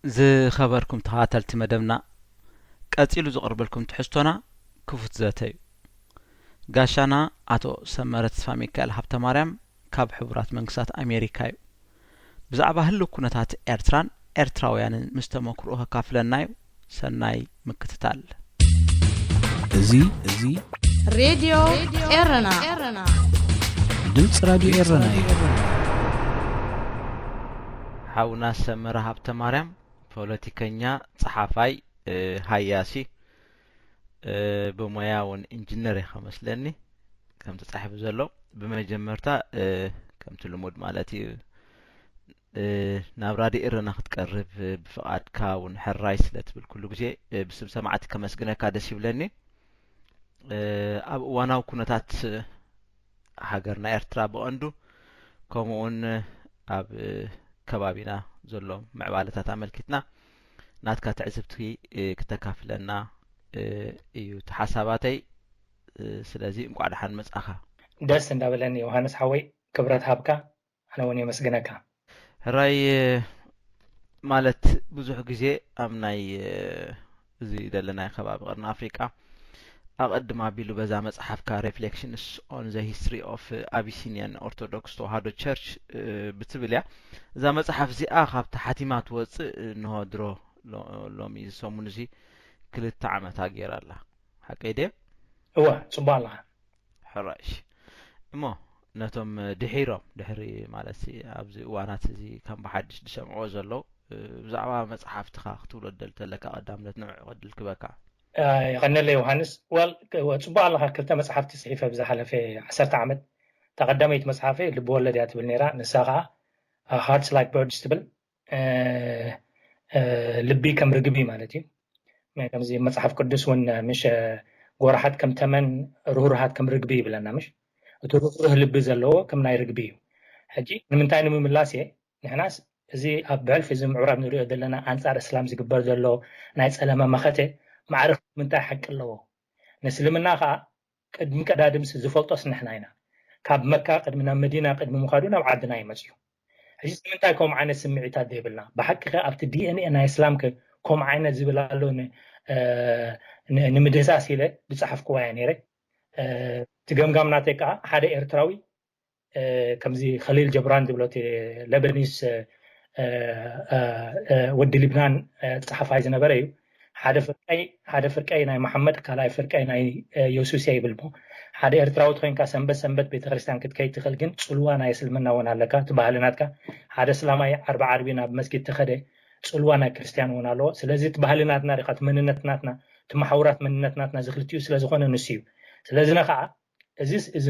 ዝኸበርኩም ተኸታተልቲ መደብና፣ ቀጺሉ ዝቐርበልኩም ትሕዝቶና ክፉት ዘተ እዩ። ጋሻና ኣቶ ሰመረ ተስፋ ሚካኤል ሃብተ ማርያም ካብ ሕቡራት መንግስታት ኣሜሪካ እዩ። ብዛዕባ ህልው ኩነታት ኤርትራን ኤርትራውያንን ምስ ተመክርኡ ከካፍለና እዩ። ሰናይ ምክትታል። እዚ እዚ ሬድዮ ኤረና። ድምፂ ራዲዮ ኤረና እዩ። ሓውና ሰመረ ሃብተ ማርያም፣ ፖለቲከኛ፣ ጸሓፋይ፣ ሃያሲ፣ ብሞያ እውን ኢንጂነር ኢኻ መስለኒ፣ ከም ተጻሒፉ ዘሎ። ብመጀመርታ ከምቲ ልሙድ ማለት እዩ፣ ናብ ራድዮ ኤረና ክትቀርብ ብፍቓድካ እውን ሕራይ ስለ ትብል ኩሉ ግዜ ብስም ሰማዕቲ ከመስግነካ ደስ ይብለኒ። ኣብ እዋናዊ ኩነታት ሃገርና ኤርትራ ብቐንዱ፣ ከምኡውን ኣብ ከባቢና ዘሎ ምዕባለታት ኣመልኪትና ናትካ ትዕዝብቲ ክተካፍለና እዩ እቲ ሓሳባተይ። ስለዚ እንቋዕ ደሓን መጻኻ። ደስ እንዳበለኒ ዮሃንስ ሓወይ፣ ክብረት ሃብካ፣ ኣነ እውን የመስግነካ። ሕራይ፣ ማለት ብዙሕ ግዜ ኣብ ናይ እዚ ዘለናዮ ከባቢ ቀርኒ ኣፍሪቃ ኣቐድም ኣቢሉ በዛ መጽሓፍካ Reflections on the History of Abyssinian Orthodox Tewahedo Church ብትብል እያ። እዛ መጽሓፍ እዚኣ ካብ ተሓቲማ ትወጽእ እንሆ ድሮ ሎ- ሎሚ እዚ ሰሙን እዚ ክልተ ዓመታ ገይራ ኣላ። ሓቀይ ድየ? እወ፣ ጽቡቅ ኣለኻ። ሕራይ፣ እሺ። እሞ ነቶም ድሒሮም፣ ድሕሪ ማለት ሲ ኣብዚ እዋናት እዚ ከም ብሓድሽ ዝሰምዕዎ ዘለዉ፣ ብዛዕባ መጽሓፍትኻ ክትብሎ ደል ተለካ ቀዳምነት ንዕኡ ክድል ክበካ። የቐነለ ዮሃንስ። ዋል ጽቡቅ ኣለኻ። ክልተ መጽሓፍቲ ጽሒፈ ብዝሓለፈ ዓሰርተ ዓመት። እታ ቀዳመይቲ መጽሓፈይ ልቢ ወለድ እያ ትብል ነይራ። ንሳ ከዓ Hearts Like Birds ትብል፣ ልቢ ከም ርግቢ ማለት እዩ። ከምዚ መጽሓፍ ቅዱስ እውን ምሽ ጎራሓት ከም ተመን፣ ርህሩሃት ከም ርግቢ ይብለና ምሽ። እቲ ርህሩህ ልቢ ዘለዎ ከም ናይ ርግቢ እዩ። ሕጂ ንምንታይ ንምምላስ እየ፣ ንሕናስ እዚ ኣብ ብሕልፊ እዚ ምዕራብ ንሪኦ ዘለና ኣንጻር እስላም ዝግበር ዘሎ ናይ ጸለመ መኸተ ማዕረ ምንታይ ሓቂ ኣለዎ? ንእስልምና ከዓ ቅድሚ ቀዳድምሲ ዝፈልጦስ ንሕና ኢና። ካብ መካ ቅድሚ ናብ መዲና ቅድሚ ምኻዱ ናብ ዓድና ይመጽ እዩ። ሕጂ ንምንታይ ከምኡ ዓይነት ስምዒታት ዘይብልና? ብሓቂ ከ ኣብቲ ዲ ኤን ኤ ናይ እስላም ከ ከምኡ ዓይነት ዝብል ኣሎ? ንምድህሳስ ኢለ ዝጸሓፍክዋ እያ ነይረ። እቲ ገምጋም ናተይ ከዓ ሓደ ኤርትራዊ ከምዚ ከሊል ጀብራን ዝብሎ እቲ ለበኒስ ወዲ ሊብናን ጸሓፋይ ዝነበረ እዩ። ሓደ ፍርቀይ ሓደ ፍርቀይ ናይ መሓመድ፣ ካልኣይ ፍርቀይ ናይ ዮሱስ እያ ይብል። ሞ ሓደ ኤርትራዊ ተኮይንካ ሰንበት ሰንበት ቤተክርስትያን ክትከይድ ትኽእል፣ ግን ጽልዋ ናይ እስልምና እውን ኣለካ። እቲ ባህሊ ናትካ ሓደ እስላማይ ዓርቢ ዓርቢ ናብ መስጊድ ተኸደ ጽልዋ ናይ ክርስትያን እውን ኣለዎ። ስለዚ እቲ ባህሊ ናትና ዲኻ እቲ መንነት ናትና እቲ መሓውራት መንነት ናትና እዚ ክልቲኡ ስለ ዝኾነ ንሱ እዩ። ስለዚ ነኸዓ እዚስ እዚ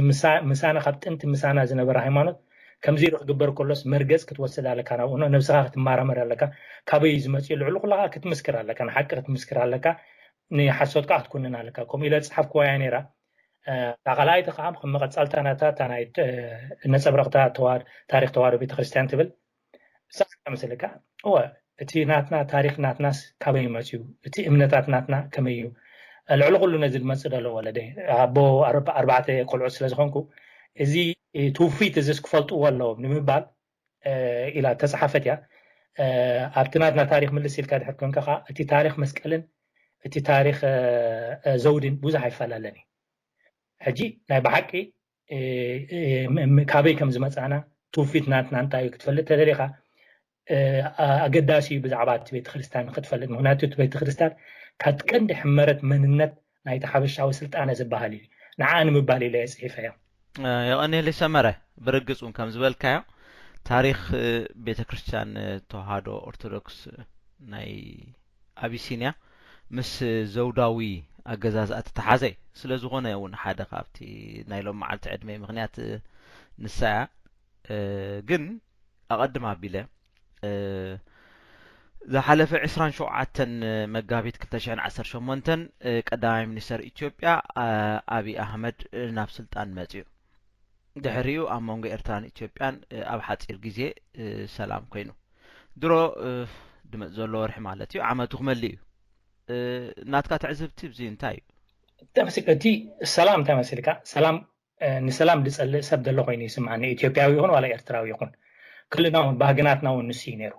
ምሳና ካብ ጥንቲ ምሳና ዝነበረ ሃይማኖት ከምዚ ኢሉ ክግበር ከሎስ መርገጽ ክትወስድ ኣለካ፣ ናብኡ ነብስኻ ክትመራመር ኣለካ። ካበይ እዩ ዝመጽእ? ልዕሊ ኩላኻ ክትምስክር ኣለካ፣ ንሓቂ ክትምስክር ኣለካ፣ ንሓሶት ከዓ ክትኩንን ኣለካ። ከምኡ ኢለ ዝጽሓፍክዋ እያ ነይራ። እታ ካልኣይቲ ከዓ ከም መቐጻልታ ናታ እታ ናይ ነጸብረቕታ ታሪክ ተዋህዶ ቤተክርስትያን ትብል። ንስኻ መሲልካ፣ እወ፣ እቲ ናትና ታሪኽ ናትናስ ካበይ መጽዩ? እቲ እምነታት ናትና ከመይ እዩ? ልዕሊ ኩሉ ነዚ ዝመጽእ ዘሎ ወለደ፣ ኣቦ ኣርባ- ኣርባዕተ ቆልዑት ስለ ዝኾንኩ፣ እዚ ትውፊት እዚስ ክፈልጥዎ ኣለዎም ንምባል ኢላ ተጻሓፈት እያ። ኣብቲ ናትና ታሪኽ ምልስ ኢልካ ድሕር ኮንካ ከዓ፣ እቲ ታሪኽ መስቀልን እቲ ታሪኽ ዘውድን ብዙሕ ኣይፈላለን እዩ። ሕጂ ናይ ብሓቂ ካበይ ከም ዝመጻና፣ ትውፊት ናትና እንታይ እዩ ክትፈልጥ ተደሊኻ፣ ኣገዳሲ እዩ ብዛዕባ እቲ ቤተክርስትያን ንክትፈልጥ። ምክንያቱ እቲ ቤተክርስትያን ካብ ቀንዲ ሕመረት መንነት ናይቲ ሓበሻዊ ስልጣነ ዝበሃል እዩ። ንዓ ንምባል ኢለ እየ ጽሒፈዮ። የቐንየለይ ሰመረ። ብርግጽ እውን ከም ዝበልካዮ፣ ታሪኽ ቤተክርስትያን ተዋህዶ ኦርቶዶክስ ናይ ኣቢሲንያ ምስ ዘውዳዊ ኣገዛዝኣ ተተሓዘ ስለ ዝኾነ እውን ሓደ ካብቲ ናይ ሎም መዓልቲ ዕድመይ ምኽንያት ንሳ እያ። ግን ኣቐድም ኣቢለ ዝሓለፈ ዕስራን ሸውዓተን መጋቢት ክልተ ሽሕን ዓሰርተ ሸሞንተን ቀዳማይ ሚኒስተር ኢትዮጵያ ኣብይ ኣህመድ ናብ ስልጣን መጽዩ። ድሕሪኡ ኣብ መንጎ ኤርትራን ኢትዮጵያን ኣብ ሓጺር ግዜ ሰላም ኮይኑ። ድሮ ድመጽ ዘሎ ወርሒ ማለት እዩ፣ ዓመቱ ክመልእ እዩ። ናትካ ትዕዝብቲ ብዚ እንታይ እዩ? ተመሲ- እቲ ሰላም እንታይ መሲልካ? ሰላም ንሰላም ዝጸልእ ሰብ ዘሎ ኮይኑ ይስምዓኒ፣ ኢትዮጵያዊ ይኹን ዋላ ኤርትራዊ ይኹን። ክልና እውን ባህግናትና እውን ንሱ እዩ ነይሩ።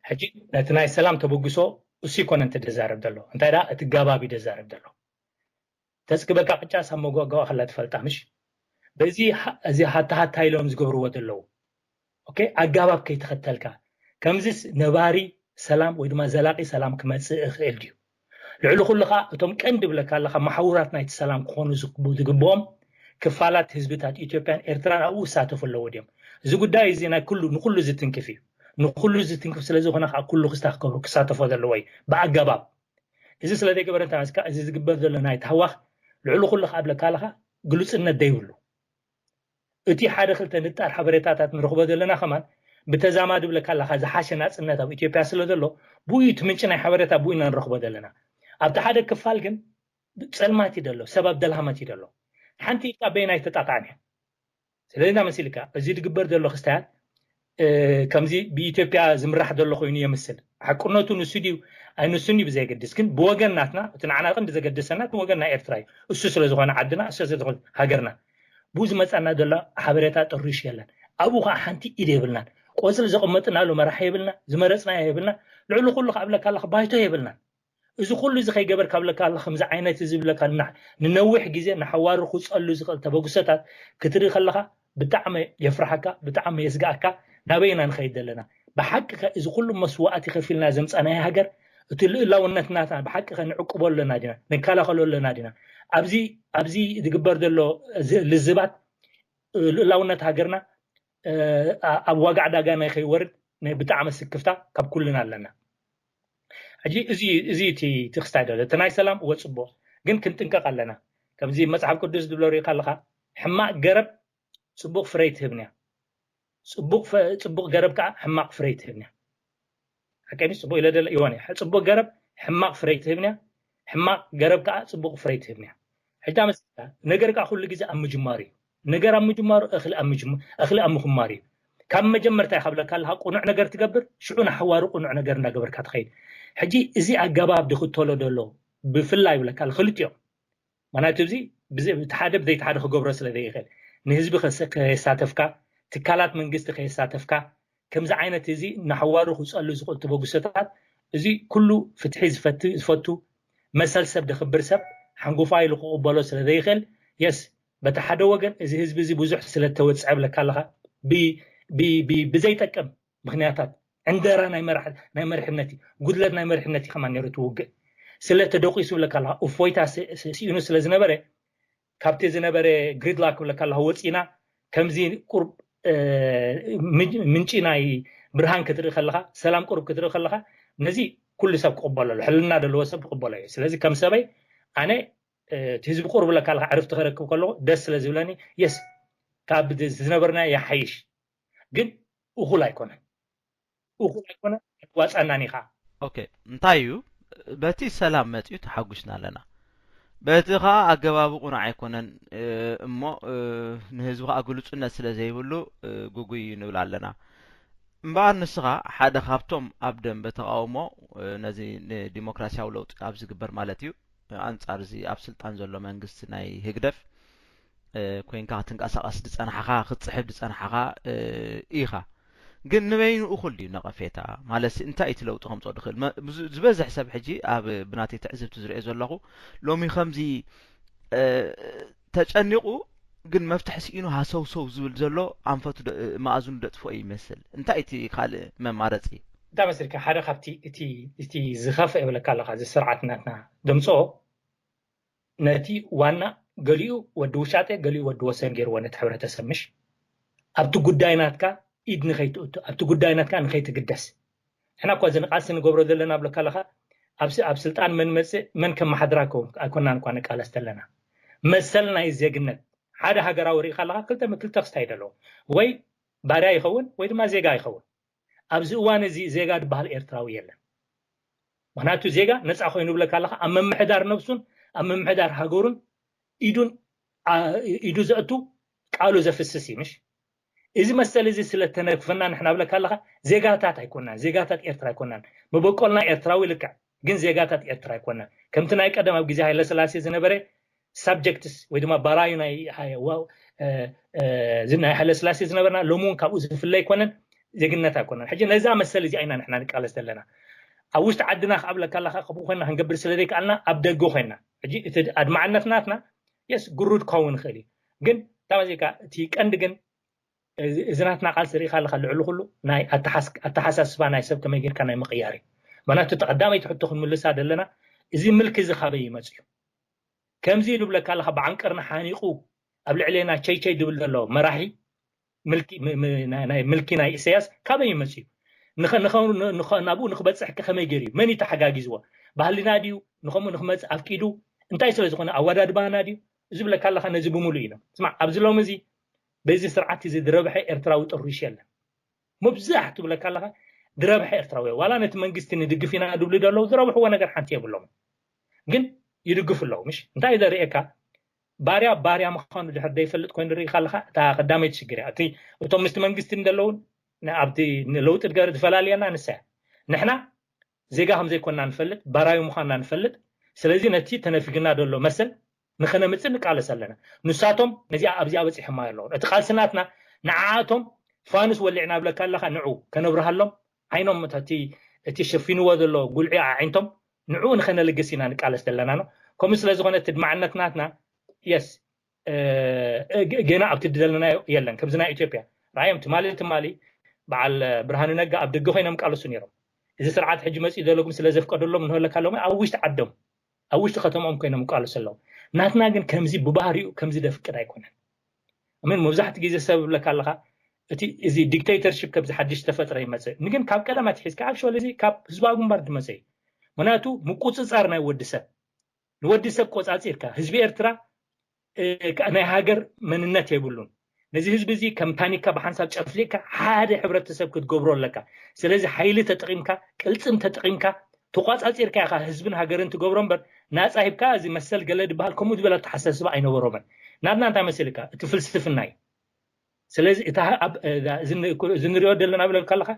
ሕጂ ነቲ ናይ ሰላም ተበግሶ እሱ ይኮነ እንተ ደዛረብ ዘሎ እንታይ ዳ እቲ ጋባብ ይደዛረብ ዘሎ ተጽግበካ ቅጫ ሳብ መጓጓዋ ከላ ትፈልጣ ምሽ በዚ እዚ ሃታ ሃታ ኢሎም ዝገብርዎ ዘለዉ ኣጋባብ ከይተኸተልካ ከምዚስ ነባሪ ሰላም ወይ ድማ ዘላቂ ሰላም ክመፅእ እኽእል ድዩ? ልዕሊ ኩሉ ከዓ እቶም ቀንዲ ብለካ ኣለካ መሓውራት ናይቲ ሰላም ክኾኑ ዝግብኦም ክፋላት ህዝብታት ኢትዮጵያን ኤርትራን ኣብኡ ክሳተፉ ኣለዎ ድዮም? እዚ ጉዳይ እዚ ናይ ኩሉ ንኩሉ ዝትንክፍ እዩ። ንኩሉ ዝትንክፍ ስለዝኾነ ከዓ ኩሉ ክሳተፎ ዘለዎ እዩ ብኣገባብ። እዚ ስለ ዘይገበረ እንተመስካ እዚ ዝግበር ዘሎ ናይ ታህዋኽ ልዕሊ ኩሉ ከዓ ብለካ ኣለካ ግሉፅነት ዘይብሉ እቲ ሓደ ክልተ ንጣር ሓበሬታታት ንረኽቦ ዘለና ከማን ብተዛማዲ ብለካ ኣለካ ዝሓሸ ናፅነት ኣብ ኢትዮጵያ ስለ ዘሎ ብኡ እቲ ምንጪ ናይ ሓበሬታ ብኡ ኢና ንረኽቦ ዘለና። ኣብቲ ሓደ ክፋል ግን ፀልማት እዩ ዘሎ፣ ሰብ ኣብ ደልሃመት እዩ ዘሎ። ሓንቲ ኢልካ በየናይ ተጣጣዕን እያ። ስለዚ እንዳ መሲልካ እዚ ዝግበር ዘሎ ክስታያት ከምዚ ብኢትዮጵያ ዝምራሕ ዘሎ ኮይኑ የምስል። ሓቅነቱ ንሱ ድዩ ኣይንሱን እዩ ብዘየገድስ፣ ግን ብወገን ናትና እቲ ንዓና ቀንዲ ዘገድሰና እቲ ወገን ናይ ኤርትራ እዩ። እሱ ስለ ዝኾነ ዓድና፣ እሱ ስለ ዝኾነ ሃገርና፣ ብኡ ዝመፀና ዘሎ ሓበሬታ ጥሩሽ የለን። ኣብኡ ከዓ ሓንቲ ኢድ የብልናን። ቆፅሊ ዘቐመጥናሉ መራሒ የብልና፣ ዝመረፅናዮ የብልና። ልዕሊ ኩሉ ከዓ ብለካ ኣለካ ባይቶ የብልናን። እዚ ኩሉ እዚ ከይገበርካ ብለካ ኣሎ ከምዚ ዓይነት እዚ ብለካ ንነዊሕ ግዜ ንሓዋሩ ክፀሉ ዝኽእል ተበግሶታት ክትርኢ ከለካ ብጣዕሚ የፍርሓካ፣ ብጣዕሚ የስግኣካ። ናበይ ኢና ንኸይድ ዘለና? ብሓቂ ከ እዚ ኩሉ መስዋእቲ ከፊልና ዘምፃናዮ ሃገር እቲ ልእላውነት ናትና ብሓቂ ከ ንዕቅቦ ኣለና ዲና? ንከላኸሎ ኣለና ዲና? ኣብዚ ኣብዚ ዝግበር ዘሎ ልዝባት ልእላውነት ሃገርና ኣብ ዋጋ ዕዳጋ ናይ ከይወርድ ናይ ብጣዕሚ ስክፍታ ካብ ኩልና ኣለና። ሕጂ እዚ እዚ እቲ ክስታይ ዶ እቲ ናይ ሰላም እወ ፅቡቅ ግን ክንጥንቀቅ ኣለና። ከምዚ መፅሓፍ ቅዱስ ዝብሎ ሪኢካ ኣለካ ሕማቅ ገረብ ፅቡቅ ፍረይ ትህብንያ። ፅቡቅ ገረብ ከዓ ሕማቅ ፍረይ ትህብንያ። ሓቀኒ ፅቡቅ ኢለ ደለ ይሆን እያ። ፅቡቅ ገረብ ሕማቅ ፍረይ ትህብንያ። ሕማቅ ገረብ ከዓ ፅቡቅ ፍረይ ትህብንያ። ሕጂ ኣመስልካ ነገር ከዓ ኩሉ ግዜ ኣብ ምጅማሩ እዩ። ነገር ኣብ ምጅማሩ እኽሊ ኣብ ምጅም- እኽሊ ኣብ ምኽማሩ እዩ። ካብ መጀመርታ እዩ ካብለካ ኣለካ ቁኑዕ ነገር ትገብር ሽዑ ንሓዋሩ ቁኑዕ ነገር እንዳገበርካ ትኸይድ። ሕጂ እዚ ኣገባብ ድክተሎ ደሎ ብፍላይ ይብለካ ክልቲኦም ማናቱ እዚ እቲ ሓደ ብዘይቲ ሓደ ክገብሮ ስለ ዘይኽእል ንህዝቢ ከየሳተፍካ ትካላት መንግስቲ ከየሳተፍካ ከምዚ ዓይነት እዚ ንሓዋሩ ክፀሉ ዝኽእል ተበግሶታት እዚ ኩሉ ፍትሒ ዝፈቱ መሰል ሰብ ደኽብር ሰብ ሓንጎፋ ኢሉ ክቕበሎ ስለ ዘይኽእል የስ በቲ ሓደ ወገን እዚ ህዝቢ እዚ ብዙሕ ስለ ተወፅዐ ብለካ ኣለካ ብዘይጠቅም ምክንያታት ዕንደራ ናይ መርሕነት እዩ ጉድለት ናይ መርሕነት እዩ ከማ ነሩ ትውግእ ስለ ተደቂሱ ብለካ ኣለካ እፎይታ ስኢኑ ስለ ዝነበረ ካብቲ ዝነበረ ግሪድላክ ብለካ ኣለካ ወፂና ከምዚ ቁርብ ምንጪ ናይ ብርሃን ክትርኢ ከለካ ሰላም ቁርብ ክትርኢ ከለካ ነዚ ኩሉ ሰብ ክቕበሎ ኣሎ ሕልና ዘለዎ ሰብ ክቕበሎ እዩ ስለዚ ከም ሰበይ ኣነ እቲ ህዝቢ ቁርብ ብለካ ኣለካ ዕርፍቲ ክረክብ ከለኩ ደስ ስለ ዝብለኒ የስ ካብ ዝነበርና ይሓይሽ ግን እኹል ኣይኮነን እኹል ኣይኮነ ኣይዋፃናን ኢኻ ኦኬ እንታይ እዩ በቲ ሰላም መፅዩ ተሓጒስና ኣለና በቲ ከዓ ኣገባቡ ቁኑዕ ኣይኮነን እሞ ንህዝቢ ከዓ ግሉፅነት ስለ ዘይብሉ ጉጉይ እዩ ንብል ኣለና እምበኣር ንስኻ ሓደ ካብቶም ኣብ ደንበ ተቃውሞ ነዚ ንዲሞክራሲያዊ ለውጢ ኣብ ዝግበር ማለት እዩ ኣንፃር እዚ ኣብ ስልጣን ዘሎ መንግስቲ ናይ ህግደፍ ኮይንካ ክትንቀሳቀስ ዝፀናሕኻ ክትፅሕፍ ዝፀናሕኻ ኢኻ ግን ንበይኑ እኹል ድዩ ነቐፌታ ማለት እንታይ እቲ ለውጢ ከምፅኦ ድኽእል ዝበዝሕ ሰብ ሕጂ ኣብ ብናተይ ትዕዝብቲ ዝሪኦ ዘለኹ ሎሚ ከምዚ ተጨኒቑ ግን መፍትሒ ስኢኑ ሃሰውሰው ዝብል ዘሎ ኣንፈቱ መኣዝኑ ደጥፍኦ ይመስል እንታይ እቲ ካልእ መማረፂ እንታይ መስልካ ሓደ ካብቲ እቲ ዝኸፍእ የብለካ ኣለካ እዚ ስርዓት ናትና ደምፅኦ ነቲ ዋና ገሊኡ ወዲ ውሻጤ ገሊኡ ወዲ ወሰን ገይርዎ ነቲ ሕብረተሰብ ምሽ ኣብቲ ጉዳይ ናትካ ኢድ ንኸይትእቱ ኣብቲ ጉዳይ ናትካ ንኸይትግደስ ንሕና እኳ እዚ ንቃልሲ ንገብሮ ዘለና ብለካ ኣለካ ኣብዚ ኣብ ስልጣን መን መፅእ መን ከመሓድራ ኣይኮናን እኳ ንቃለስ ዘለና መሰል ናይ ዜግነት ሓደ ሃገራዊ ርኢካ ኣለካ ክልተ ክስታይ ደለዎ ወይ ባርያ ይኸውን ወይ ድማ ዜጋ ይኸውን ኣብዚ እዋን እዚ ዜጋ ዝበሃል ኤርትራዊ የለን ምክንያቱ ዜጋ ነፃ ኮይኑ ብለካ ኣለካ ኣብ ምምሕዳር ነብሱን ኣብ ምምሕዳር ሃገሩን ኢዱን ኢዱ ዘእቱ ቃሉ ዘፍስስ እዩ ምሽ እዚ መሰል እዚ ስለ ተነግፈና ንሕና ብለካ ኣለካ ዜጋታት ኣይኮናን ዜጋታት ኤርትራ ኣይኮናን መበቆልና ኤርትራዊ ልክዕ ግን ዜጋታት ኤርትራ ኣይኮናን ከምቲ ናይ ቀደም ኣብ ግዜ ሃይለስላሴ ዝነበረ ሳብጀክትስ ወይ ድማ ባራዩ ናይ ናይ ሃይለስላሴ ዝነበርና ሎሚ እውን ካብኡ ዝፍለ ኣይኮነን ዜግነት ኣይኮነን። ሕጂ ነዛ መሰል እዚኣ ኢና ንሕና ንቃለስ ዘለና። ኣብ ውሽጢ ዓድና ክኣብለካ ኣለካ ክብኡ ኮይና ክንገብር ስለ ዘይከኣልና ኣብ ደገ ኮይና፣ ሕጂ እቲ ኣድማዕነት ናትና የስ ግሩድ ክኸውን ይኽእል እዩ። ግን ታማዚካ እቲ ቀንዲ ግን እዚ ናትና ቃልሲ ርኢኻ ኣለካ ልዕሊ ኩሉ ናይ ኣተሓሳስባ ናይ ሰብ ከመይ ጌርካ ናይ ምቕያር እዩ። ምክንያቱ እቲ ቀዳመይቲ ሕቶ ክንምልሳ ዘለና፣ እዚ ምልኪ እዚ ካበይ ይመፅ እዩ? ከምዚ ንብለካ ኣለካ ብዓንቀርና ሓኒቑ ኣብ ልዕሌና ቸይ ቸይ ድብል ዘሎ መራሒ፣ ናይ ምልኪ ናይ ኢሳያስ ካበይ ይመፅ እዩ? ናብኡ ንክበፅሕ ከመይ ገይሩ እዩ? መን እዩ ተሓጋጊዝዎ? ባህልና ድዩ ንከምኡ ንክመፅእ ኣፍቂዱ? እንታይ ስለ ዝኾነ ኣወዳድባና ድዩ? እዚ ብለካ ኣለካ ነዚ ብምሉእ ኢና ስማዕ። ኣብዚ ሎሚ እዚ በዚ ስርዓት እዚ ዝረብሐ ኤርትራዊ ጥሩሽ የለን። መብዛሕቱ ብለካ ኣለካ ዝረብሐ ኤርትራዊ፣ ዋላ ነቲ መንግስቲ ንድግፍ ኢና ድብሉ ዘለዉ ዝረብሕዎ ነገር ሓንቲ የብሎም፣ ግን ይድግፉ ኣለዉ። ምሽ እንታይ ዘርእየካ? ባርያ ባርያ ምዃኑ ድሕር ዘይፈልጥ ኮይኑ ርኢካ ኣለካ። እታ ቀዳመይቲ ሽግር እያ። እቲ እቶም ምስቲ መንግስቲ እንደለዉ ኣብቲ ለውጢ ድገር ዝፈላልየና ንሳ እያ። ንሕና ዜጋ ከም ዘይኮንና ንፈልጥ፣ ባራዩ ምዃንና ንፈልጥ። ስለዚ ነቲ ተነፊግና ዘሎ መሰል ንኸነምጽእ ንቃለስ ኣለና። ንሳቶም ነዚኣ ኣብዚኣ በጺሖማ ኣለዉ። እቲ ቃልሲ ናትና ንዓኣቶም ፋኑስ ወሊዕና ብለካ ኣለኻ፣ ንዑ ከነብርሃሎም ዓይኖም እቲ እቲ ሸፊንዎ ዘሎ ጉልዒ ኣዒንቶም ንዑ ንኸነልግስ ኢና ንቃለስ ዘለና ነው። ከምኡ ስለ ዝኾነ እቲ ድማዕነት ናትና የስ ገና ኣብቲ ድደለናዮ የለን። ከምዚ ናይ ኢትዮጵያ ራእዮም ትማሊ ትማሊ በዓል ብርሃኑ ነጋ ኣብ ደገ ኮይኖም ቃለሱ ነይሮም። እዚ ስርዓት ሕጂ መፅኡ ዘሎ ግን ስለ ዘፍቀደሎም ንህለካ ኣለሞ ኣብ ውሽጢ ዓዶም ኣብ ውሽጢ ከተማኦም ኮይኖም ይቃለሱ ኣለዉ። ናትና ግን ከምዚ ብባህሪኡ ከምዚ ደፍቅድ ኣይኮነን። ምን መብዛሕትኡ ግዜ ሰብ ብለካ ኣለካ እቲ እዚ ዲክቴተርሽፕ ከምዚ ሓድሽ ተፈጥረ ይመፅእ። ንግን ካብ ቀደም ኣትሒዝካ ኣብ ሸወል እዚ ካብ ህዝባዊ ግንባር ዝመፀ እዩ። ምክንያቱ ምቁፅፃር ናይ ወዲ ሰብ ንወዲ ሰብ ቆፃፂርካ ህዝቢ ኤርትራ ናይ ሃገር መንነት የብሉን። ነዚ ህዝቢ እዚ ከም ታኒካ ብሓንሳብ ጨፍሊቅካ ሓደ ሕብረተሰብ ክትገብሮ ኣለካ። ስለዚ ሓይሊ ተጠቂምካ ቅልፅም ተጠቂምካ ተቋፃፂርካ ኢካ ህዝብን ሃገርን ትገብሮ እምበር ናፃ ሂብካ እዚ መሰል ገለ ዝበሃል ከምኡ ዝበለ ኣተሓሳስባ ኣይነበሮምን። ናትና እንታይ መሲልካ እቲ ፍልስፍና እዩ። ስለዚ እዚ ንሪኦ ዘለና ብለካ ኣለካ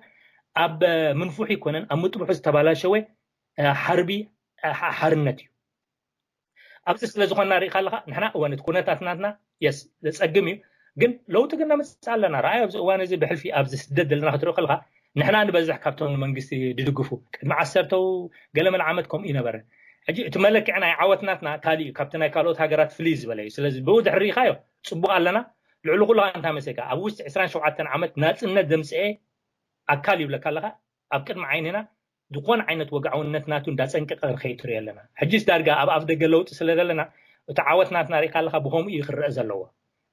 ኣብ ምንፉሕ ይኮነን ኣብ ምጥብሑ ዝተባላሸወ ሓርቢ ሓርነት እዩ። ኣብዚ ስለ ዝኾንና ርኢኻ ኣለኻ ንሕና እዋን እቲ ኩነታት ናትና የስ ዘጸግም እዩ። ግን ለውጢ ግን ነምፅእ ኣለና። ረኣይ ኣብዚ እዋን እዚ ብሕልፊ ኣብዚ ስደት ዘለና ክትርኢ ከለኻ ንሕና ንበዝሕ ካብቶም ንመንግስቲ ድድግፉ ቅድሚ ዓሰርተው ገለመል ዓመት ከምኡ ይነበረ። ሕጂ እቲ መለክዒ ናይ ዓወት ናትና ካሊእ እዩ፣ ካብቲ ናይ ካልኦት ሃገራት ፍልይ ዝበለ እዩ። ስለዚ ብኡ ድሕር ርኢኻዮ ፅቡቕ ኣለና። ልዕሊ ኩሉ ከዓ እንታይ መሰልካ ኣብ ውሽጢ ዕስራን ሸውዓተን ዓመት ናፅነት ዘምፅኤ ኣካል ይብለካ ኣለኻ ኣብ ቅድሚ ዓይንና ዝኾነ ዓይነት ወግዓውነት ናቱ እንዳጸንቀቀ ክንከይድ ትሪኦ ኣለና። ሕጂስ ዳርጋ ኣብ ኣፍ ደገ ለውጢ ስለ ዘለና እቲ ዓወት ናትና ርኢካ ኣለካ ብኸምኡ እዩ ክረአ ዘለዎ።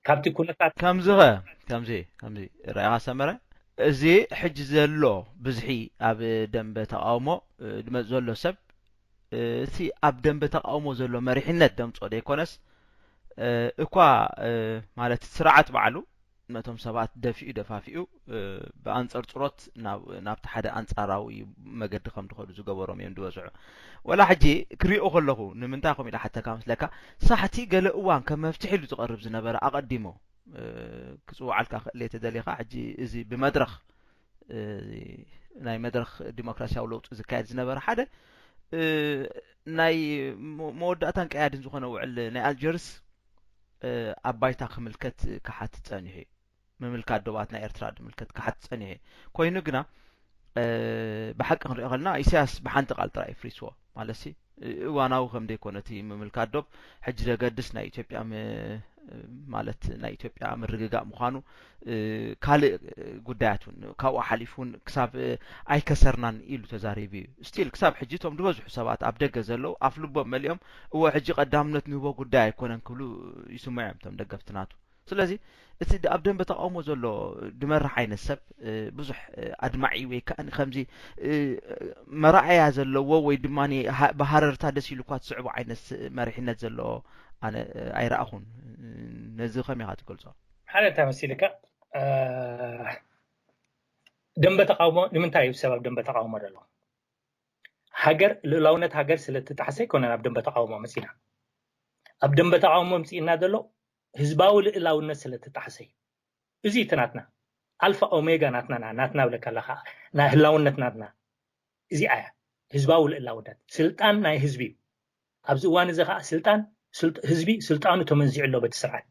ካብቲ ኩነታት ከምዚ ኸ ከምዚ ከምዚ ርኣኻ ሰመረ እዚ ሕጂ ዘሎ ብዝሒ ኣብ ደንበ ተቃውሞ ድመፅ ዘሎ ሰብ እቲ ኣብ ደንበ ተቃውሞ ዘሎ መሪሕነት ደምፆ ዘይኮነስ እኳ ማለት ስርዓት ባዕሉ ነቶም ሰባት ደፊኡ ደፋፊኡ ብኣንፀርፅሮት ናብቲ ሓደ ኣንፃራዊ መገዲ ከም ዝኸዱ ዝገበሮም እዮም ዝበዝሑ። ወላ ሕጂ ክሪኦ ከለኹ ንምንታይ ከምኡ ኢለ ሓተካ መስለካ ሳሕቲ ገለ እዋን ከም መፍትሒ ኢሉ ዝቐርብ ዝነበረ ኣቐዲሞ ክፅውዓልካ ክእል እየ ተደሊኻ ሕጂ እዚ ብመድረኽ ናይ መድረኽ ዲሞክራሲያዊ ለውጢ ዝካየድ ዝነበረ ሓደ ናይ መወዳእታን ቀያድን ዝኾነ ውዕል ናይ ኣልጀርስ ኣብ ባይታ ክምልከት ክሓትት ጸኒሑ እዩ። ምምልካት ዶባት ናይ ኤርትራ ዝምልከት ክሓትት ጸኒሑ እዩ። ኮይኑ ግና ብሓቂ ክንሪኦ ከለና ኢሳያስ ብሓንቲ ቃል ጥራይ እዩ ፍሪስዎ። ማለትሲ እዋናዊ ከም ዘይኮነ እቲ ምምልካት ዶብ ሕጂ ዘገድስ ናይ ኢትዮጵያ ማለት ናይ ኢትዮጵያ ምርግጋእ ምዃኑ ካልእ ጉዳያት እውን ካብኡ ሓሊፉ እውን ክሳብ ኣይከሰርናን ኢሉ ተዛሪቡ እዩ። ስቲል ክሳብ ሕጂ እቶም ዝበዝሑ ሰባት ኣብ ደገ ዘለዉ ኣፍ ልቦም መሊኦም እወ ሕጂ ቀዳምነት ንህቦ ጉዳይ ኣይኮነን ክብሉ ይስምዑ እዮም እቶም ደገፍቲ ናቱ። ስለዚ እቲ ኣብ ደንበ ተቃውሞ ዘሎ ድመርሕ ዓይነት ሰብ ብዙሕ ኣድማዒ ወይ ከዓ ከምዚ መራኣያ ዘለዎ ወይ ድማ ብሃረርታ ደስ ኢሉኳ ትስዕቦ ዓይነት መሪሕነት ዘለዎ ኣነ ኣይረኣኹን። ነዚ ከመይ ኢኻ ትገልጾ? ሓደ እንታይ መሲልካ ደንበ ተቃውሞ ንምንታይ እዩ ሰብ ኣብ ደንበ ተቃውሞ ዘሎ? ሃገር ልእላውነት ሃገር ስለ ትጣሕሰ ኣይኮነን ኣብ ደንበ ተቃውሞ መፂና። ኣብ ደንበ ተቃውሞ ምፅእና ዘሎ ህዝባዊ ልእላውነት ስለ ትጣሕሰ እዩ። እዚ እቲ ናትና ኣልፋ ኦሜጋ ናትና ናትና ብለካ ኣለካ ናይ ህላውነት ናትና እዚኣ እያ። ህዝባዊ ልእላውነት ስልጣን ናይ ህዝቢ እዩ። ኣብዚ እዋን እዚ ከዓ ስልጣን ህዝቢ ስልጣኑ ተመንዚዑ ኣሎ በቲ ስርዓት።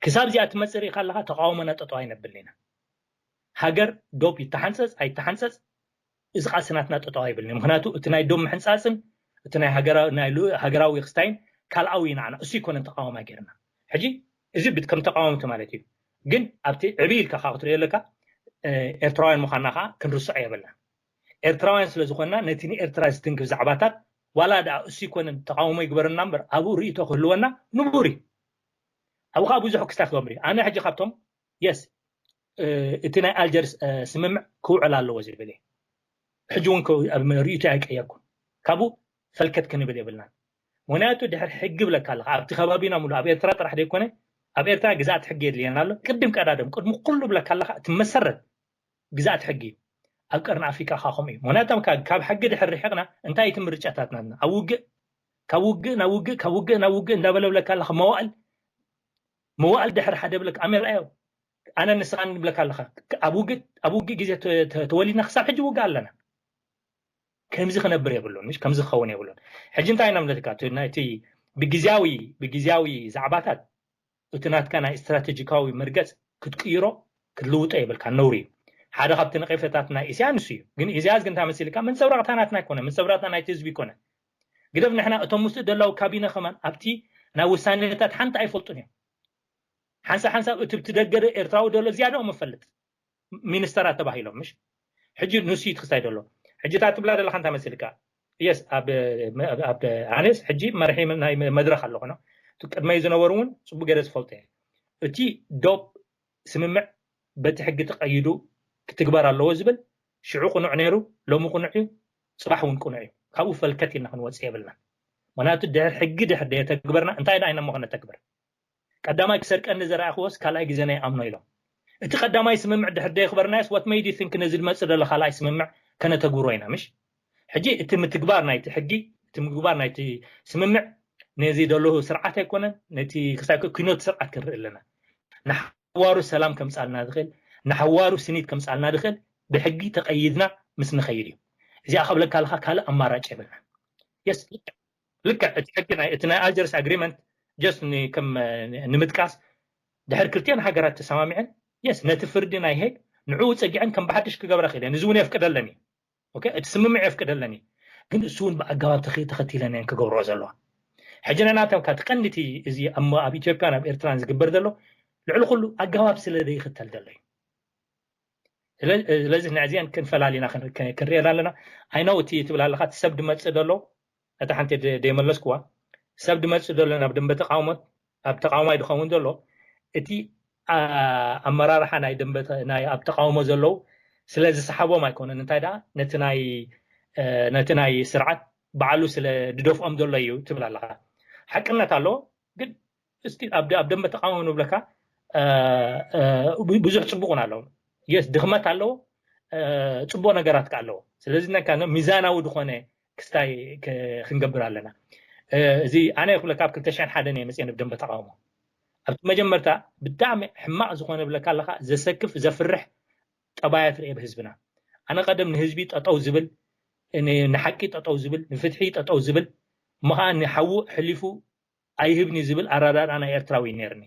ክሳብ እዚኣ ትመፅእ ርኢካ ኣለካ ተቃውሞና ጠጠው ኣይነብልን ኢና። ሃገር ዶብ ይተሓንፀፅ ኣይተሓንፀፅ፣ እዚ ቃልሲ ናትና ጠጠው ኣይብልን እዩ። ምክንያቱ እቲ ናይ ዶብ ምሕንፃፅን እቲ ናይ ሃገራዊ ክስታይን ካልኣዊ እዩ ንዓና። እሱ ይኮነን ተቃዋማይ ገይርና። ሕጂ እዚ ከም ተቃወምቲ ማለት እዩ። ግን ኣብቲ ዕብይ ኢልካ ከዓ ክትሪኦ ኣለካ፣ ኤርትራውያን ምኳንና ከዓ ክንርስዖ የብልና። ኤርትራውያን ስለዝኮንና ነቲ ንኤርትራ ዝትንክፍ ዛዕባታት ዋላ ደኣ እሱ ይኮነን ተቃውሞ ይግበረና እምበር ኣብኡ ርእይቶ ክህልወና ንቡር እዩ። ኣብኡ ከዓ ብዙሕ ክስታይ ክገብር እዩ። ኣነ ሕጂ ካብቶም የስ እቲ ናይ ኣልጀርስ ስምምዕ ክውዕል ኣለዎ ዝብል እየ። ሕጂ እውን ርኢቶ ኣይቀየርኩን። ካብኡ ፈልከት ክንብል የብልናን። ምክንያቱ ድሕር ሕጊ ብለካ ኣለካ ኣብቲ ከባቢና ሙሉ ኣብ ኤርትራ ጥራሕ ዘይኮነ ኣብ ኤርትራ ግዛኣት ሕጊ የድልየና ኣሎ። ቅድም ቀዳድም ቅድሚ ኩሉ ብለካ ኣለካ እቲ መሰረት ግዛኣት ሕጊ እዩ። ኣብ ቀርኒ ኣፍሪካ ከዓ ከምኡ እዩ። ምክንያቱ ካብ ሕጊ ድሕር ርሒቅና እንታይ እቲ ምርጫታት ናትና ኣብ ውግእ ካብ ውግእ ናብ ውግእ ካብ ውግእ ናብ ውግእ እንዳበለ ብለካ ኣለካ መዋእል መዋእል ድሕር ሓደ ብለካ ኣሜርኣዮ ኣነ ንስኻ ንብለካ ኣለካ ኣብ ውግእ ኣብ ውግእ ግዜ ተወሊድና ክሳብ ሕጂ ውግእ ኣለና። ከምዚ ክነብር የብሉን፣ ምሽ ከምዚ ክኸውን የብሉን። ሕጂ እንታይ ኢና ምለትካ እቲ ናይቲ ብግዜያዊ ብግዜያዊ ዛዕባታት እቲ ናትካ ናይ ስትራቴጂካዊ መርገፅ ክትቅይሮ ክትልውጦ የብልካ፣ ነውሪ እዩ። ሓደ ካብቲ ነቐፈታት ናይ ኢሳያስ ንሱ እዩ። ግን ኢሳያስ ግን እንታይ መሲልካ መንፀብራቕታ ናትና ኣይኮነ፣ መንፀብራቕታ ናይቲ ህዝቢ ይኮነ። ግደፍ ንሕና እቶም ምስኡ ደላው ካቢነ ከማን ኣብቲ ናይ ውሳኔታት ሓንቲ ኣይፈልጡን እዮም። ሓንሳብ ሓንሳብ እቲ ብትደገደ ኤርትራዊ ደሎ ዝያዳኦም እፈልጥ ሚኒስተራት ተባሂሎም ምሽ ሕጂ ንሱ ይትክስታይ ደሎ። ሕጂ እታ ትብላ ዘለካ እንታይ መሲልካ? የስ ኣብ ኣነስ ሕጂ መርሒ ናይ መድረክ ኣለኹ ነው። ቅድመይ ዝነበሩ እውን ፅቡቅ ገይረ ዝፈልጦ እየ። እቲ ዶብ ስምምዕ በቲ ሕጊ ተቀይዱ ክትግበር ኣለዎ ዝብል ሽዑ ቅኑዕ ነይሩ፣ ሎሚ ቅኑዕ እዩ፣ ፅባሕ እውን ቅኑዕ እዩ። ካብኡ ፈልከት ኢልና ክንወፅእ የብልና። ምክንያቱ ድሕር ሕጊ ድሕር ደየተግበርና እንታይ ዳ ኢና እሞ ክነተግብር? ቀዳማይ ክሰርቀኒ ዘረኣኽዎስ ካልኣይ ግዜ ናይ ኣምኖ ኢሎም። እቲ ቀዳማይ ስምምዕ ድሕር ደየኽበርናዮስ what made you think ነዚ ዝመፅእ ዘሎ ካልኣይ ስምምዕ ከነተግብሮ ኢና ምሽ? ሕጂ እቲ ምትግባር ናይቲ ሕጊ እቲ ምግባር ናይቲ ስምምዕ ነዚ ደለሁ ስርዓት ኣይኮነን። ነቲ ክሳብ ኩኖት ስርዓት ክንርኢ ኣለና። ንሓዋሩ ሰላም ከምፃልና ዝኽእል ንሓዋሩ ስኒት ከምፃልና ዝኽእል ብሕጊ ተቀይድና ምስ ንኸይድ እዩ። እዚኣ ከብለካ ኣለካ ካልእ ኣማራጭ የብልና። የስ ልክዕ እቲ ሕጊ ናይ እቲ ናይ ኣልጀርስ ኣግሪመንት ጀስት ከም ንምጥቃስ ድሕር ክልቲኦን ሃገራት ተሰማሚዐን የስ ነቲ ፍርዲ ናይ ሄግ ንዕኡ ፀጊዐን ከም ብሓድሽ ክገብራ ክእለን እዚ እውን የፍቅደለን እዩ። እቲ ስምምዕ የፍቅደለን እዩ። ግን እሱ እውን ብኣገባብ ተኸቲለን እየን ክገብርኦ ዘለዋ። ሕጂ ንናቶም ካብቲ ቀንዲቲ እዚ ኣብ ኢትዮጵያን ኣብ ኤርትራን ዝግበር ዘሎ ልዕሊ ኩሉ ኣገባብ ስለ ዘይኽተል ዘሎ እዩ። ስለዚ ንዕዚአን ክንፈላሊና ክንሪኤን ኣለና። ኣይነው እቲ ትብል ኣለካ እቲ ሰብ ድመፅእ ዘሎ እታ ሓንቲ ደይመለስኩዋ ሰብ ድመፅእ ዘሎ ናብ ደንበ ተቃውሞ ኣብ ተቃውማይ ድኸውን ዘሎ እቲ ኣመራርሓ ናይ ደንበ ናይ ኣብ ተቃውሞ ዘለዉ ስለ ዝሰሓቦም ኣይኮነን እንታይ ደኣ ነቲ ናይ ነቲ ናይ ስርዓት ባዕሉ ስለ ድደፍኦም ዘሎ እዩ ትብል ኣለካ። ሓቅነት ኣለዎ ግን እስቲ ኣብ ደንበ ተቃውሞ ንብለካ ብዙሕ ፅቡቅ እውን ኣለዎ። የስ ድኽመት ኣለዎ፣ ፅቡቅ ነገራት ከ ኣለዎ። ስለዚ ነካ ሚዛናዊ ድኾነ ክስታይ ክንገብር ኣለና። እዚ ኣነ ክብለካ ኣብ ክልተ ሽሕን ሓደን እየ መፅአ ንብ ደንበ ተቃውሞ ኣብቲ መጀመርታ ብጣዕሚ ሕማቅ ዝኾነ ብለካ ኣለካ ዘሰክፍ ዘፍርሕ ጠባያት ርኤ ብህዝብና። ኣነ ቀደም ንህዝቢ ጠጠው ዝብል ንሓቂ ጠጠው ዝብል ንፍትሒ ጠጠው ዝብል እሞ ከዓ ንሓዉ ሕሊፉ ኣይህብኒ ዝብል ኣራዳድኣ ናይ ኤርትራዊ ነርኒ።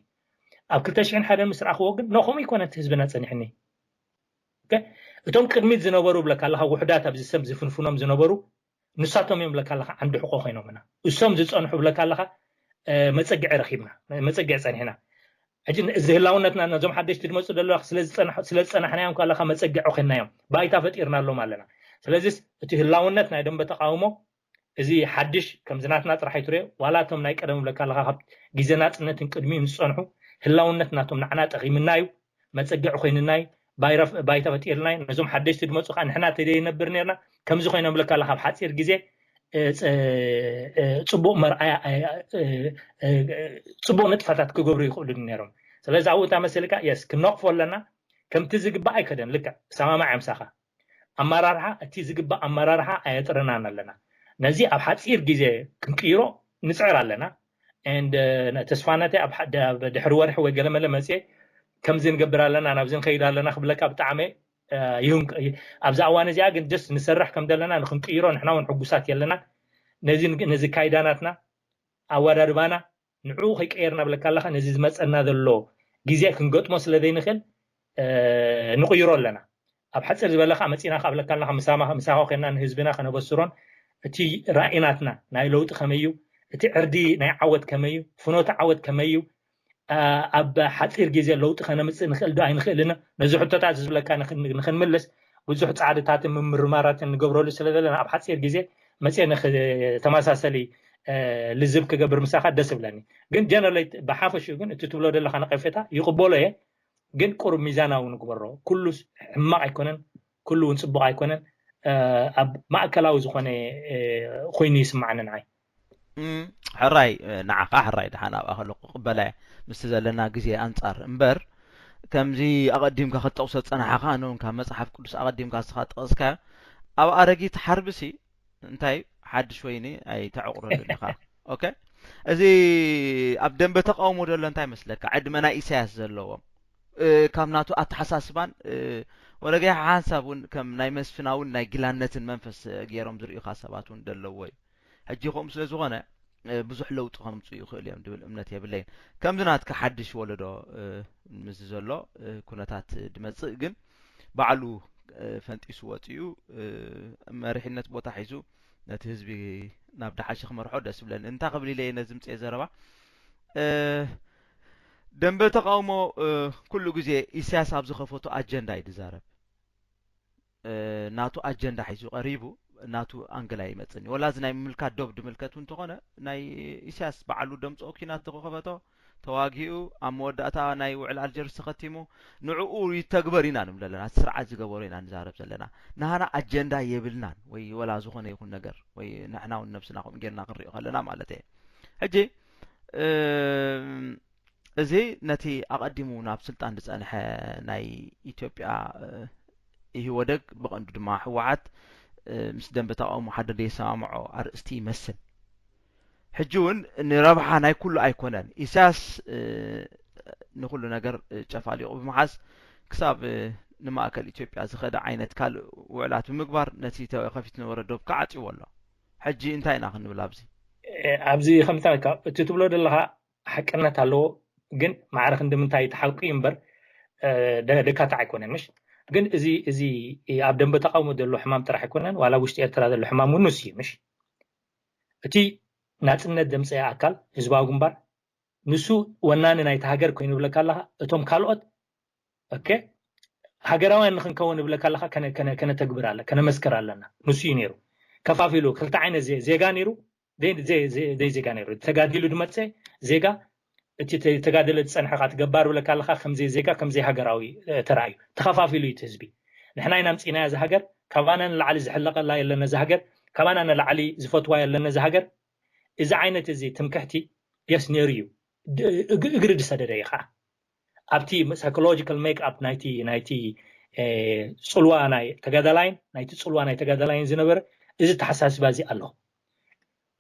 ኣብ ክልተ ሽሕን ሓደን ምስ ረኣኽዎ ግን ነኸምኡ ይኮነ እቲ ህዝብና ጸኒሕኒ። እቶም ቅድሚት ዝነበሩ ብለካ ኣለካ ውሕዳት ኣብዚ ሰብ ዝፍንፍኖም ዝነበሩ ንሳቶም እዮም ብለካ ኣለካ ዓንዲ ሕቆ ኮይኖምና። እሶም ዝጸንሑ ብለካ ኣለካ መጸግዒ ረኺብና መጸግዒ ጸኒሕና። ሕጂ እዚ ህላውነትና ነዞም ሓደሽቲ ዝመፁ ዘለዋ ስለ ዝፀናሕናዮም ከለካ መፀግዒ ኮይንናዮም ባይታ ፈጢርናሎም ኣለና። ስለዚስ እቲ ህላውነት ናይ ደንበ ተቃውሞ እዚ ሓድሽ ከምዚ ናትና ጥራሕ ኣይትሪኦ ዋላ እቶም ናይ ቀደም ብለካ ኣለካ ካብ ግዜ ናፅነትን ቅድሚኡ ዝፀንሑ ህላውነት ናቶም ንዓና ጠቂምና እዩ መፀግዒ ኮይንና እዩ ባይታ ፈጢርና እዩ ነዞም ሓደሽቲ ዝመፁ ከዓ ንሕና ተደይነብር ነርና ከምዚ ኮይኖም ብለካ ኣለካ ኣብ ሓፂር ግዜ ፅቡቅ መርኣያ ፅቡቅ ንጥፈታት ክገብሩ ይኽእሉ ነሮም። ስለዚ ኣብኡ እንታይ መሰልካ የስ ክነቕፎ ኣለና። ከምቲ ዝግባእ ኣይከደን ልክዕ ሰማማዕ ምሳኻ ኣመራርሓ እቲ ዝግባእ ኣመራርሓ ኣየጥረናን ኣለና። ነዚ ኣብ ሓፂር ግዜ ክንቅይሮ ንፅዕር ኣለና። ተስፋነተ ድሕሪ ወርሒ ወይ ገለመለ መፅየ ከምዚ ንገብር ኣለና ናብዚ ንኸይድ ኣለና ክብለካ ብጣዕሚ ኣብዛ እዋን እዚኣ ግን ደስ ንሰርሕ ከም ዘለና ንክንቅይሮ ንሕና እውን ሕጉሳት የለና። ነዚ ካይዳናትና ኣወዳድባና ንዕኡ ከይቀየርና ብለካ ኣለካ ነዚ ዝመፀና ዘሎ ግዜ ክንገጥሞ ስለ ዘይንኽእል ንቕይሮ ኣለና። ኣብ ሓፂር ዝበለ ከዓ መፂና ካብ ለካልና ምሳኻ ኮይና ንህዝብና ከነበስሮን እቲ ራእይናትና ናይ ለውጢ ከመዩ፣ እቲ ዕርዲ ናይ ዓወት ከመዩ፣ ፍኖተ ዓወት ከመዩ፣ ኣብ ሓፂር ግዜ ለውጢ ከነምፅእ ንኽእል ዶ ኣይንኽእልን? ነዚ ሕቶታት ዝብለካ ንኽንምልስ ብዙሕ ፃዕድታትን ምምርማራትን ንገብረሉ ስለ ዘለና ኣብ ሓፂር ግዜ መፅአ ተመሳሰሊ ልዝብ ክገብር ምሳኻ ደስ ብለኒ። ግን ጀነራል ብሓፈሽኡ ግን እቲ ትብሎ ዘለካ ነቐፌታ ይቕበሎ እየ። ግን ቁሩብ ሚዛናዊ ንግበሮ። ኩሉ ሕማቕ ኣይኮነን፣ ኩሉ እውን ፅቡቕ ኣይኮነን። ኣብ ማእከላዊ ዝኾነ ኮይኑ ይስማዓኒ ንዓይ። ሕራይ፣ ንዓኻ ሕራይ፣ ደሓን ኣብኣ ከለኩ ክቕበላ እየ ምስቲ ዘለና ግዜ ኣንጻር። እምበር ከምዚ ኣቐዲምካ ክትጠቕሶ ዝጸናሕኻ፣ ንውን ካብ መጽሓፍ ቅዱስ ኣቐዲምካ ንስኻ ጠቐስካዮ፣ ኣብ ኣረጊት ሓርብሲ እንታይ ሓድሽ ወይኒ ኣይተዕቑረሉን ኢኻ። ኦኬ፣ እዚ ኣብ ደንበ ተቃውሞ ዘሎ እንታይ መስለካ? ዕድመ ናይ ኢሳያስ ዘለዎም፣ ካብ ናቱ ኣተሓሳስባን ወለገ ሓንሳብ እውን ከም ናይ መስፍናውን ናይ ጊላነትን መንፈስ ገይሮም ዝርእዩኻ ሰባት እውን ዘለውዎ እዩ። ሕጂ ከምኡ ስለ ዝኾነ ብዙሕ ለውጢ ከምፅኡ ይኽእል እዮም ድብል እምነት የብለይን። ከምዚ ናትካ ሓድሽ ወለዶ ምስ ዘሎ ኩነታት ድመፅእ ግን ባዕሉ ፈንጢሱ ወፂኡ መሪሕነት ቦታ ሒዙ ነቲ ህዝቢ ናብ ደሓሸ ክመርሖ ደስ ብለኒ። እንታይ ክብል ኢለ ነዚ ምፅኤ ዘረባ ደንበ ተቃውሞ ኩሉ ግዜ ኢሳያስ ኣብ ዝኸፈቱ ኣጀንዳ እዩ ዝዛረብ። ናቱ ኣጀንዳ ሒዙ ቀሪቡ ናቱ ኣንግል ኣይመፅን እዩ። ወላ እዚ ናይ ምምልካት ዶብ ድምልከት እውን እንተኾነ ናይ ኢሳያስ በዓሉ ደምፅኦ ኪናት ተኸፈቶ ተዋጊኡ ኣብ መወዳእታ ናይ ውዕል ኣልጀርስ ተኸቲሙ ንዕኡ ይተግበር ኢና ንብል ዘለና። እቲ ስርዓት ዝገበሮ ኢና ንዛረብ ዘለና። ንሃና ኣጀንዳ የብልናን ወይ ወላ ዝኾነ ይኹን ነገር ወይ ንሕና እውን ነብስና ከምኡ ጌርና ክንሪኦ ከለና ማለት እየ። ሕጂ እዚ ነቲ ኣቐዲሙ ናብ ስልጣን ዝጸንሐ ናይ ኢትዮጵያ ኢህወደግ ብቐንዱ ድማ ህወሓት ምስ ደንበ ተቃውሞ ሓደ ዘይሰማምዖ ኣርእስቲ ይመስል። ሕጂ እውን ንረብሓ ናይ ኩሉ ኣይኮነን። ኢሳያስ ንኩሉ ነገር ጨፋሊቑ ብምሓዝ ክሳብ ንማእከል ኢትዮጵያ ዝኸደ ዓይነት ካልእ ውዕላት ብምግባር ነቲ ተኸፊቱ ዝነበረ ዶብ ከዓ ዓፂዎ ኣሎ። ሕጂ እንታይ ኢና ክንብል ኣብዚ? ኣብዚ ከምታ እቲ ትብሎ ዘለኻ ሓቅነት ኣለዎ፣ ግን ማዕረ ክንዲ ምንታይ እቲ ሓቂ እዩ እምበር ደካታዕ ኣይኮነን። ምሽ ግን እዚ እዚ ኣብ ደንበ ተቃውሞ ዘሎ ሕማም ጥራሕ ኣይኮነን፣ ዋላ ውሽጢ ኤርትራ ዘሎ ሕማም እውን ንሱ እዩ። ምሽ እቲ ናፅነት ዘምፀአ ኣካል ህዝባዊ ግንባር ንሱ ወናኒ ናይቲ ሃገር ኮይኑ ይብለካ ኣለካ። እቶም ካልኦት ኦኬ ሃገራውያን ንክንከውን ይብለካ ኣለካ፣ ከነተግብር ኣለ ከነመስከር ኣለና። ንሱ እዩ ነይሩ ከፋፊሉ ክልተ ዓይነት ዜጋ ነይሩ፣ ደይ ዜጋ ነይሩ። ተጋዲሉ ድመፀ ዜጋ እቲ ተጋደለ ዝፀንሐ ካ ትገባር ብለካ ኣለካ፣ ከምዘይ ዜጋ ከምዘይ ሃገራዊ ተራእዩ ተኸፋፊሉ እዩ ህዝቢ። ንሕና ኢና ምፅኢናያ እዚ ሃገር፣ ካባና ንላዕሊ ዝሕለቀላ የለን ነዚ ሃገር፣ ካባና ንላዕሊ ዝፈትዋ የለን ነዚ ሃገር። እዚ ዓይነት እዚ ትምክሕቲ የስ ነይሩ እዩ፣ እግሪ ዝሰደደ እዩ ከዓ ኣብቲ ሳይኮሎጂካል ሜክ ኣፕ ናይቲ ናይቲ ፅልዋ ናይ ተጋዳላይን ናይቲ ፅልዋ ናይ ተጋዳላይን ዝነበረ እዚ ተሓሳስባ እዚ ኣሎ።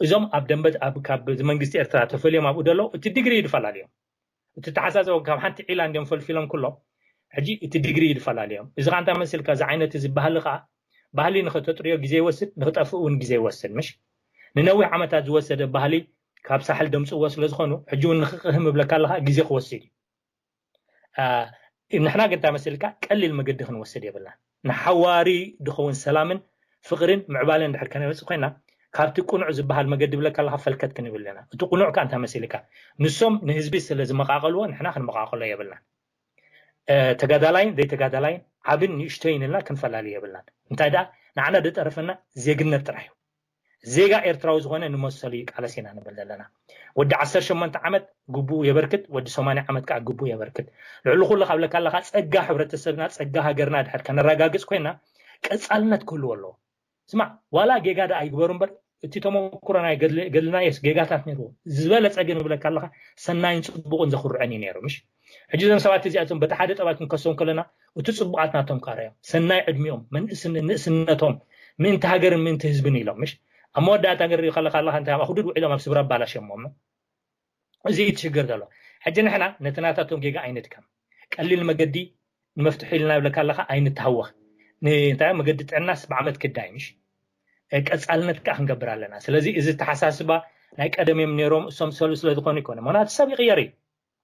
እዞም ኣብ ደንበ ካብ መንግስቲ ኤርትራ ተፈልዮም ኣብኡ ደለዉ እቲ ዲግሪ ይፈላለዮም። እቲ ተሓሳስባ ካብ ሓንቲ ዒላ እንዲም ፈልፊሎም ኩሎ ሕጂ እቲ ዲግሪ ይፈላለዮም። እዚ ከ እንታይ መሲልካ እዚ ዓይነት እዚ ባህሊ ከዓ ባህሊ ንክተጥርዮ ግዜ ይወስድ፣ ንክጠፍእ እውን ግዜ ይወስድ። ምሽ ንነዊሕ ዓመታት ዝወሰደ ባህሊ ካብ ሳሕል ደምፅዎ ስለ ዝኾኑ ሕጂ እውን ንክቅህም እብለካ ኣለካ ግዜ ክወስድ እዩ። ንሕና ግን እንታይ መሲልካ ቀሊል መገዲ ክንወስድ የብልና። ንሓዋሪ ድኸውን ሰላምን ፍቅርን ምዕባለን ድሕር ከነበፅእ ኮይና ካብቲ ቁኑዕ ዝበሃል መገዲ ብለካ ኣለካ ፈልከት ክንብል ኣለና። እቲ ቁኑዕ ከዓ እንታይ መሲልካ ንሶም ንህዝቢ ስለ ዝመቃቀልዎ ንሕና ክንመቃቀሎ የብልና። ተጋዳላይን ዘይተጋዳላይን ዓብን ንእሽቶይን ኢልና ክንፈላለ የብልናን። እንታይ ደኣ ንዓና ደጠረፈና ዜግነት ጥራሕ እዩ። ዜጋ ኤርትራዊ ዝኾነ ንመሰሉ ይቃለስ ኢና ንብል ዘለና። ወዲ ዓሰርተ ሸሞንተ ዓመት ግቡኡ የበርክት፣ ወዲ ሰማንያ ዓመት ከዓ ግቡኡ የበርክት። ልዕሊ ኩሉ ካብ ለካ ኣለካ ጸጋ ሕብረተሰብና ጸጋ ሃገርና ድሕር ከነረጋግጽ ኮይና ቀጻልነት ክህልዎ ኣለዎ። ስማዕ ዋላ ጌጋ ደኣ ይግበሩ እምበር እቲ ተመክሮ ናይ ገድልናየስ ጌጋታት ነይርዎ ዝበለጸ ግን ብለካ ኣለካ ሰናይን ጽቡቕን ዘኹርዐን እዩ ነይሩ ምሽ ሕጂ እዞም ሰባት እዚኣቶም በቲ ሓደ ጠባት ክንከሶም ከለና እቲ ጽቡቓት ናቶም ካረዮም ሰናይ ዕድሚኦም ንእስነቶም ምእንቲ ሃገርን ምእንቲ ህዝብን ኢሎም ምሽ ኣብ መወዳእታ ግን ሪኢ ከለካ ኣለካ እንታይ ኣብ ኣክዱድ ውዒሎም ኣብ ስብራ ኣባላሸሞም እዚ እዩ ትሽግር ዘሎ ሕጂ ንሕና ነቲ ናታቶም ጌጋ ኣይንድከም ቀሊል መገዲ ንመፍትሒ ኢልና ይብለካ ኣለካ ኣይንተሃወኽ እንታይ መገዲ ጥዕናስ ብዓመት ክዳይ ምሽ ቀፃልነት ከዓ ክንገብር ኣለና ስለዚ እዚ ተሓሳስባ ናይ ቀደም እዮም ነይሮም እሶም ሰሉ ስለ ዝኾኑ ይኮነ ምክንያቱ ሰብ ይቅየር እዩ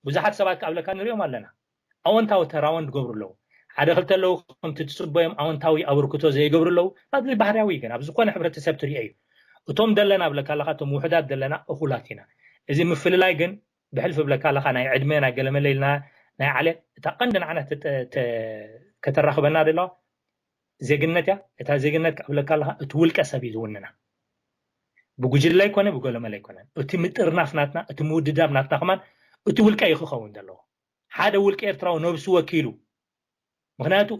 ብዙሓት ሰባት ክኣብለካ ንሪኦም ኣለና ኣወንታዊ ተራውን ዝገብሩ ኣለዉ ሓደ ክልተ ኣለዉ ከምቲ ትፅበዮም ኣወንታዊ ኣበርክቶ ዘይገብሩ ኣለዉ። ኣብዚ ባህርያዊ ግን ኣብ ዝኾነ ሕብረተሰብ ትሪኦ እዩ። እቶም ዘለና ብለካ ኣለካ እቶም ውሕዳት ዘለና እኹላት ኢና። እዚ ምፍልላይ ግን ብሕልፊ ብለካ ኣለካ ናይ ዕድመ ናይ ገለመለ ኢልና ናይ ዓለ እታ ቀንዲ ንዓና ከተራኽበና ደለዋ ዜግነት እያ። እታ ዜግነት ክብለካ ኣለካ እቲ ውልቀ ሰብ እዩ ዝውንና። ብጉጅለ ኣይኮነ ብገለመለ ኣይኮነን። እቲ ምጥርናፍ ናትና እቲ ምውድዳብ ናትና ከማን እቲ ውልቀ እዩ ክኸውን ዘለዎ። ሓደ ውልቀ ኤርትራዊ ነብሱ ወኪሉ ምክንያቱ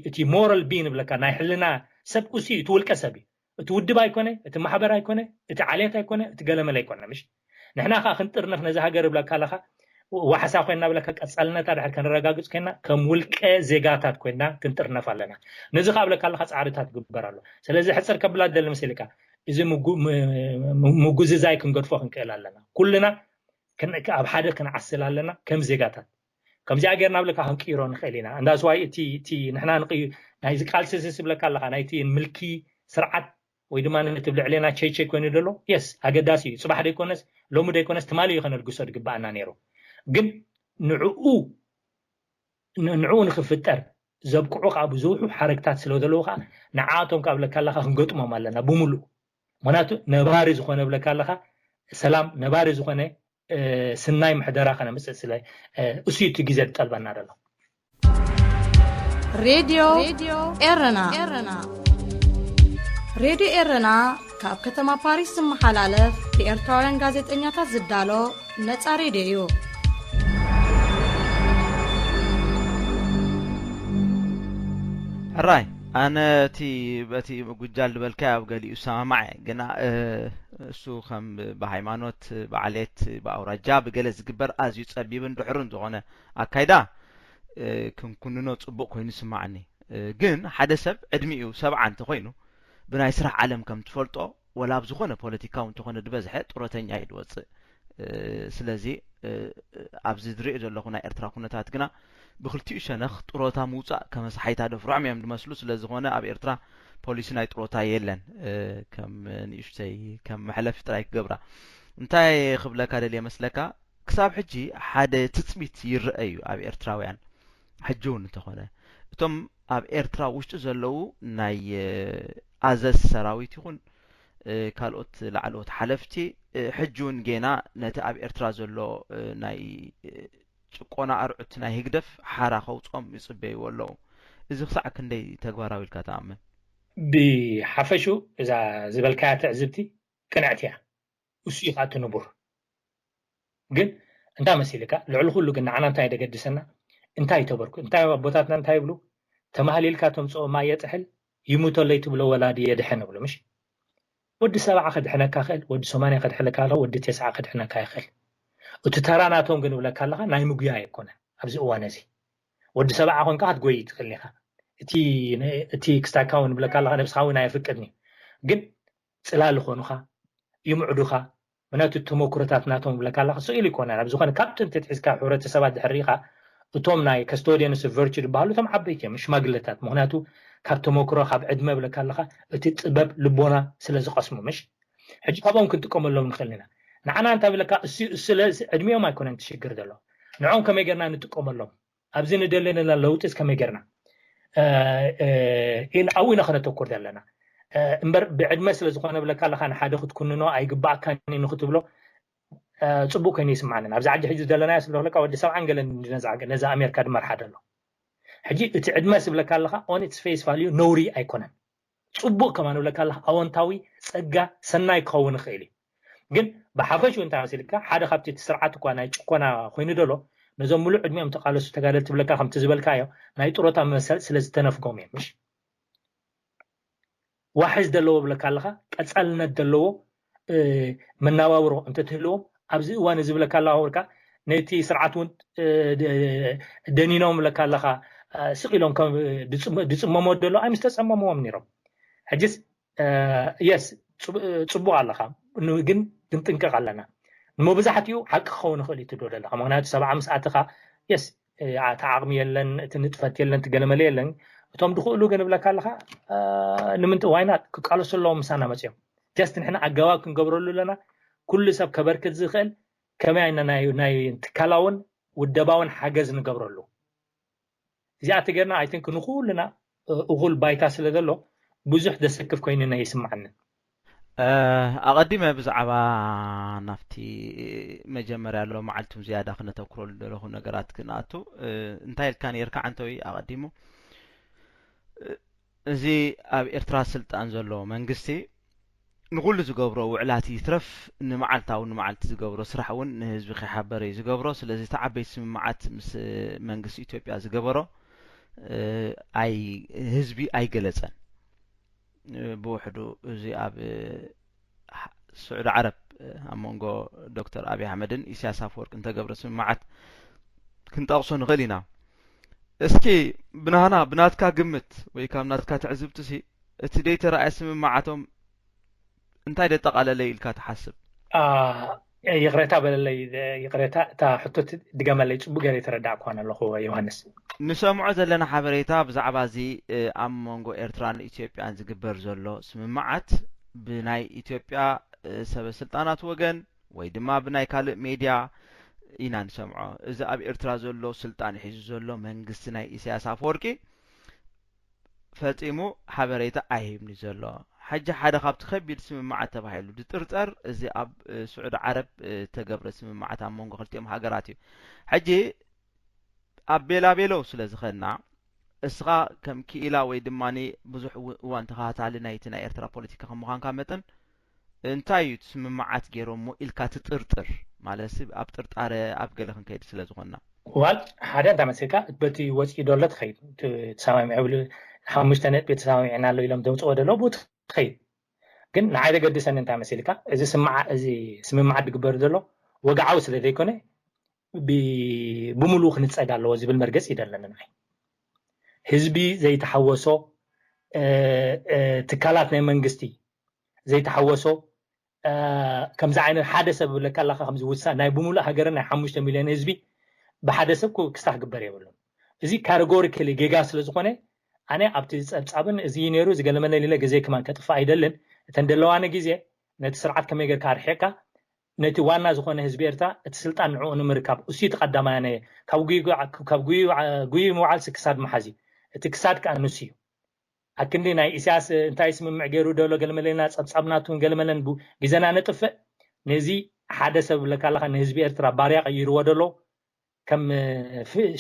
እቲ ሞራል ቢን ብለካ ናይ ሕልና ሰብ እሱ እዩ እቲ ውልቀ ሰብ እዩ። እቲ ውድብ ኣይኮነ እቲ ማሕበር ኣይኮነ እቲ ዓሌት ኣይኮነ እቲ ገለመለ ኣይኮነ ምሽ ንሕና ከዓ ክንጥርነፍ ነዚ ሃገር ብለካ ኣለካ ዋሕሳ ኮይና ብለካ ቀፃልነታ ድሕር ከነረጋግፅ ኮይና ከም ውልቀ ዜጋታት ኮይና ክንጥርነፍ ኣለና። ነዚ ከዓ ብለካ ኣለካ ፃዕርታት ግበር ኣሎ። ስለዚ ሕፅር ከብላ ደሊ መሲልካ እዚ ምጉዝዛይ ክንገድፎ ክንክእል ኣለና። ኩልና ኣብ ሓደ ክንዓስል ኣለና ከም ዜጋታት። ከምዚኣ ጌርና ብለካ ክንቅይሮ ንኽእል ኢና። እንዳስዋይ እቲ እቲ ንሕና ንቕዩ ናይዚ ቃልሲ ዝስብለካ ኣለካ ናይቲ ምልኪ ስርዓት ወይ ድማ ነቲ ብልዕሌና ቸይቸይ ኮይኑ ደሎ የስ ኣገዳሲ እዩ። ፅባሕ ደይኮነስ ሎሚ ደይኮነስ ትማሊ እዩ ከነልግሶ ዝግባኣና ነይሩ። ግን ንዕኡ ንዕኡ ንክፍጠር ዘብቅዑ ከዓ ብዙሑ ሓረግታት ስለ ዘለዉ ከዓ ንዓቶም ካብ ለካ ኣለካ ክንገጥሞም ኣለና ብምሉእ። ምክንያቱ ነባሪ ዝኾነ ብለካ ኣለካ ሰላም ነባሪ ዝኾነ ስናይ ምሕደራ ከነምፅእ ስለ እሱ እቲ ግዜ ዝጠልበና ዘሎ። ሬድዮ ኤረና ሬድዮ ኤረና ካብ ከተማ ፓሪስ ዝመሓላለፍ ብኤርትራውያን ጋዜጠኛታት ዝዳሎ ነጻ ሬድዮ እዩ። ሕራይ ኣነ እቲ በቲ ጉጃል ዝበልካዮ ኣብ ገሊኡ እሰማማዕ እየ፣ ግና እሱ ከም ብሃይማኖት፣ ብዓሌት፣ ብኣውራጃ፣ ብገለ ዝግበር ኣዝዩ ጸቢብን ድሑርን ዝኾነ ኣካይዳ ክንኩንኖ ጽቡቕ ኮይኑ ይስምዓኒ። ግን ሓደ ሰብ ዕድሚኡ ሰብዓ እንተኾይኑ ብናይ ስራሕ ዓለም ከም ትፈልጦ ወላ ኣብ ዝኾነ ፖለቲካዊ እንተኾነ ዝበዝሐ ጡረተኛ እዩ ዝወፅእ። ስለዚ ኣብዚ ዝሪኦ ዘለኹ ናይ ኤርትራ ኩነታት ግና ብክልቲኡ ሸነኽ ጥሮታ ምውፃእ ከመሳሓይታ ደፍርዖም እዮም ዝመስሉ። ስለዝኾነ ኣብ ኤርትራ ፖሊሲ ናይ ጥሮታ የለን። ከም ንእሽተይ ከም መሕለፊ ጥራይ ክገብራ። እንታይ ክብለካ ደልየ መስለካ፣ ክሳብ ሕጂ ሓደ ትፅቢት ይረአ እዩ ኣብ ኤርትራውያን። ሕጂ እውን እንተኾነ እቶም ኣብ ኤርትራ ውሽጢ ዘለዉ ናይ ኣዘዝ ሰራዊት ይኹን ካልኦት ላዕለዎት ሓለፍቲ ሕጂ እውን ጌና ነቲ ኣብ ኤርትራ ዘሎ ናይ ጭቆና ኣርዑት ናይ ህግደፍ ሓራ ከውፅኦም ይፅበይዎ ኣለዉ። እዚ ክሳዕ ክንደይ ተግባራዊ ኢልካ ትኣምን? ብሓፈሹ እዛ ዝበልካያ ትዕዝብቲ ቅንዕቲ እያ። እሱ እዩ ከዓ እቲ ንቡር። ግን እንታይ መሲልካ ልዕሊ ኩሉ ግን ንዓና እንታይ ደገድሰና? እንታይ ተበርኩ እንታይ ኣቦታትና እንታይ ይብሉ? ተማህሊልካ ተምፅኦ ማየ ጥሕል ይሙተለይ ትብሎ ወላዲ የድሕን እብሉ ምሽ ወዲ ሰብዓ ከድሕነካ ይኽእል፣ ወዲ ሰማንያ ከድሕነካ ይኽእል፣ ወዲ ተስዓ ከድሕነካ ይኽእል። እቲ ተራ ናቶም ግን እብለካ ኣለኻ ናይ ምጉያ ኣይኮነን። ኣብዚ እዋን እዚ ወዲ ሰብዓ ኮንካ ክትጎይ ትኽእል ኢኻ። እቲ እቲ ክስታካ እውን እብለካ ኣለኻ ነብስኻ እውን ኣየፍቅድን እዩ። ግን ፅላል ይኾኑኻ፣ ይምዕዱኻ። ምክንያቱ ተመኩሮታት ናቶም እብለካ ኣለኻ ስኢሉ ይኮነን። ኣብ ዝኾነ ካብ ጥንቲ ትሒዝካ ሕብረተሰባት ድሕር ርኢኻ እቶም ናይ custodians of virtue ዝበሃሉ እቶም ዓበይቲ እዮም ሽማግለታት። ምክንያቱ ካብ ተመክሮ ካብ ዕድመ ብለካ ኣለካ እቲ ጥበብ ልቦና ስለ ዝቀስሙ ምሽ ሕጂ ካብኦም ክንጥቀመሎም ንክእል ኢና። ንዓና እንታይ ብለካ እሱ ስለ ዕድሚኦም ኣይኮነን ትሽግር ዘሎ ንዕኦም ከመይ ገርና ንጥቀመሎም ኣብዚ ንደለነና ለውጢ ከመይ ገርና ኣብኡ ኢና ክነተኩር ዘለና እምበር ብዕድመ ስለ ዝኾነ ብለካ ኣለካ ንሓደ ክትኩንኖ ኣይግባእካን ንክትብሎ ፅቡቅ ኮይኑ ይስምዓንን ኣብዚ ዓዲ ሕጂ ዘለናዮ ስለ ክለካ ወዲ ሰብዓን ገለን ነዛ ኣሜሪካ ድመርሓ ደሎ ሕጂ እቲ ዕድመ ስብለካ ኣለካ on its face value ነውሪ ኣይኮነን ፅቡቅ ከማን ብለካ ኣለካ ኣወንታዊ ፀጋ ሰናይ ክኸውን ይኽእል እዩ ግን ብሓፈሽኡ እንታይ መሲልካ ሓደ ካብቲ እቲ ስርዓት እኳ ናይ ጭኮና ኮይኑ ደሎ ነዞም ሙሉእ ዕድሚኦም ተቃለሱ ተጋደልቲ ብለካ ከምቲ ዝበልካዮ ናይ ጥሮታ መሰል ስለ ዝተነፍጎም እዮም ምሽ ዋሕስ ዘለዎ ብለካ ኣለካ ቀፃልነት ዘለዎ መናባብሮ እንተትህልዎም ኣብዚ እዋን እዚ ብለካ ኣለካ ነቲ ስርዓት እውን ደኒኖም ብለካ ኣለካ ስቕ ኢሎም ድፅመሞ ደሎ ኣይምስ ተፀመምዎም ነይሮም ሕጅስ የስ ፅቡቅ ኣለካ ግን ክንጥንቀቅ ኣለና ንመብዛሕትኡ ሓቂ ክኸውን ይኽእል እዩ ትዶ ዘለካ ምክንያቱ ሰብዓ ምስ ኣትኻ የስ እቲ ዓቕሚ የለን እቲ ንጥፈት የለን ትገለመለ የለን እቶም ድኽእሉ ግን ብለካ ኣለካ ንምንት ዋይና ክቃለሱ ኣለዎም ምሳና መፅኦም ጀስት ንሕና ኣገባብ ክንገብረሉ ኣለና ኩሉ ሰብ ከበርክት ዝኽእል ከመይ ናይ ትካላውን ውደባውን ሓገዝ ንገብረሉ እዚኣ ተገርና ኣይትን ክንኩልና እኹል ባይታ ስለ ዘሎ ብዙሕ ዘሰክፍ ኮይኑና ይስምዓኒ። ኣቐዲመ ብዛዕባ ናብቲ መጀመርያ ኣሎ መዓልቱም ዝያዳ ክነተኩረሉ ዘለኹ ነገራት ክንኣቱ እንታይ ኢልካ ነርካ ዓንተዊ ኣቐዲሙ እዚ ኣብ ኤርትራ ስልጣን ዘሎ መንግስቲ ንኩሉ ዝገብሮ ውዕላት ይትረፍ ንመዓልታዊ ንመዓልቲ ዝገብሮ ስራሕ እውን ንህዝቢ ከይሓበረ እዩ ዝገብሮ። ስለዚ እቲ ዓበይቲ ስምምዓት ምስ መንግስቲ ኢትዮጵያ ዝገበሮ ኣይ ህዝቢ ኣይገለጸን። ብውሕዱ እዚ ኣብ ስዑዲ ዓረብ ኣብ መንጎ ዶክተር ኣብይ ኣሕመድን ኢሳያስ ኣፈወርቅን ተገብረ ስምምዓት ክንጠቕሶ ንኽእል ኢና። እስኪ ብናህና ብናትካ ግምት ወይ ካብ ናትካ ትዕዝብቲ ሲ እቲ ደይተረኣየ ስምምዓቶም እንታይ ደጠቓለለ ኢልካ ትሓስብ? ይቕሬታ በለለይ፣ ይቕሬታ እታ ሕቶ ድገመለይ፣ ጽቡቅ ገይረ የተረዳእኳን ኣለኹ ዮሃንስ። ንሰምዖ ዘለና ሓበሬታ ብዛዕባ እዚ ኣብ መንጎ ኤርትራን ኢትዮጵያን ዝግበር ዘሎ ስምምዓት ብናይ ኢትዮጵያ ሰበ ስልጣናት ወገን ወይ ድማ ብናይ ካልእ ሜድያ ኢና ንሰምዖ። እዚ ኣብ ኤርትራ ዘሎ ስልጣን ሒዙ ዘሎ መንግስቲ ናይ ኢሳያስ ኣፈወርቂ ፈጺሙ ሓበሬታ ኣይህብኒ ዘሎ። ሕጂ ሓደ ካብቲ ከቢድ ስምምዓት ተባሂሉ ዝጥርጠር እዚ ኣብ ስዑዲ ዓረብ ተገብረ ስምምዓት ኣብ መንጎ ክልቲኦም ሃገራት እዩ። ሕጂ ኣብ ቤላቤሎ ስለ ዝኸድና እስኻ ከም ክኢላ ወይ ድማ ብዙሕ እዋን ተኸታታሊ ናይቲ ናይ ኤርትራ ፖለቲካ ከም ምዃንካ መጠን እንታይ እዩ እቲ ስምምዓት ገይሮሞ ኢልካ ትጥርጥር? ማለት ኣብ ጥርጣረ ኣብ ገለ ክንከይድ ስለ ዝኾንና። ዋል ሓደ እንታ መሲልካ በቲ ወፂኡ ደሎ ትኸይድ ተሰማሚዑ ሓሙሽተ ነጥቢ ተሰማሚዕና ኣሎ ኢሎም ዘውፅኦ ደሎ ብኡ ትኸይድ። ግን ንዓይ ዘገድሰኒ እንታይ መሲልካ እዚ ስምምዓት ዝግበር ዘሎ ወግዓዊ ስለ ዘይኮነ ብምሉኡ ክንፀግ ኣለዎ ዝብል መርገፂ ይደለኒ። ንዓይ ህዝቢ ዘይተሓወሶ ትካላት ናይ መንግስቲ ዘይተሓወሶ ከምዚ ዓይነት ሓደ ሰብ ብለካ ኣለካ ከምዚ ውሳነ ናይ ብምሉእ ሃገርን ናይ ሓሙሽተ ሚልዮን ህዝቢ ብሓደ ሰብ ክስታ ክግበር የብሉን። እዚ ካተጎሪካሊ ጌጋ ስለ ዝኾነ ኣነ ኣብቲ ጸብጻብን እዚ እዩ ነይሩ እዚ ገለመለ ኢለ ግዜ ክማን ከጥፍእ ኣይደልን። እተን ደለዋኒ ግዜ ነቲ ስርዓት ከመይ ጌርካ ኣርሒቕካ ነቲ ዋና ዝኾነ ህዝቢ ኤርትራ እቲ ስልጣን ንዕኡ ንምርካብ እሱ እዩ ተቐዳማይ። ኣነ ካብ ጉዩ ምውዓል ክሳድ ምሓዝ እዩ። እቲ ክሳድ ከኣ ንሱ እዩ። ኣክንዲ ናይ ኢሳያስ እንታይ ስምምዕ ገይሩ ደሎ ገለመለና ጸብጻብናቱን ገለመለን ግዜና ነጥፍእ። ነዚ ሓደ ሰብ ብለካ ኣለኻ ንህዝቢ ኤርትራ ባርያ ቀይርዎ ደሎ ከም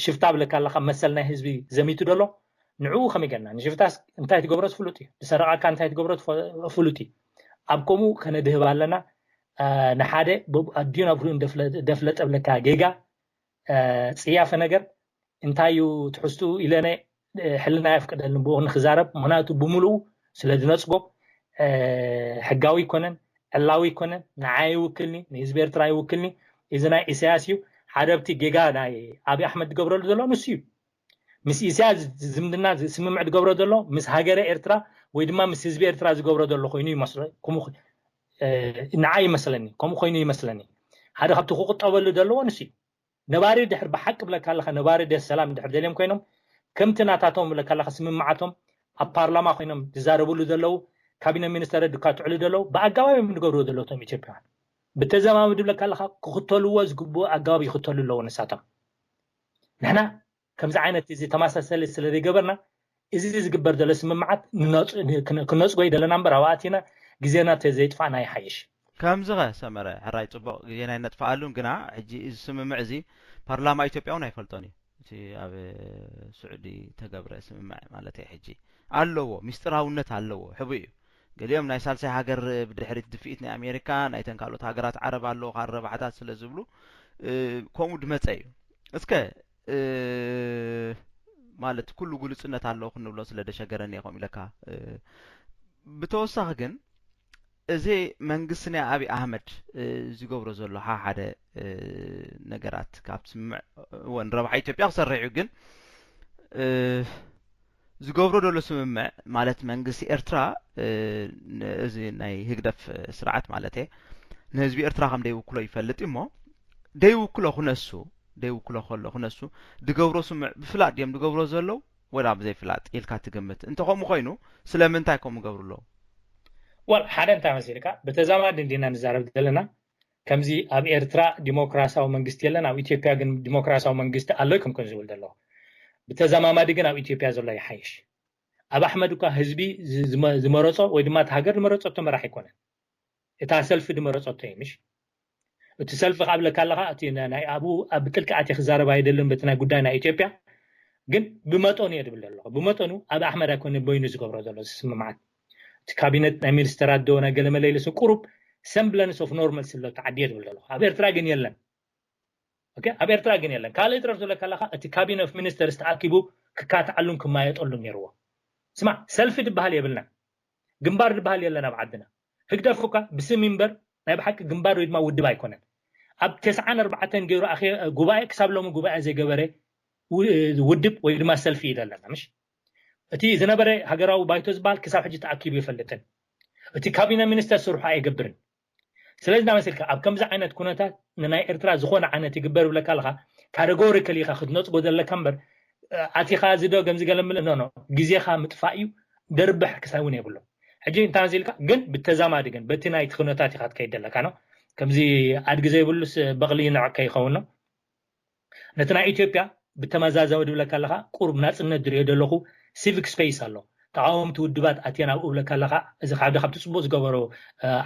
ሽፍታ ብለካ ኣለኻ መሰል ናይ ህዝቢ ዘሚቱ ደሎ ንዕኡ ከመይ ገና ንሽፍታስ እንታይ ትገብሮ ፍሉጥ እዩ። ዝሰረቃካ እንታይ ትገብሮ ፍሉጥ እዩ። ኣብ ከምኡ ከነድህብ ኣለና። ንሓደ ኣዲዩን ኣብርኡን ደፍለጠ ብለካ ጌጋ ጽያፈ ነገር እንታይ እዩ ትሕዝትኡ ኢለነ ሕልና የፍቅደልን ብኡ ንክዛረብ። ምክንያቱ ብምሉኡ ስለ ዝነፅጎ ሕጋዊ ይኮነን፣ ዕላዊ ይኮነን፣ ንዓይ ይውክልኒ፣ ንህዝቢ ኤርትራ ይውክልኒ። እዚ ናይ ኢሳያስ እዩ። ሓደ ኣብቲ ጌጋ ናይ ኣብይ ኣሕመድ ዝገብረሉ ዘሎ ንሱ እዩ። ምስ ኢሳያስ ዝምድና ስምምዕ ዝገብሮ ዘሎ ምስ ሃገረ ኤርትራ ወይ ድማ ምስ ህዝቢ ኤርትራ ዝገብሮ ዘሎ ኮይኑ ይመስሎ። ንዓይ ይመስለኒ፣ ከምኡ ኮይኑ ይመስለኒ። ሓደ ካብቲ ክቁጠበሉ ዘለዎ ንሱ እዩ። ነባሪ ድሕር ብሓቂ ብለካ ኣለካ ነባሪ ደስ ሰላም ድሕር ደልዮም ኮይኖም ከምቲ ናታቶም ብለካ ኣለካ ስምምዓቶም ኣብ ፓርላማ ኮይኖም ዝዛረብሉ ዘለዉ ካቢነ ሚኒስተር ድካ ትዕሉ ዘለዉ ብኣጋባብ እዮም ዝገብርዎ ዘለዉ እቶም ኢትዮጵያውያን ብተዘማምዱ ብለካ ኣለካ ክኽተልዎ ዝግብኡ ኣጋባብ ይኽተሉ ኣለዉ ንሳቶም። ንሕና ከምዚ ዓይነት እዚ ተመሳሰሊ ስለ ዘይገበርና እዚ ዝግበር ዘሎ ስምምዓት ክነፅጎ ይደለና እምበር ኣብኣቲና ግዜና ተዘይጥፋእና ይሓይሽ። ከምዚ ኸ ሰመረ ሕራይ ፅቡቕ ግዜና ይነጥፍኣሉን ግና ሕጂ እዚ ስምምዕ እዚ ፓርላማ ኢትዮጵያ እውን ኣይፈልጦን እዩ። እቲ ኣብ ስዑዲ ተገብረ ስምምዕ ማለት ሕጂ ኣለዎ፣ ሚስጥራውነት ኣለዎ፣ ሕቡእ እዩ። ገሊኦም ናይ ሳልሳይ ሃገር ብድሕሪት ድፍኢት ናይ ኣሜሪካ ናይተን ካልኦት ሃገራት ዓረብ ኣለዎ ካብ ረባሕታት ስለ ዝብሉ ከምኡ ድመፀ እዩ። እስከ ማለት ኩሉ ግሉፅነት ኣለዎ ክንብሎ ስለ ደሸገረኒ እየ ከምኡ ኢለካ። ብተወሳኺ ግን እዚ መንግስቲ ናይ ኣብይ ኣህመድ ዝገብሮ ዘሎ ሓደ ነገራት ካብ ስምምዕ እወ ንረብሓ ኢትዮጵያ ክሰርሕ እዩ ግን ዝገብሮ ዘሎ ስምምዕ ማለት መንግስቲ ኤርትራ እዚ ናይ ህግደፍ ስርዓት ማለት ንህዝቢ ኤርትራ ከም ደይውክሎ ይፈልጥ እሞ ደይውክሎ ክነሱ ደይውክሎ ከሎ ክነሱ ድገብሮ ስምምዕ ብፍላጥ ድዮም ድገብሮ ዘለዉ ወላ ብዘይፍላጥ ኢልካ ትግምት እንተኸምኡ ኮይኑ ስለምንታይ ከምኡ ገብሩ ኣለዉ? ወል ሓደ እንታይ መሲልካ ብተዛማዲ እንዲና ንዛረብ ዘለና ከምዚ ኣብ ኤርትራ ዲሞክራሲያዊ መንግስቲ የለን ኣብ ኢትዮጵያ ግን ዲሞክራሲያዊ መንግስቲ ኣሎ ከም ከም ዝብል ዘሎ ብተዛማማዲ ግን ኣብ ኢትዮጵያ ዘሎ ይሓይሽ። ኣብ ኣሕመድ እኳ ህዝቢ ዝመረፆ ወይ ድማ እቲ ሃገር ዝመረፀቶ መራሕ ኣይኮነን። እታ ሰልፊ ዝመረፀቶ እዩ። ምሽ እቲ ሰልፊ ካብ ለካ ኣለካ እቲ ናይ ኣብኡ ኣብ ጥልቂ ኣትየ ክዛረብ ኣይደልን በቲ ናይ ጉዳይ ናይ ኢትዮጵያ። ግን ብመጠኑ እየ ዝብል ዘለኹ። ብመጠኑ ኣብ ኣሕመድ ኣይኮነ በይኑ ዝገብሮ ዘሎ ስምምዓት። እቲ ካቢነት ናይ ሚኒስተራት ዶ ናይ ገለመለ ኢለስ ቁሩብ ሰምብለንስ ኦፍ ኖርመል ስለ ተዓድየ ዝብል ዘለኹ። ኣብ ኤርትራ ግን የለን። ኦኬ፣ ኣብ ኤርትራ ግን የለን። ካልእ ትረፍ ዝብለካ ኣለካ እቲ ካቢነ ኦፍ ሚኒስተርስ ተኣኪቡ ክካትዓሉን ክማየጠሉን ነይርዎ። ስማዕ፣ ሰልፊ ዝበሃል የብልናን። ግንባር ዝበሃል የለን ኣብ ዓድና። ህግደፍ እኳ ብስም እምበር ናይ ብሓቂ ግንባር ወይ ድማ ውድብ ኣይኮነን። ኣብ ተስዓን ኣርባዕተን ገይሩ ኣኼ- ጉባኤ ክሳብ ሎሚ ጉባኤ ዘይገበረ ው- ውድብ ወይ ድማ ሰልፊ እዩ ዘለና። ምሽ እቲ ዝነበረ ሃገራዊ ባይቶ ዝበሃል ክሳብ ሕጂ ተኣኪቡ ይፈልጥን። እቲ ካቢነ ሚኒስተር ስርሑ ኣይገብርን። ስለዚ እናመሰልካ ኣብ ከምዚ ዓይነት ኩነታት ንናይ ኤርትራ ዝኾነ ዓይነት ይግበር ብለካ ኣለካ ካተጎሪካሊ ኢኻ ክትነፅጎ ዘለካ እምበር ኣቲኻ እዚ ዶ ከምዚ ገለ ምልእ ኖ ኖ ግዜኻ ምጥፋእ እዩ። ደርብሕ ክሳይ እውን የብሎ። ሕጂ እንታይ መሲልካ ግን ብተዛማዲ ግን በቲ ናይ ኩነታት ኢኻ ትከይድ ዘለካ ነው። ከምዚ ኣድጊ ዘይብሉስ በቕሊ ይንዕቅ ከይኸውን ነው። ነቲ ናይ ኢትዮጵያ ብተመዛዘዊ ድብለካ ኣለካ ቁሩብ ናፅነት ዝሪኦ ዘለኹ ሲቪክ ስፔስ ኣሎ። ተቃወምቲ ውድባት ኣትየን ኣብኡ ብለካ ኣለካ። እዚ ሓደ ካብቲ ፅቡቅ ዝገበሮ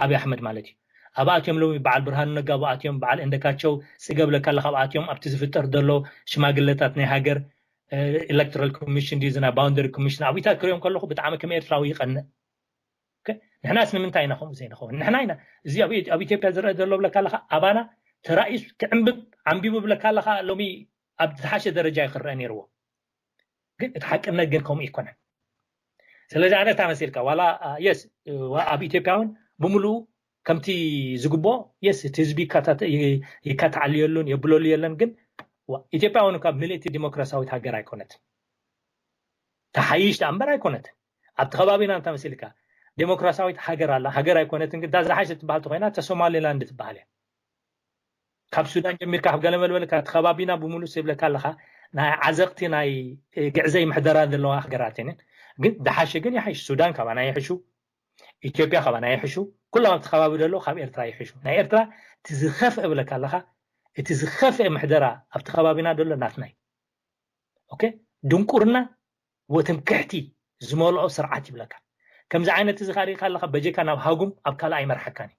ኣብይ ኣሕመድ ማለት እዩ። ኣብ ኣትዮም ሎሚ በዓል ብርሃኑ ነጋ ኣብ ኣትዮም በዓል እንደካቸው ፅገ ብለካ ኣለካ ኣብ ኣትዮም ኣብቲ ዝፍጠር ዘሎ ሽማግለታት ናይ ሃገር ኤሌክቶራል ኮሚሽን ድዩ ዝና ባውንደሪ ኮሚሽን ኣብታት ክሪኦም ከለኹ ብጣዕሚ ከም ኤርትራዊ ይቀንእ። ንሕናስ ንምንታይ ኢና ከምኡ ዘይንኸውን? ንሕና ኢና እዚ ኣብ ኢትዮጵያ ዝረአ ዘሎ ብለካ ኣለካ ኣባና ተራእዩ ክዕንብብ ዓንቢቡ ብለካ ኣለካ ሎሚ ኣብ ዝሓሸ ደረጃ እዩ ክረአ ነይርዎ። ግን እቲ ሓቅነት ግን ከምኡ ይኮነን። ስለዚ ኣነ እታ መሲልካ ዋላ የስ ኣብ ኢትዮጵያ እውን ብምሉኡ ከምቲ ዝግብኦ የስ እቲ ህዝቢ ይከታተል- ይ- ይከታተል የሉን የብለሉ የለን። ግን ዋ- ኢትዮጵያ እውን ካብ ምልእቲ ዲሞክራሲያዊት ሃገር ኣይኮነትን። ተሓይሽ ደኣ እምበር ኣይኮነትን። ኣብቲ ከባቢና እንተ መሲልካ ዲሞክራሲያዊት ሃገር ኣላ። ሃገር ኣይኮነትን ግን እታ ዝሓሸ ትበሃል ተኮይና እተ ሶማሌላንድ ትበሃል እያ። ካብ ሱዳን ጀሚርካ ካብ ገለ መልበልካ እቲ ከባቢና ብምሉእ ይብለካ ኣለካ ናይ ዓዘቕቲ ናይ ግዕዘይ ምሕደራ ዘለዋ ሃገራት እየን። ግን ዝሓሸ ግን ይሓይሽ። ሱዳን ካባና ይሕሹ፣ ኢትዮጵያ ካባና ይሕሹ፣ ኩሎም ኣብቲ ከባቢ ዘሎ ካብ ኤርትራ ይሕሹ። ናይ ኤርትራ እቲ ዝኸፍአ ብለካ ኣለካ እቲ ዝኸፍአ ምሕደራ ኣብቲ ከባቢና ዘሎ ናትና እዩ። ኦኬ ድንቁርና ወትምክሕቲ ዝመልኦ ስርዓት ይብለካ። ከምዚ ዓይነት እዚ ካሪካ ኣለካ በጀካ ናብ ሃጉም ኣብ ካልእ ኣይመርሓካን እዩ።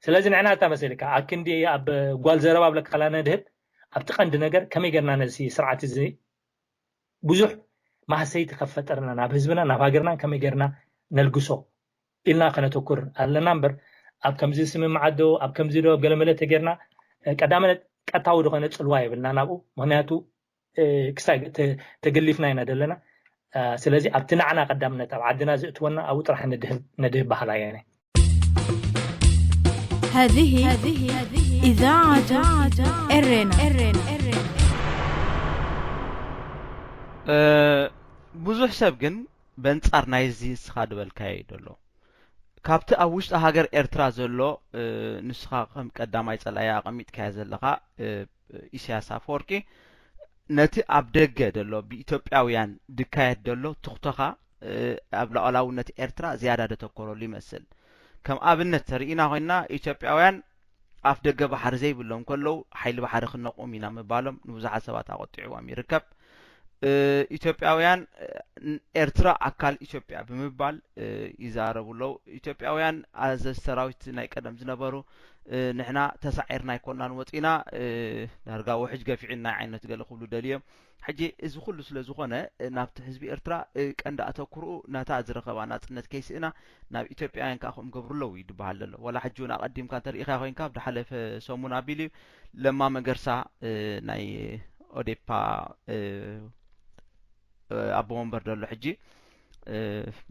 ስለዚ ንሕና እታ መሰልካ ኣብ ክንዲ ኣብ ጓል ዘረባ ብለካ ከላ ነድህብ ኣብቲ ቀንዲ ነገር ከመይ ገርና ነዚ ስርዓት እዚ ብዙሕ ማህሰይቲ ከፈጠርና ናብ ህዝብና ናብ ሃገርና ከመይ ገርና ነልግሶ ኢልና ከነተኩር ኣለና እምበር ኣብ ከምዚ ስምምዓት ዶ ኣብ ከምዚ ዶ ገለመለ ተጌርና ቀዳመነት ቀታዊ ዝኾነ ፅልዋ የብልና ናብኡ። ምክንያቱ ክሳይ ተገሊፍና ኢና ዘለና። ስለዚ ኣብቲ ንዓና ቀዳምነት ኣብ ዓድና ዘእትወና ኣብኡ ጥራሕ ነድህብ ባህላ እየ። هذه إذاعة إرينا. ብዙሕ ሰብ ግን በንጻር ናይዚ እስኻ ዝበልካዮ እዩ ዘሎ። ካብቲ ኣብ ውሽጢ ሃገር ኤርትራ ዘሎ ንስኻ ከም ቀዳማይ ጸላኢ ኣቐሚጥካዮ ዘለኻ ኢሳያስ ኣፈወርቂ ነቲ ኣብ ደገ ዘሎ ብኢትዮጵያውያን ድካየድ ዘሎ ትኽተኻ ኣብ ሉዓላውነት ኤርትራ ዝያዳ ደተኮረሉ ይመስል። ከም ኣብነት ተርኢና ኮይና ኢትዮጵያውያን ኣፍ ደገ ባሕሪ ዘይብሎም ከለዉ ሓይሊ ባሕሪ ክነቁም ኢና ምባሎም ንብዙሓት ሰባት ኣቆጢዕዎም ይርከብ። ኢትዮጵያውያን ኤርትራ ኣካል ኢትዮጵያ ብምባል ይዛረቡ ኣለዉ። ኢትዮጵያውያን ኣዘዝ ሰራዊት ናይ ቀደም ዝነበሩ ንሕና ተሳዒርና ኣይኮናን ወፂና ዳርጋ ውሕጅ ገፊዕና ዓይነት ገለ ክብሉ ደልዮም። ሕጂ እዚ ኩሉ ስለ ዝኾነ ናብቲ ህዝቢ ኤርትራ ቀንዲ ኣተኩርኡ ነታ ዝረኸባ ናፅነት ከይስእና ናብ ኢትዮጵያውያን ከዓ ከምኡ ገብሩ ኣለዉ እዩ ዝበሃል ዘሎ። ዋላ ሕጂ እውን ኣቐዲምካ እንተሪኢኻ ኮይንካ ኣብ ዝሓለፈ ሰሙን ኣቢሉ እዩ ለማ መገርሳ ናይ ኦዴፓ ኣቦ ወንበር ዘሎ ሕጂ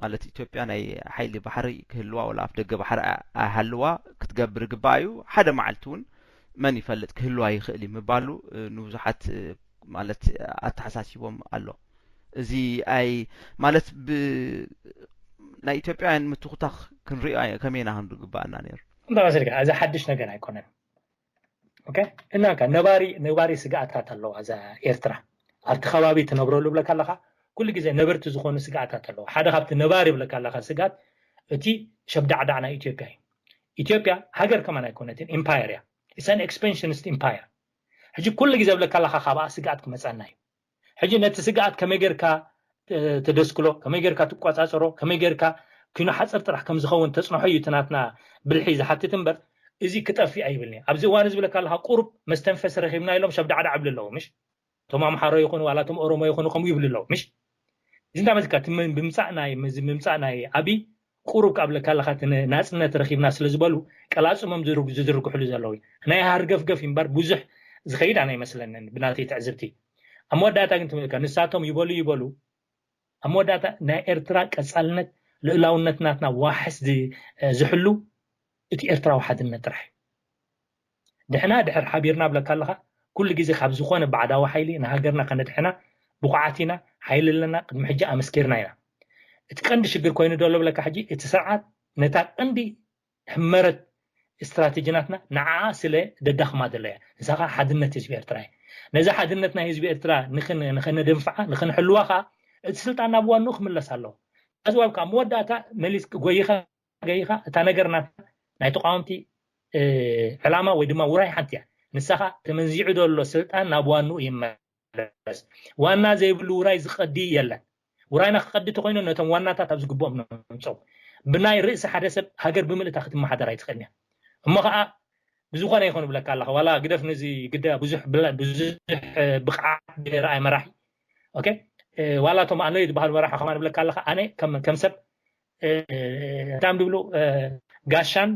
ማለት ኢትዮጵያ ናይ ሓይሊ ባሕሪ ክህልዋ ወላ ኣፍ ደገ ባሕሪ ኣይሃልዋ ክትገብር ግባእ እዩ። ሓደ መዓልቲ እውን መን ይፈልጥ ክህልዋ ይኽእል እዩ ምባሉ ንብዙሓት ማለት ኣተሓሳሲቦም ኣሎ። እዚ ኣይ ማለት ብ ናይ ኢትዮጵያውያን ምትኹታኽ ክንሪኦ ከመይና ክንግባኣና ነይሩ። እንዳ መሰልካ እዚ ሓድሽ ነገር ኣይኮነን። ኦኬ እና ከ ነባሪ ነባሪ ስግኣታት ኣለዋ እዛ ኤርትራ ኣብቲ ከባቢ ትነብረሉ ብለካ ኣለካ። ኩሉ ግዜ ነበርቲ ዝኾኑ ስግኣታት ኣለዋ። ሓደ ካብቲ ነባሪ ብለካ ኣለካ ስግኣት እቲ ሸብዳዕዳዕ ናይ ኢትዮጵያ እዩ። ኢትዮጵያ ሃገር ከማን ኣይኮነትን፣ ኢምፓየር እያ። It's an expansionist empire። ሕጂ ኩሉ ግዜ ብለካ ኣለካ ካብኣ ስግኣት ክመፀና እዩ። ሕጂ ነቲ ስግኣት ከመይ ጌርካ ተደስክሎ፣ ከመይ ጌርካ ትቆጻጸሮ፣ ከመይ ጌርካ ኪኖ ሓጽር ጥራሕ ከም ዝኸውን ተጽንሖ እዩ እቲ ናትና ብልሒ ዝሓትት እምበር፣ እዚ ክጠፍእ ኣይብልኒ። ኣብዚ እዋን እዚ ዝብለካ ኣለኻ፣ ቁሩብ መስተንፈሲ ረኺብና ኢሎም ሸብዳዕዳዕ ይብሉ ኣለዉ፣ ምሽ? እቶም ኣምሓሮ ይኹኑ ዋላ እቶም ኦሮሞ ይኹኑ ከምኡ ይብሉ ኣለዉ፣ ምሽ? እዚ እንታይ መዝካ? እቲ ም-፣ ብምጻእ ናይ፣ ምዚ-፣ ምምጻእ ናይ ኣብይ ቁሩብ ካብ ለካ ኣለኻ እቲ ነ-፣ ናጽነት ረኺብና ስለ ዝበሉ ቀላጽሞም ዝርግ-፣ ዝዝርግሕሉ ዘለዉ እዩ። ናይ ሃርገፍገፍ እምበር ብዙሕ ዝኸይድ ኣነ ኣይመስለንን ብናተይ ትዕዝብቲ። ኣብ መወዳእታ ግን ትምልካ፣ ንሳቶም ይበሉ ይበሉ፣ ኣብ መወዳእታ ናይ ኤርትራ ቀጻልነት ልኡላውነት ናትና ዋሕስ ዝ-፣ ዝሕሉ እቲ ኤርትራዊ ሓድነት ጥራሕ እዩ። ድሕና ድሕር ሓቢርና ብለካ ኣለኻ፣ ኩሉ ግዜ ካብ ዝኾነ ባዕዳዊ ሓይሊ ንሃገርና ከነድሕና ብቑዓት ኢና፣ ሓይሊ ኣለና፣ ቅድሚ ሕጂ ኣመስኪርና ኢና። እቲ ቀንዲ ሽግር ኮይኑ ዘሎ ብለካ ሕጂ እቲ ስርዓት ነታ ቀንዲ ሕመረት ስትራቴጂ ናትና ንዓኣ ስለ ደዳኽማ ዘሎ እያ። ንሳ ኸኣ ሓድነት ህዝቢ ኤርትራ እያ። ነዛ ሓድነት ናይ ህዝቢ ኤርትራ ንኽን-፣ ንኸነደንፍዓ፣ ንኽንሕልዋ ኸኣ እቲ ስልጣን ናብ ዋንኡ ክምለስ ኣለዎ። እዚ ዋብ ካብ መወዳእታ መሊስ ጎይኻ፣ ገይኻ እታ ነገር ናታ ናይ ተቃወምቲ፣ እ፣ ዕላማ ወይ ድማ ውራይ ሓንቲ እያ። ንሳ ኸኣ ተመንዚዑ ዘሎ ስልጣን ናብ ዋንኡ ይመለስ። ዋና ዘይብሉ ውራይ ዝቐዲ የለን። ውራይና ክቐዲ ተኾይኑ ነቶም ዋናታት ኣብ ዝግብኦም ነምጾም። ብናይ ርእሲ ሓደ ሰብ ሃገር ብምልእታ ክትመሓደር ኣይትኽእልን እያ። እሞ ኸኣ ብዝኾነ ይኹን እብለካ ኣለኹ። ዋላ ግደፍ ነዚ ግዳ ብዙሕ ብላ-፣ ብዙሕ ብቕዓት ዘይረኣየ መራሒ። ኦኬ? እ፣ ዋላ እቶም ኣለዉ ዝበሃሉ መራሒ ከማን እብለካ ኣለኻ። ኣነ ከም፣ ከም ሰብ፣ እ፣ እንታይ እዮም ዝብሉ? እ፣ ጋሻን፣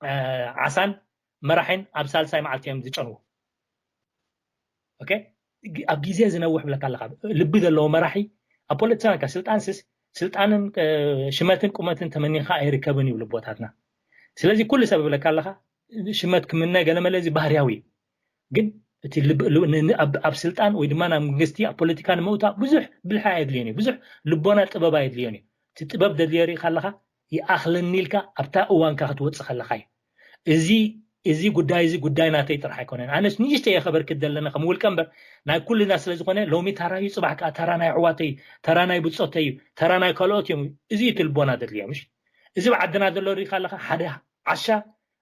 እ፣ ዓሳን መራሒን ኣብ ሳልሳይ መዓልቲ እዮም ዝጨንዉ። ኦኬ? ግ-፣ ኣብ ግዜ ዝነውሕ ብለካ ኣለኻ። ልቢ ዘለዎ መራሒ ኣብ ፖለቲካ ስልጣን ስስ-፣ ስልጣንን፣ እ፣ ሽመትን ቁመትን ተመኒኻ ኣይርከብን ይብሉ ኣቦታትና። ስለዚ ኩሉ ሰብ ብለካ ኣለኻ ሽመት ክምነ ገለ መለ እዚ ባህርያዊ እዩ። ግን እቲ ልብ-፣ ል-፣ ን-፣ ን-፣ ኣብ፣ ኣብ ስልጣን ወይ ድማ ናብ መንግስቲ ኣብ ፖለቲካ ንምእታው ብዙሕ ብልሒ ኣየድልዮን እዩ። ብዙሕ ልቦና ጥበብ ኣየድልዮን እዩ። እቲ ጥበብ ደድልዮ ርኢኻ ኣለኻ ይኣኽለኒ ኢልካ ኣብታ እዋንካ ክትወጽእ ከለኻ እዩ። እዚ፣ እዚ ጉዳይ እዚ ጉዳይ ናተይ ጥራሕ ኣይኮነን። ኣነስ ንእሽተይ እየ ከበርክት ዘለና ከም ውልቀ እምበር ናይ ኩልና ስለ ዝኾነ ሎሚ ታራ እዩ፣ ጽባሕ ከኣ ታራ ናይ ኣሕዋተይ እዩ፣ ታራ ናይ ብጾተይ እዩ፣ ታራ ናይ ካልኦት እዮም። እዚ እዩ እቲ ልቦና ደድልዮ፣ ምሽ? እዚ ኣብ ዓድና ዘሎ ርኢኻ ኣለኻ ሓደ ዓሻ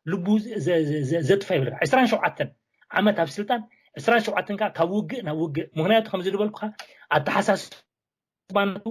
ልቡ ዘ-፣ ዘ-፣ ዘ-፣ ዘጥፋ ይብለካ። ዕስራን ሸውዓተን ዓመት ኣብ ስልጣን፣ ዕስራን ሸውዓተን ከኣ ካብ ውግእ ናብ ውግእ። ምኽንያቱ ከምዚ ዝበልኩኻ ኣተሓሳስባነቱ፣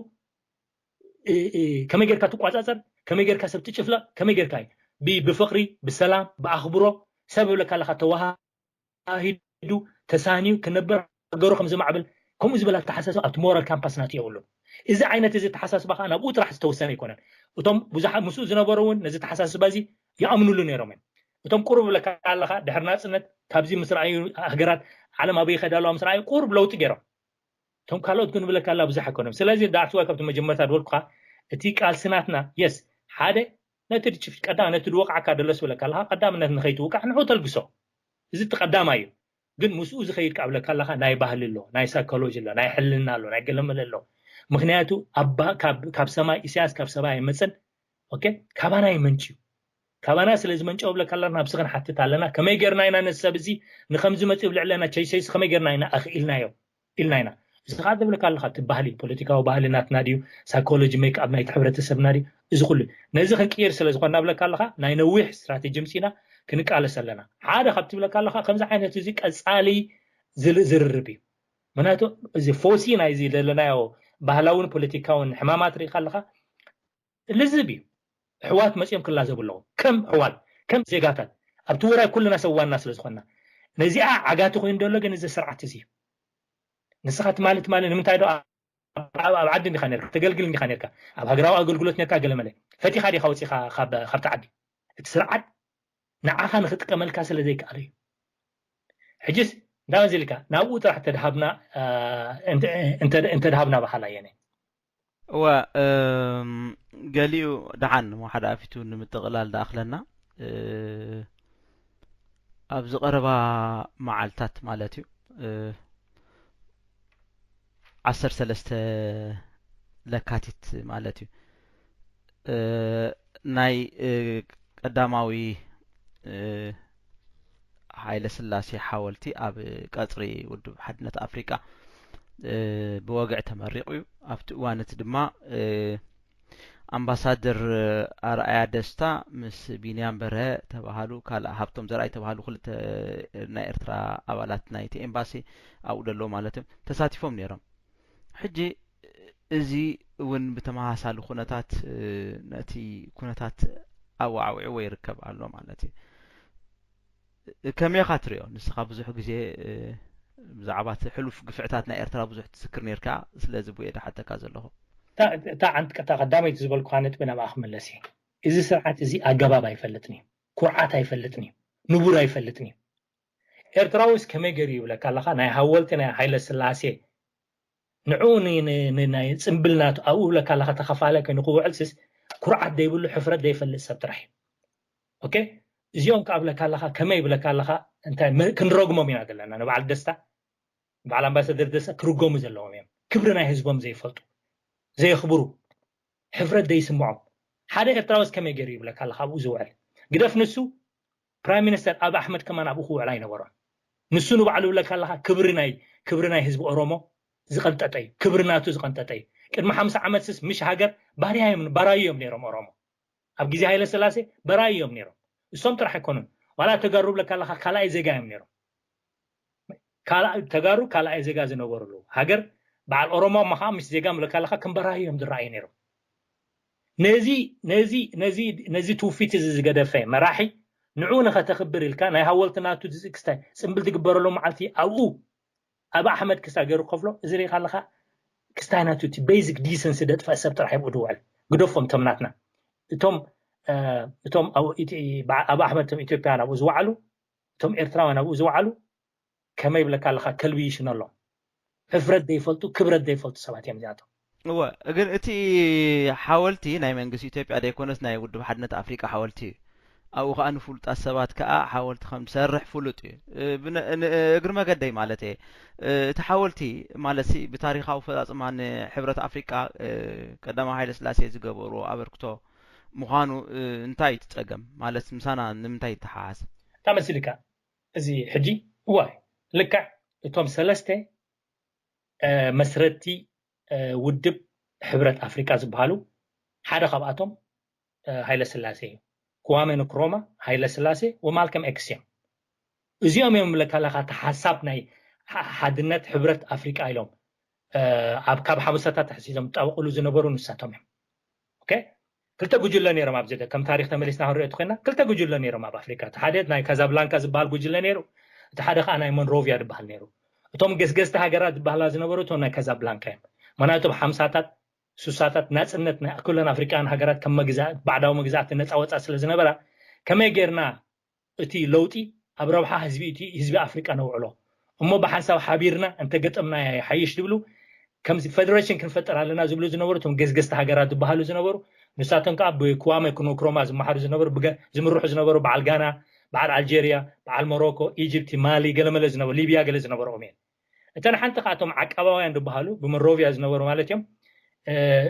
እ፣ እ፣ ከመይ ጌርካ ትቋጻጸር፣ ከመይ ጌርካ ሰብ ትጭፍለቕ፣ ከመይ ጌርካ እዩ ብ-፣ ብፍቕሪ፣ ብሰላም፣ ብኣኽብሮ ሰብ ይብለካ ኣለኻ ተዋሃሂዱ ተሳንዩ ክነብር ሃገሩ ከም ዝማዕብል ከምኡ ዝበለ ኣተሓሳስባ ኣብቲ ሞራል ካምፓስ ናቱ የብሉን። እዚ ዓይነት እዚ ኣተሓሳስባ ከኣ ናብኡ ጥራሕ ዝተወሰነ ኣይኮነን። እቶም ብዙሓት ምስኡ ዝነበሩ እውን ነዚ ኣተሓሳስባ እዚ ይኣምኑሉ ነይሮም እዮም። እቶም ቁሩብ ብለካ ኣለኻ ድሕሪ ናጽነት ካብዚ ምስ ረኣዩ ሃገራት ዓለም ኣበይ ይኸዳ ኣለዋ ምስ ረኣዩ ቁሩብ ለውጢ ገይሮም። እቶም ካልኦት ግን ብለካ ኣላ ብዙሕ ኣይኮኖም። ስለዚ that's why ካብቲ መጀመርታ ዝበልኩኻ እቲ ቃልሲ ናትና የስ ሓደ ነቲ ድጭፍ ቀዳም ነቲ ድወቃዕካ ደለስ ብለካ ኣለኻ ቀዳምነት ንኸይትውቃዕ ንዑ ተልግሶ። እዚ እቲ ቀዳማይ እዩ። ግን ምስኡ ዝኸይድ ካብ ብለካ ኣለኻ ናይ ባህሊ ኣሎ፣ ናይ ሳይኮሎጂ ኣሎ፣ ናይ ሕልና ኣሎ፣ ናይ ገለመለ ኣሎ። ምኽንያቱ ኣብ ባ-፣ ካብ፣ ካብ ሰማይ ኢሳያስ ካብ ሰማይ ኣይመጽን። ኦኬ? ካባና ይመንጭ እዩ። ካባና ስለ ዝመንጨው ብለካ ኣለና ናብዚ ክንሓትት ኣለና። ከመይ ጌርና ኢና ነዚ ሰብ እዚ ንኸምዚ መጺኡ ብልዕለና ቸይሰይስ ከመይ ጌርና ኢና ኣኽኢልናዮ? ኢልና ኢና። እዚ ኸዓ ዝብለካ ኣለኻ እቲ ባህሊ፣ ፖለቲካዊ ባህሊ ናትና ድዩ? ሳይኮሎጂ ሜክኣፕ ናይቲ ሕብረተሰብና ድዩ? እዚ ኩሉ። ነዚ ክንቅይር ስለ ዝኾንና ብለካ ኣለኻ ናይ ነዊሕ ስትራቴጂ ምጺና ክንቃለስ ኣለና። ሓደ ካብቲ ብለካ ኣለኻ ከምዚ ዓይነት እዚ ቀጻሊ ዝል-፣ ዝርርብ እዩ። ምክንያቱ እዚ ፎሲ ናይዚ ዘለናዮ ባህላውን ፖለቲካውን ሕማማት ርኢኻ ኣለኻ ልዝብ እዩ። ኣሕዋት መጺኦም ክላዘቡ ኣለዎም። ከም ኣሕዋት፣ ከም ዜጋታት ኣብቲ ውራይ ኩልና ሰብ ዋና ስለ ዝኾንና። ነዚኣ ዓጋቲ ኮይኑ ዘሎ ግን እዚ ስርዓት እዚ እዩ። ንስኻ ትማሊ ትማሊ ንምንታይ ዶ ኣብ፣ ኣብ፣ ኣብ ዓዲ እንዲኻ ነርካ? ተገልግል እንዲኻ ነርካ? ኣብ ሃገራዊ ኣገልግሎት ነርካ ገለ መለ። ፈቲኻ ዲኻ ወጺኻ ካብ፣ ካብቲ ዓዲ? እቲ ስርዓት ንዓኻ ንኽጥቀመልካ ስለ ዘይከኣለ እዩ። ሕጅስ እንታይ መዚልካ? ናብኡ ጥራሕ እንተድሃብና፣ እ፣ እንተ-፣ እንተ-፣ እንተድሃብና በሃላይ እየ ኣነ። እወ፣ እም፣ ገሊኡ ደሓን እሞ ሓደ ኣፊቱ ንምጥቕላል ደኣኽለና፣ እ፣ ኣብዚ ቀረባ መዓልታት ማለት እዩ፣ እ፣ ዓሰርተ ሰለስተ ለካቲት ማለት እዩ፣ እ፣ ናይ፣ እ፣ ቀዳማዊ፣ እ፣ ሃይለ ስላሴ ሓወልቲ ኣብ ቀጽሪ ውድብ ሓድነት ኣፍሪቃ፣ እ፣ ብወግዒ ተመሪቑ እዩ። ኣብቲ እዋን እቲ ድማ፣ እ፣ ኣምባሳደር ኣርኣያ ደስታ ምስ ቢንያም በርሀ ተባሃሉ ካልእ ሃብቶም ዘርኣይ ተባሃሉ ክልተ ናይ ኤርትራ ኣባላት ናይቲ ኤምባሲ ኣብኡ ደለዉ ማለት እዮም ተሳቲፎም ነይሮም። ሕጂ እዚ እውን ብተመሳሳሊ ኩነታት ነቲ ኩነታት ኣወዓዊዕዎ ይርከብ ኣሎ ማለት እዩ። ከመይ ኢኻ ትሪኦ ንስኻ? ብዙሕ ግዜ ብዛዕባ እቲ ሕሉፍ ግፍዕታት ናይ ኤርትራ ብዙሕ ትዝክር ነርካ። ስለዚ ብየ ድሓተካ ዘለኹ። እታ ዓንትቀታ ቀዳመይቲ ዝበልኩካ ነጥቢ ናብኣ ክመለስ እየ። እዚ ስርዓት እዚ ኣገባብ ኣይፈልጥን እዩ። ኩርዓት ኣይፈልጥን እዩ። ንቡር ኣይፈልጥን እዩ። ኤርትራዊስ ከመይ ገይሩ ይብለካ ኣለኻ? ናይ ሃወልቲ ናይ ሃይለ ስላሴ ንዑ ናይ ጽምብል ናቱ ኣብኡ ብለካ ኣለኻ ተኸፋለ ኮይኑ ክውዕል ስስ ኩርዓት ዘይብሉ ሕፍረት ዘይፈልጥ ሰብ ጥራሕ እዩ። ኦኬ እዚኦም ከዓ ብለካ ኣለኻ ከመይ ብለካ ኣለኻ እንታይ ክንረግሞም ኢና ዘለና ንበዓል ደስታ ንበዓል ኣምባሳደር ደስታ ክርገሙ ዘለዎም እዮም። ክብሪ ናይ ህዝቦም ዘይፈልጡ ዘየኽብሩ ሕፍረት ዘይስምዖም ሓደ ኤርትራዊስ ከመይ ገይሩ ይብለካ ኣለኻ ኣብኡ ዝውዕል ግደፍ ንሱ ፕራይም ሚኒስተር ኣብ ኣሕመድ ከማን ኣብኡ ክውዕል ኣይነበሮን። ንሱ ንባዕሉ ብለካ ኣለኻ ክብሪ ናይ ክብሪ ናይ ህዝቢ ኦሮሞ ዝቐንጠጠ እዩ። ክብሪ ናቱ ዝቐንጠጠ እዩ። ቅድሚ ሓምሳ ዓመት ስስ ምሽ ሃገር ባርያ እዮም ባራዩ እዮም ነይሮም ኦሮሞ። ኣብ ግዜ ሃይለ ስላሴ በራዩ እዮም ነይሮም። እሶም ጥራሕ ኣይኮኑን። ዋላ ተጋሩ ብለካ ኣለኻ ካልኣይ ዜጋ እዮም ነይሮም። ተጋሩ ካልኣይ ዜጋ ዝነበሩ ኣለዉ። ሃገር በዓል ኦሮሞ እሞ ከዓ ምስ ዜጋ ብለካ ኣለኻ ከም በራዩ እዮም ዝረኣዩ ነይሮም። ነዚ ነዚ ነዚ ነዚ ትውፊት እዚ ዝገደፈ መራሒ ንዑ ንኸተኽብር ኢልካ ናይ ሃወልቲ ናቱ ክስታይ ፅምብል ዝግበረሉ መዓልቲ ኣብኡ ኣብ ኣሕመድ ክስታይ ገይሩ ከፍሎ እዚ ሪኢኻ ኣለኻ ክስታይ ናቱ እቲ ቤዚክ ዲሰንሲ ደጥፋእ ሰብ ጥራሕ ይብኡ ድውዕል ግደፎም እቶም ናትና እቶም እቶም ኣብ ኣሕመድ እቶም ኢትዮጵያውያን ኣብኡ ዝወዓሉ እቶም ኤርትራውያን ኣብኡ ዝወዓሉ ከመይ ብለካ ኣለኻ ከልቢ ይሽነሎም ሕፍረት ዘይፈልጡ ክብረት ዘይፈልጡ ሰባት እዮም እዚኣቶም። እወ ግን እቲ ሓወልቲ ናይ መንግስቲ ኢትዮጵያ ዘይኮነስ ናይ ውድብ ሓድነት ኣፍሪቃ ሓወልቲ እዩ። ኣብኡ ከዓ ንፍሉጣት ሰባት ከዓ ሓወልቲ ከም ዝሰርሕ ፍሉጥ እዩ። እግሪ መገደይ ማለት እየ። እቲ ሓወልቲ ማለት ብታሪካዊ ፈፃፅማ ንሕብረት ኣፍሪቃ ቀዳማዊ ሃይለ ስላሴ ዝገበርዎ ኣበርክቶ ምዃኑ እንታይ እዩ ትፀገም ማለት ምሳና ንምንታይ ይተሓሓዝ? ተመስልካ እዚ ሕጂ እዋይ ልክዕ እቶም ሰለስተ መስረቲ ውድብ ሕብረት ኣፍሪቃ ዝበሃሉ ሓደ ካብኣቶም ሃይለ ስላሴ እዩ። ክዋሜ ንክሮማ፣ ሃይለ ስላሴ ወማልከም ኤክስ እዮም። እዚኦም እዮም ምለካ ለካ እቲ ሓሳብ ናይ ሓድነት ሕብረት ኣፍሪቃ ኢሎም ኣብ ካብ ሓሙሳታት ተሕሲዞም ዝጣበቅሉ ዝነበሩ ንሳቶም እዮም። ኦኬ ክልተ ጉጅለ ነይሮም ኣብዚ ከም ታሪክ ተመሊስና ክንሪኦ ተኮይና ክልተ ጉጅለ ነይሮም ኣብ ኣፍሪካ እቲ ሓደ ናይ ካዛብላንካ ዝበሃል ጉጅለ ነይሩ እቲ ሓደ ከዓ ናይ ሞንሮቪያ ዝበሃል ነይሩ እቶም ገስገስቲ ሃገራት ዝበሃላ ዝነበሩ እቶም ናይ ካዛብላንካ እዮም ምክንያቱ ኣብ ሓምሳታት ሱሳታት ናፅነት ናይ ኩለን ኣፍሪቃውያን ሃገራት ከም መግዛእት ባዕዳዊ መግዛእቲ ነፃ ወፃ ስለ ዝነበራ ከመይ ጌርና እቲ ለውጢ ኣብ ረብሓ ህዝቢ እቲ ህዝቢ ኣፍሪቃ ነውዕሎ እሞ ብሓንሳብ ሓቢርና እንተገጠምና ይሓይሽ ዝብሉ ከምዚ ፌደሬሽን ክንፈጥር ኣለና ዝብሉ ዝነበሩ እቶም ገዝገዝቲ ሃገራት ዝበሃሉ ዝነበሩ ንሳቶም ከዓ ብክዋመ ክኖክሮማ ዝመሓሩ ዝነበሩ ዝምርሑ ዝነበሩ በዓል ጋና በዓል ኣልጀርያ በዓል ሞሮኮ ኢጅፕቲ ማሊ ገለመለ ዝነበሩ ሊብያ ገለ ዝነበርኦም እየን እተን ሓንቲ ካብቶም ዓቃባውያን ዝበሃሉ ብመሮቪያ ዝነበሩ ማለት እዮም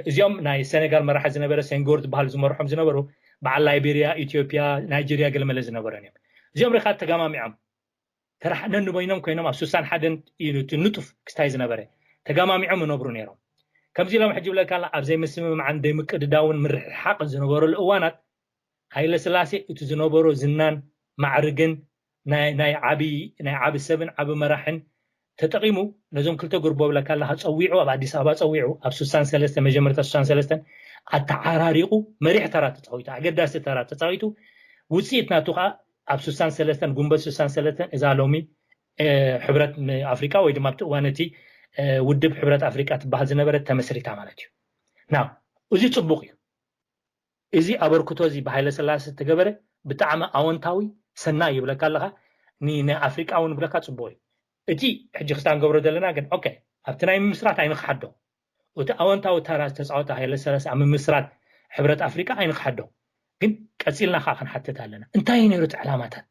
እዚኦም ናይ ሰነጋል መራሒ ዝነበረ ሴንጎር ዝበሃሉ ዝመርሖም ዝነበሩ በዓል ላይቤሪያ ኢትዮጵያ ናይጀሪያ ገለመለ ዝነበረን እዮም እዚኦም ርካ ተጋማሚዖም ተራሕነን ንበይኖም ኮይኖም ኣብ ሱሳን ሓደን እዩ እቲ ንጡፍ ክስታይ ዝነበረ ተጋማሚዖም ይነብሩ ነይሮም ከምዚ ኢሎም ሕጂ ብለካ ኣብ ዘይምስምማዕን ዘይምቅድዳውን ምርሕሓቅን ዝነበረሉ እዋናት ሃይለ ስላሴ እቲ ዝነበሮ ዝናን ማዕርግን ናይ ዓቢ ናይ ዓቢ ሰብን ዓቢ መራሕን ተጠቂሙ ነዞም ክልተ ጉርቦ ብለካ ኣለካ ጸዊዑ ኣብ ኣዲስ ኣበባ ጸዊዑ ኣብ ሱሳን ሰለስተ መጀመርታ ሱሳን ሰለስተን ኣተዓራሪቁ መሪሕ ተራ ተጻዊቱ ኣገዳሲ ተራ ተጻዊቱ ውፅኢት ናቱ ከዓ ኣብ ሱሳን ሰለስተን ጉንበት ሱሳን ሰለስተን እዛ ሎሚ ሕብረት ኣፍሪቃ ወይ ድማ ኣብቲ እዋን እቲ ውድብ ሕብረት ኣፍሪቃ ትበሃል ዝነበረት ተመስሪታ ማለት እዩ ና እዚ ፅቡቅ እዩ እዚ ኣበርክቶ እዚ ብሃይለ ስላሴ ዝተገበረ ብጣዕሚ ኣወንታዊ ሰናይ ይብለካ ኣለካ ንኣፍሪቃ እውን ብለካ ፅቡቅ እዩ እቲ ሕጂ ክስታ ንገብሮ ዘለና ግን ኦኬ ኣብቲ ናይ ምምስራት ኣይንክሓዶ እቲ ኣወንታዊ ተራ ዝተፃወተ ሃይለ ሰላሴ ኣብ ምምስራት ሕብረት ኣፍሪቃ ኣይንክሓዶ ግን ቀፂልና ከዓ ክንሓትት ኣለና እንታይ እዩ ነይሩ እቲ ዕላማታት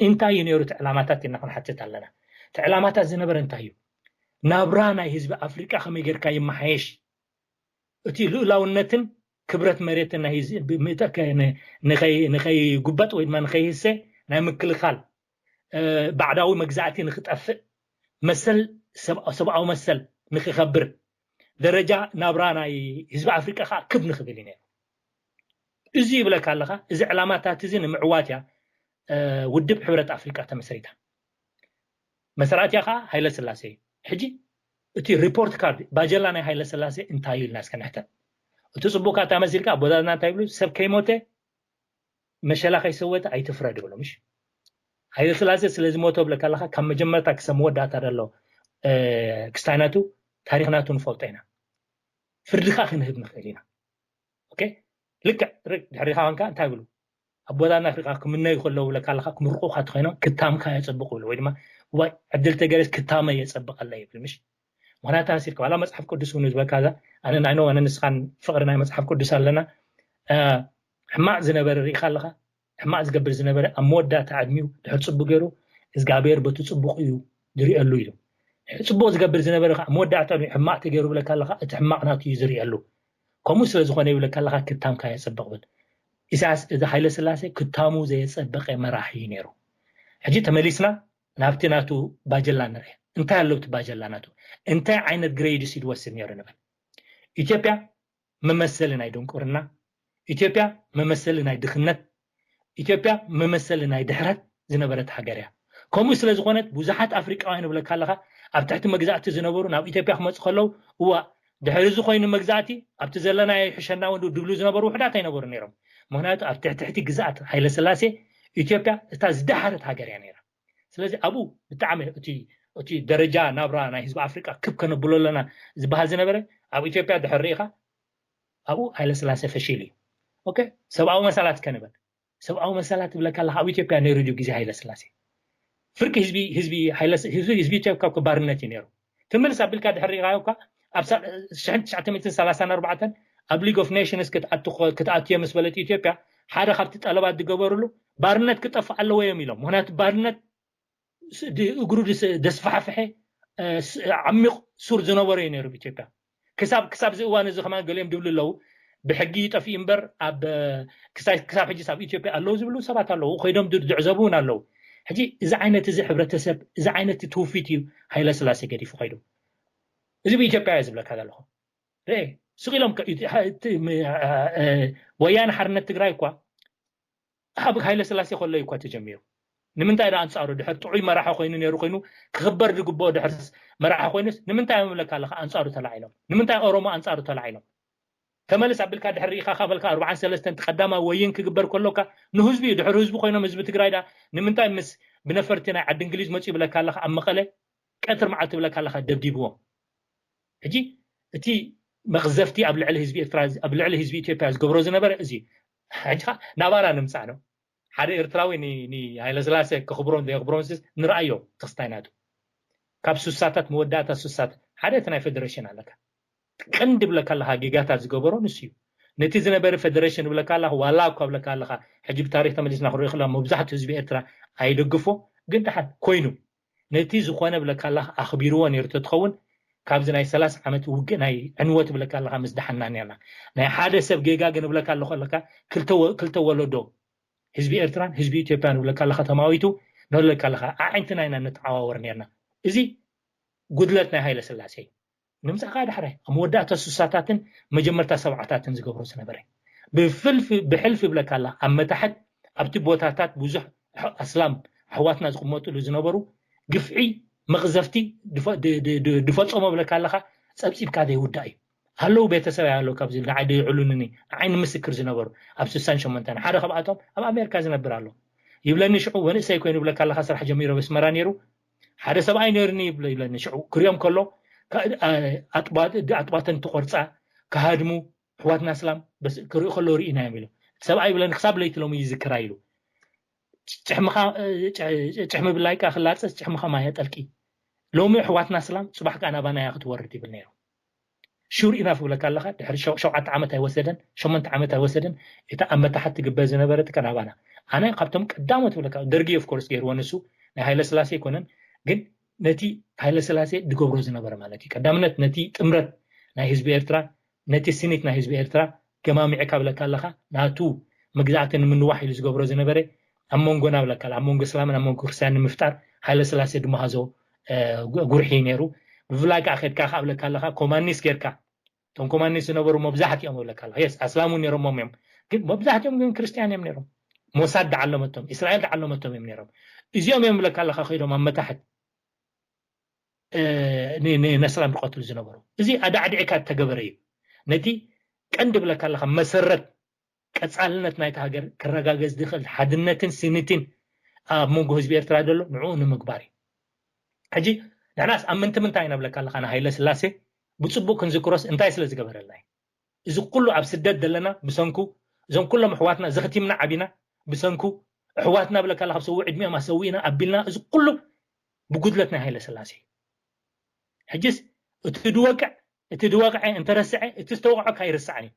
እንታይ እዩ ነይሩ እቲ ዕላማታት ኢና ክንሓትት ኣለና እቲ ዕላማታት ዝነበረ እንታይ እዩ ናብራ ናይ ህዝቢ ኣፍሪቃ ከመይ ጌርካ ይመሓየሽ እቲ ልኡላውነትን ክብረት መሬትን ንኸይጉበጥ ወይ ድማ ንኸይህሰ ናይ ምክልኻል ባዕዳዊ መግዛእቲ ንክጠፍእ መሰል ሰብኣዊ መሰል ንክኸብር ደረጃ ናብራ ናይ ህዝቢ ኣፍሪቃ ከዓ ክብ ንክብል እዩ ነይሩ። እዚ ይብለካ ኣለካ፣ እዚ ዕላማታት እዚ ንምዕዋት እያ ውድብ ሕብረት ኣፍሪቃ ተመስሪታ። መስራትያ ከዓ ሃይለ ስላሴ እዩ። ሕጂ እቲ ሪፖርት ካርድ ባጀላ ናይ ሃይለ ስላሴ እንታይ እዩ ኢልና እስከ ንሕተት። እቲ ፅቡቅ ካታ መሲልካ ኣቦታትና እንታይ ይብሉ፣ ሰብ ከይሞተ መሸላ ከይሰወተ ኣይትፍረድ ይብሉ። ምሽ ሃይለ ስላሴ ስለዚ ሞቶ ብለካ ኣለካ፣ ካብ መጀመርታ ክሰብ መወዳእታ ደሎ ክስታይ ናቱ ታሪክ ናቱ ንፈልጦ ኢና። ፍርድካ ክንህብ ንክእል ኢና። ልክዕ ድሕሪካ ኮንካ እንታይ ብሉ፣ ኣቦታና ኣፍሪቃ ክምነዩ ከለዉ ብለካ ኣለካ፣ ክምርቁካ ተኮይኖም ክታምካ የጸብቅ ብሉ፣ ወይ ድማ ዋይ ዕድል ተገረስ ክታመ የጸብቀለይ ይብል። ምሽ ምክንያት ኣሲልካ ዋላ መጽሓፍ ቅዱስ እውን ዝበካ እዛ ኣነ ናይ ኣነ ንስኻን ፍቅሪ ናይ መጽሓፍ ቅዱስ ኣለና። ሕማቅ ዝነበረ ርኢካ ኣለካ፣ ሕማቅ ዝገብር ዝነበረ ኣብ መወዳእታ ዕድሚኡ ድሕር ጽቡቅ ገይሩ እግዚኣብሔር በቲ ጽቡቅ እዩ ዝሪእሉ ኢሉ። ጽቡቅ ዝገብር ዝነበረ ከዓ መወዳእታ ዕድሚኡ ሕማቅ ተገይሩ ብለካ ኣለካ፣ እቲ ሕማቅ ናቱ እዩ ዝሪእሉ። ከምኡ ስለ ዝኾነ ይብለካ ኣለካ ክታምካ የጸብቅ ብል። ኢሳያስ እዚ ሃይለ ስላሴ ክታሙ ዘየጸበቀ መራሒ እዩ ነይሩ። ሕጂ ተመሊስና ናብቲ ናቱ ባጀላ ንርአ። እንታይ ኣለውቲ ባጀላ ናቱ እንታይ ዓይነት ግሬድስ ይድወስድ ነይሩ ንብል። ኢትዮጵያ መመሰሊ ናይ ድንቁርና፣ ኢትዮጵያ መመሰሊ ናይ ድኽነት፣ ኢትዮጵያ መመሰሊ ናይ ድሕረት ዝነበረት ሃገር እያ። ከምኡ ስለ ዝኾነት ብዙሓት ኣፍሪቃውያን ይብለካ ኣለካ ኣብ ትሕቲ መግዛእቲ ዝነበሩ ናብ ኢትዮጵያ ክመፁ ከለዉ እዋ ድሕሪ እዚ ኮይኑ መግዛእቲ ኣብቲ ዘለናዮ ይሕሸና እውን ድብሉ ዝነበሩ ውሕዳት ኣይነበሩ ነይሮም። ምክንያቱ ኣብ ትሕቲ ትሕቲ ግዛኣት ሃይለ ስላሴ ኢትዮጵያ እታ ዝደሓረት ሃገር እያ ነይራ። ስለዚ ኣብኡ ብጣዕሚ እቲ ደረጃ ናብራ ናይ ህዝቢ ኣፍሪቃ ክብ ከነብሎ ኣለና ዝበሃል ዝነበረ ኣብ ኢትዮጵያ ድሕር ርኢኻ ኣብኡ ሃይለ ስላሴ ፈሺሉ እዩ። ሰብኣዊ መሰላት ከንበል ሰብኣዊ መሰላት ትብለካ ኣለካ ኣብ ኢትዮጵያ ነይሩ ድዩ ግዜ ሃይለ ስላሴ? ፍርቂ ህዝቢ ህዝቢ ኢትዮጵያ ካብ ባርነት እዩ ነይሩ። ትምልስ ኣቢልካ ድሕር ርኢኻዮ እኳ ኣብ ሽሕን ትሽዓተ ሚእትን ሰላሳን ኣርባዕተን ኣብ ሊግ ኦፍ ኔሽንስ ክትኣትዮ ምስ በለት ኢትዮጵያ ሓደ ካብቲ ጠለባት ዝገበርሉ ባርነት ክጠፍእ ኣለዎ እዮም ኢሎም። ምክንያቱ ባርነት እግሩ ደስፋሕፍሐ ዓሚቕ ሱር ዝነበሮ እዩ ነይሩ ኢትዮጵያ። ክሳብ ክሳብ እዚ እዋን እዚ ከማን ገሊኦም ድብሉ ኣለዉ ብሕጊ ይጠፍኡ እምበር ኣብ ክሳብ ሕጂ ኣብ ኢትዮጵያ ኣለዉ ዝብሉ ሰባት ኣለዉ። ከይዶም ዝዕዘቡ እውን ኣለዉ። ሕጂ እዚ ዓይነት እዚ ሕብረተሰብ እዚ ዓይነት ትውፊት እዩ ሃይለ ስላሴ ገዲፉ ከይዱ። እዚ ብኢትዮጵያ እየ ዝብለካ ዘለኹ። ርኤ ስቕ ኢሎም ወያነ ሓርነት ትግራይ እኳ ኣብ ሃይለ ስላሴ ከሎ እዩ እኳ ተጀሚሩ። ንምንታይ ዳ ኣንጻሩ ድሕር ጥዑይ መራሒ ኮይኑ ነይሩ ኮይኑ ክኽበር ዝግብኦ ድሕር መራሒ ኮይኑስ ንምንታይ ምብለካ ኣለካ ኣንጻሩ ተላዒሎም? ንምንታይ ኦሮሞ ኣንጻሩ ተላዒሎም? ተመልስ ኣቢልካ ድሕር ርኢኻ ካበልካ ኣርባዓን ሰለስተን ቀዳማዊ ወይን ክግበር ከሎካ ንህዝቢ እዩ ድሕር ህዝቢ ኮይኖም ህዝቢ ትግራይ ዳ ንምንታይ ምስ ብነፈርቲ ናይ ዓዲ እንግሊዝ መፅኡ ይብለካ ኣለካ ኣብ መቐለ ቀትር መዓልቲ ይብለካ ኣለካ ደብዲብዎም። ሕጂ እቲ መቕዘፍቲ ኣብ ልዕሊ ህዝቢ ኤርትራ ኣብ ልዕሊ ህዝቢ ኢትዮጵያ ዝገብሮ ዝነበረ እዚ ሕጂ ናባና ንምፃእ ነው። ሓደ ኤርትራዊ ንሃይለስላሴ ክኽብሮን ዘየኽብሮን ንርኣዮ። ተክስታይ ናቱ ካብ ሱሳታት መወዳእታ ሱሳት ሓደ እቲ ናይ ፌደሬሽን ኣለካ ቀንዲ ብለካ ኣለካ ጌጋታት ዝገበሮ ንሱ እዩ። ነቲ ዝነበረ ፌደሬሽን ብለካ ኣለካ ዋላ እኳ ብለካ ኣለካ ሕጂ ብታሪክ ተመሊስና ክንሪኦ ከለና መብዛሕትኡ ህዝቢ ኤርትራ ኣይደግፎ ግን ደሓን ኮይኑ ነቲ ዝኾነ ብለካ ኣለካ ኣኽቢርዎ ነይሩ ተትኸውን ካብዚ ናይ ሰላሳ ዓመት ውግእ ናይ ዕንወት ብለካ ኣለካ ምስ ደሓና ነርና። ናይ ሓደ ሰብ ጌጋ ግን ብለካ ኣለኹ ኣለካ ክልተ ወለዶ ህዝቢ ኤርትራን ህዝቢ ኢትዮጵያን ብለካ ኣለካ ተማዊቱ ንብለካ ኣለካ ኣዒንትና ኢና ንተዓዋወር ነርና። እዚ ጉድለት ናይ ሃይለ ስላሴ እዩ። ንምጻእ ከዓ ዳሕራይ ኣብ መወዳእታ ሱሳታትን መጀመርታ ሰብዓታትን ዝገብሮ ዝነበረ ብፍልፊ ብሕልፊ ብለካ ኣላ ኣብ መታሕት ኣብቲ ቦታታት ብዙሕ ኣስላም ኣሕዋትና ዝቕመጥሉ ዝነበሩ ግፍዒ መቕዘፍቲ ድፈ- ድ- ድ- ድ- ድፈጸሞ ብለካ ኣለኻ ጸብጺብካ ዘይውዳእ እዩ። ኣለዉ ቤተሰብ ኣለዉ ካብዚ ንዓይ ደይዕሉንኒ ንዓይ ንምስክር ዝነበሩ ኣብ ስሳን ሸሞንተን ሓደ ካብኣቶም ኣብ ኣሜሪካ ዝነብር ኣሎ ይብለኒ ሽዑ ወንእሰይ ኮይኑ ብለካ ኣለኻ ስራሕ ጀሚሩ ኣብ ኣስመራ ነይሩ ሓደ ሰብኣይ ነይሩኒ ይብለ- ይብለኒ ሽዑ ክሪኦም ከሎ ኣጥባተን ትቆርፃ ክሃድሙ ኣሕዋትና እስላም ክርኢ ከለዉ ርኢናዮም ኢሉ። እቲ ሰብኣይ ይብለኒ ክሳብ ለይቲ ሎሚ ይዝክራ ኢሉ። ጭሕምኻ ጭሕሚ ብላይካ ክላፀስ ጭሕምኻ ማይ ኣጠልቂ። ሎሚ ኣሕዋትና እስላም ፅባሕ ከዓ ናባና እያ ክትወርድ ይብል ነይሩ። ሹር ኢናፍ ብለካ ኣለካ ድሕሪ ሸውዓተ ዓመት ኣይወሰደን ሸሞንተ ዓመት ኣይወሰደን እታ ኣብ መታሓት ትግበር ዝነበረት ከ ናባና ኣነ ካብቶም ቀዳሞት ብለካ ደርጊ ኦፍኮርስ ገይርዎ ንሱ ናይ ሃይለ ስላሴ ኣይኮነን ግን ነቲ ሃይለ ስላሴ ዝገብሮ ዝነበረ ማለት እዩ ቀዳምነት ነቲ ጥምረት ናይ ህዝቢ ኤርትራ ነቲ ስኒት ናይ ህዝቢ ኤርትራ ገማሚዕካ ብለካ ኣለካ ናቱ መግዛእቲ ንምንዋሕ ኢሉ ዝገብሮ ዝነበረ ኣብ መንጎና ብለካ ኣብ መንጎ እስላምን ኣብ መንጎ ክርስትያን ንምፍጣር ሃይለ ስላሴ ድመሃዞ ጉርሒ ነይሩ ብፍላይ ከዓ ከድካ ከዓ ብለካ ኣለካ ኮማኒስ ጌርካ እቶም ኮማኒስት ዝነበሩ መብዛሕትኦም እብለካ ኣለኹ። የስ ኣስላም እውን ነይሮሞም እዮም፣ ግን መብዛሕትኦም ግን ክርስትያን እዮም ነይሮም። ሞሳድ ደዓለመቶም፣ እስራኤል ደዓለመቶም እዮም ነይሮም። እዚኦም እዮም እብለካ ኣለኻ ከይዶም ኣብ መታሕት ነስራን ዝቀትሉ ዝነበሩ። እዚ ኣዳዕዲዕካ እተገበረ እዩ። ነቲ ቀንዲ እብለካ ኣለኻ መሰረት ቀጻልነት ናይቲ ሃገር ክረጋገጽ ዝኽእል ሓድነትን ስኒትን ኣብ መንጎ ህዝቢ ኤርትራ ዘሎ ንዕኡ ንምግባር እዩ። ሕጂ ንሕናስ ኣብ ምንትምንታይ ኢና እብለካ ኣለኻ ንሃይለ ስላሴ ብጽቡቕ ክንዝክሮስ እንታይ ስለ ዝገበረልና እዩ? እዚ ኩሉ ኣብ ስደት ዘለና ብሰንኩ፣ እዞም ኩሎም ኣሕዋትና ዘኽቲምና ዓቢና ብሰንኩ፣ ኣሕዋትና እብለካ ኣለኻ ኣብ ሰዊ ዕድሚኦም ኣሰዊእና ኣቢልና፣ እዚ ኩሉ ብጉድለት ናይ ሃይለ ስላሴ እዩ። ሕጅስ እቲ ድወቅዕ እቲ ድወቅዐ እንተረስዐ እቲ ዝተወቅዖ ካይርስዓን እዩ።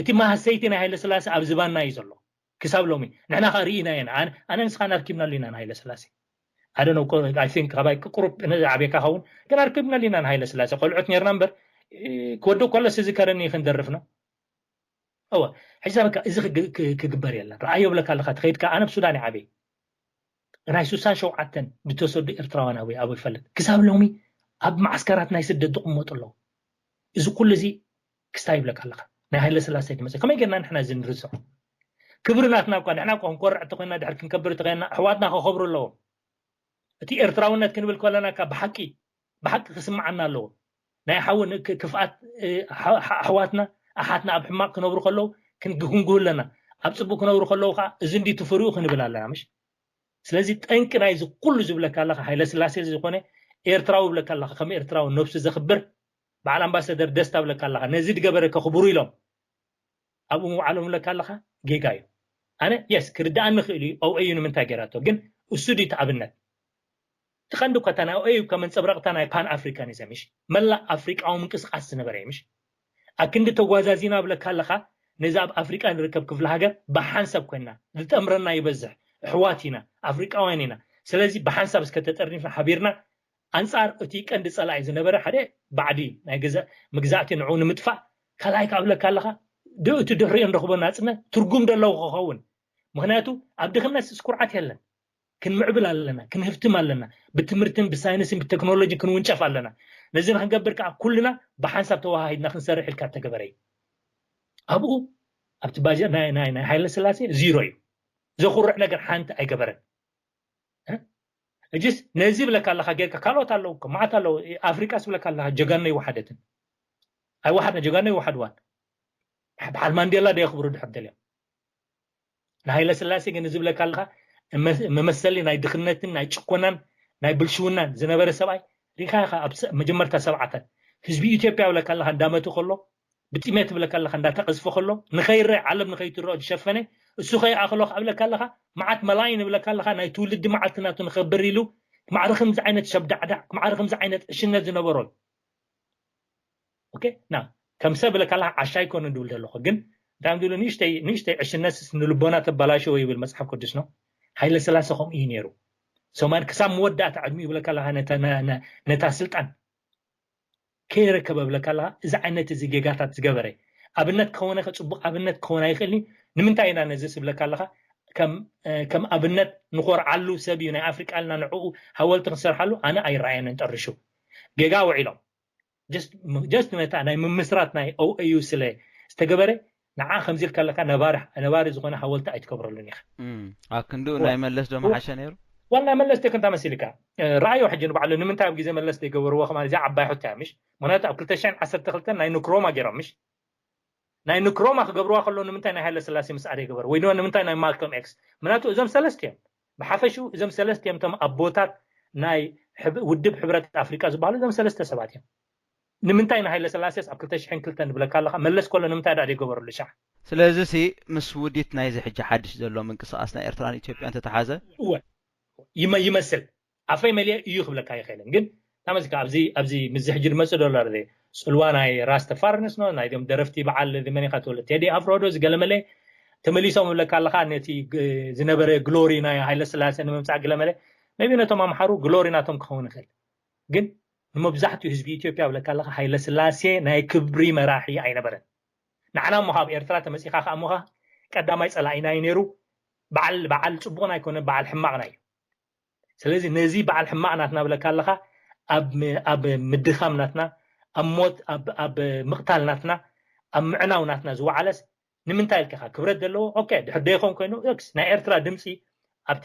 እቲ ማህሰይቲ ናይ ሃይለ ስላሴ ኣብ ዝባና እዩ ዘሎ ክሳብ ሎሚ። ንሕና ከ ርኢና ኢና። ኣነ ኣነ ንስኻን ኣርኪብናሉ ኢና ንሃይለ ስላሴ። ኣደ ነው I think ካባይ ቁሩብ ነዚ ዓብየካ ኸውን ግን ኣርኪብናሉ ኢና ንሃይለ ስላሴ። ቆልዑት ነርና እምበር ክወድእ ከሎ ስዝከረኒ ክንደርፍ ነው። እወ ሕጂ በቃ እዚ ክግ- ክ- ክግበር የለን። ረኣዮ ብለካ ኣለካ ተኸይድካ ኣነ ብሱዳን ይዓበይ ናይ ሱሳን ሸውዓተን ዝተሰዱ ኤርትራውያን ኣበይ ኣበይ ይፈልጥ ክሳብ ሎሚ ኣብ ማዓስከራት ናይ ስደት ዝቕመጡ ኣለዉ። እዚ ኩሉ እዚ ክስታይ ይብለካ ኣለካ ናይ ሃይለ ስላሴ ክመፅእ ከመይ ጌርና ንሕና እዚ ንርዝዖ? ክብሪ ናትና እኳ ንሕና እኳ ክንኮርዕ ተኮይና ድሕር ክንከብር ተኮይና ኣሕዋትና ክኸብሩ ኣለዎም። እቲ ኤርትራውነት ክንብል ከለና እካ ብሓቂ ብሓቂ ክስምዓና ኣለዎ። ናይ ሓውን ክፍኣት ኣሕዋትና ኣሓትና ኣብ ሕማቕ ክነብሩ ከለዉ ክንግህንግሁ ኣለና። ኣብ ፅቡቅ ክነብሩ ከለዉ ከዓ እዚ እንዲ ትፍርኡ ክንብል ኣለና ምሽ? ስለዚ ጠንቂ ናይዚ ኩሉ ዝብለካ ኣለካ ሃይለ ስላሴ ዝኾነ ኤርትራዊ ብለካ ኣለካ ከም ኤርትራዊ ነብሱ ዘኽብር በዓል ኣምባሳደር ደስታ ብለካ ኣለካ ነዚ ድገበረ ከኽብሩ ኢሎም ኣብኡ ምውዓሎም ለካ ኣለኻ ጌጋ እዩ። ኣነ የስ ክርዳኣኒ ክእል እዩ ኦኤዩ ንምንታይ ገይራቶ ግን እሱ ድዩ እቲ ኣብነት? እቲ ቀንዲ እኳ እታ ናይ ኦኤዩ እኳ መንፀብረቕታ ናይ ፓን ኣፍሪካኒዝም ምሽ መላእ ኣፍሪቃዊ ምንቅስቃስ ዝነበረ እዩ ምሽ? ኣክንዲ ተጓዛዚና ብለካ ኣለኻ ነዚ ኣብ ኣፍሪቃ ንርከብ ክፍለ ሃገር ብሓንሳብ ኮይና ዝጠምረና ይበዝሕ። ኣሕዋት ኢና ኣፍሪቃውያን ኢና። ስለዚ ብሓንሳብ እስከ ተጠርኒፍና ሓቢርና ኣንጻር እቲ ቀንዲ ጸላኢ ዝነበረ ሓደ ባዕዲ ናይ ገዛእ መግዛእቲ ንዕኡ ንምጥፋእ ካልኣይ ክኣብለካ ኣለኻ ዶ እቲ ድሕሪኡ ንረኽቦ ናጽነት ትርጉም ደለዎ ክኸውን ምክንያቱ ኣብ ድኽነት ስኩርዓት የለን ክንምዕብል ኣለና ክንህፍትም ኣለና ብትምህርትን ብሳይንስን ብቴክኖሎጂ ክንውንጨፍ ኣለና ነዚ ንክንገብር ከዓ ኩልና ብሓንሳብ ተዋሃሂድና ክንሰርሕ ኢልካ ተገበረ እዩ ኣብኡ ኣብቲ ባጀት ናይ ናይ ናይ ሃይለ ስላሴ ዚሮ እዩ ዘኹርዕ ነገር ሓንቲ ኣይገበረን እጅስ ነዚ ብለካ ኣለካ ጌርካ ካልኦት ኣለዉ እኮ ማዓት ኣለዉ ኣፍሪቃ ስብለካ ኣለካ ጀጋኖ ይወሓደትን ኣይወሓድና ጀጋኖ ይወሓድዋን በዓል ማንዴላ ዶ የኽብሩ ድሕር ደልዮም ንሃይለ ስላሴ ግን ዝብለካ ኣለካ መመሰሊ ናይ ድኽነትን ናይ ጭኮናን ናይ ብልሽውናን ዝነበረ ሰብኣይ ሪካ ኢኻ ኣብ መጀመርታ ሰብዓታት ህዝቢ ኢትዮጵያ ብለካ ኣለካ እንዳመቱ ከሎ ብጥሜት ብለካ ኣለካ እንዳተቀዝፈ ከሎ ንኸይረ ዓለም ንኸይትረኦ ዝሸፈነ እሱ ከይኣኽሎ ኣብለካ ኣለካ መዓት መላይን ብለካ ኣለካ ናይ ትውልዲ መዓልቲ ናቱ ንኸብር ኢሉ ማዕረ ከምዚ ዓይነት ሸብዳዕዳዕ ማዕረ ከምዚ ዓይነት ዕሽነት ዝነበሮ ኦኬ ና ከም ሰብ ብለካ ኣለካ ዓሻ ይኮነ ድብል ዘለኹ ግን እንታይ ድብሉ ንእሽተይ ንእሽተይ ዕሽነት ንልቦና ተበላሸዎ ይብል መፅሓፍ ቅዱስ ነው ሃይለ ስላሴ ከምኡ እዩ ነይሩ ሰማን ክሳብ መወዳእታ ዕድሚኡ ብለካ ኣለካ ነታ ስልጣን ከይረከበ ብለካ ኣለካ እዚ ዓይነት እዚ ጌጋታት ዝገበረ ኣብነት ከኾነ ከፅቡቅ ኣብነት ክኸውን ኣይኽእል ንምንታይ ኢና ነዚ ስብለካ ኣለካ ከም ኣብነት ንኮርዓሉ ሰብ እዩ ናይ ኣፍሪቃ ልና ንዕኡ ሃወልቲ ክንሰርሓሉ ኣነ ኣይረኣየንን ጠርሹ ጌጋ ውዒሎም ጀስት ነታ ናይ ምምስራት ናይ ኦኤዩ ስለ ዝተገበረ ንዓ ከምዚ ኢልካ ኣለካ ነባሪ ዝኾነ ሃወልቲ ኣይትገብረሉን ኢኻ ኣብ ክንድኡ ናይ መለስ ዶ መሓሸ ነይሩ ዋላ መለስ ቴክ እንታ መሲልካ ረኣዮ ሕጂ ንባዕሉ ንምንታይ ኣብ ግዜ መለስ ዘይገበርዎ ከማ እዚኣ ዓባይ ሕቶ እያ ምሽ ምክንያቱ ኣብ ክልተ ሽሕን ዓሰርተ ክልተን ናይ ንክሮማ ገይሮም ምሽ ናይ ንክሮማ ክገብርዋ ከሎ ንምንታይ ናይ ሃይለ ስላሴ ምስዓር ይገበር ወይ ድማ ንምንታይ ናይ ማልኮም ኤክስ ምክንያቱ እዞም ሰለስተ እዮም ብሓፈሽኡ እዞም ሰለስተ እዮም እቶም ኣቦታት ናይ ውድብ ሕብረት ኣፍሪቃ ዝበሃሉ እዞም ሰለስተ ሰባት እዮም ንምንታይ ንሃይለ ስላሴስ ኣብ ክልተ ሽሕን ክልተን ንብለካ ኣለካ መለስ ከሎ ንምንታይ ዳ ገበረሉ ሻዕ ስለዚ ሲ ምስ ውዲት ናይዚ ሕጂ ሓድሽ ዘሎ ምንቅስቃስ ናይ ኤርትራን ኢትዮጵያን ተተሓዘ እወ ይመስል ኣፈይ መሊአ እዩ ክብለካ ይኽእልን ግን ታመዚካ ኣብዚ ኣብዚ ምዚ ሕጂ ዝመፅእ ዘሎ ርዜ ፅልዋ ናይ ራስ ተፋርንስ ነው ናይዞም ደረፍቲ በዓል ዝመኒካ ትወለ ቴዲ ኣፍሮዶ ዝገለመለ ተመሊሶም ይብለካ ኣለካ ነቲ ዝነበረ ግሎሪ ናይ ሃይለ ስላሴ ንምምፃእ ግለመለ ቢ ነቶም ኣምሓሩ ግሎሪ ናቶም ክኸውን ይኽእል ግን ንመብዛሕትኡ ህዝቢ ኢትዮጵያ ብለካ ኣለካ ሃይለ ስላሴ ናይ ክብሪ መራሒ ኣይነበረን ንዓና እሞ ካብ ኤርትራ ተመፂካ ከዓ እሞካ ቀዳማይ ፀላኢና እዩ ነይሩ በዓል በዓል ፅቡቕና ኣይኮነ በዓል ሕማቕና እዩ ስለዚ ነዚ በዓል ሕማቕ ናትና ብለካ ኣለካ ኣብ ምድኻም ናትና ኣብ ሞት ኣብ ኣብ ምቕታል ናትና ኣብ ምዕናው ናትና ዝወዓለስ ንምንታይ ኢልካ ኢኻ? ክብረት ዘለዎ ኦኬ ድሕር ደይኮን ኮይኑ ኤክስ ናይ ኤርትራ ድምፂ ኣብቲ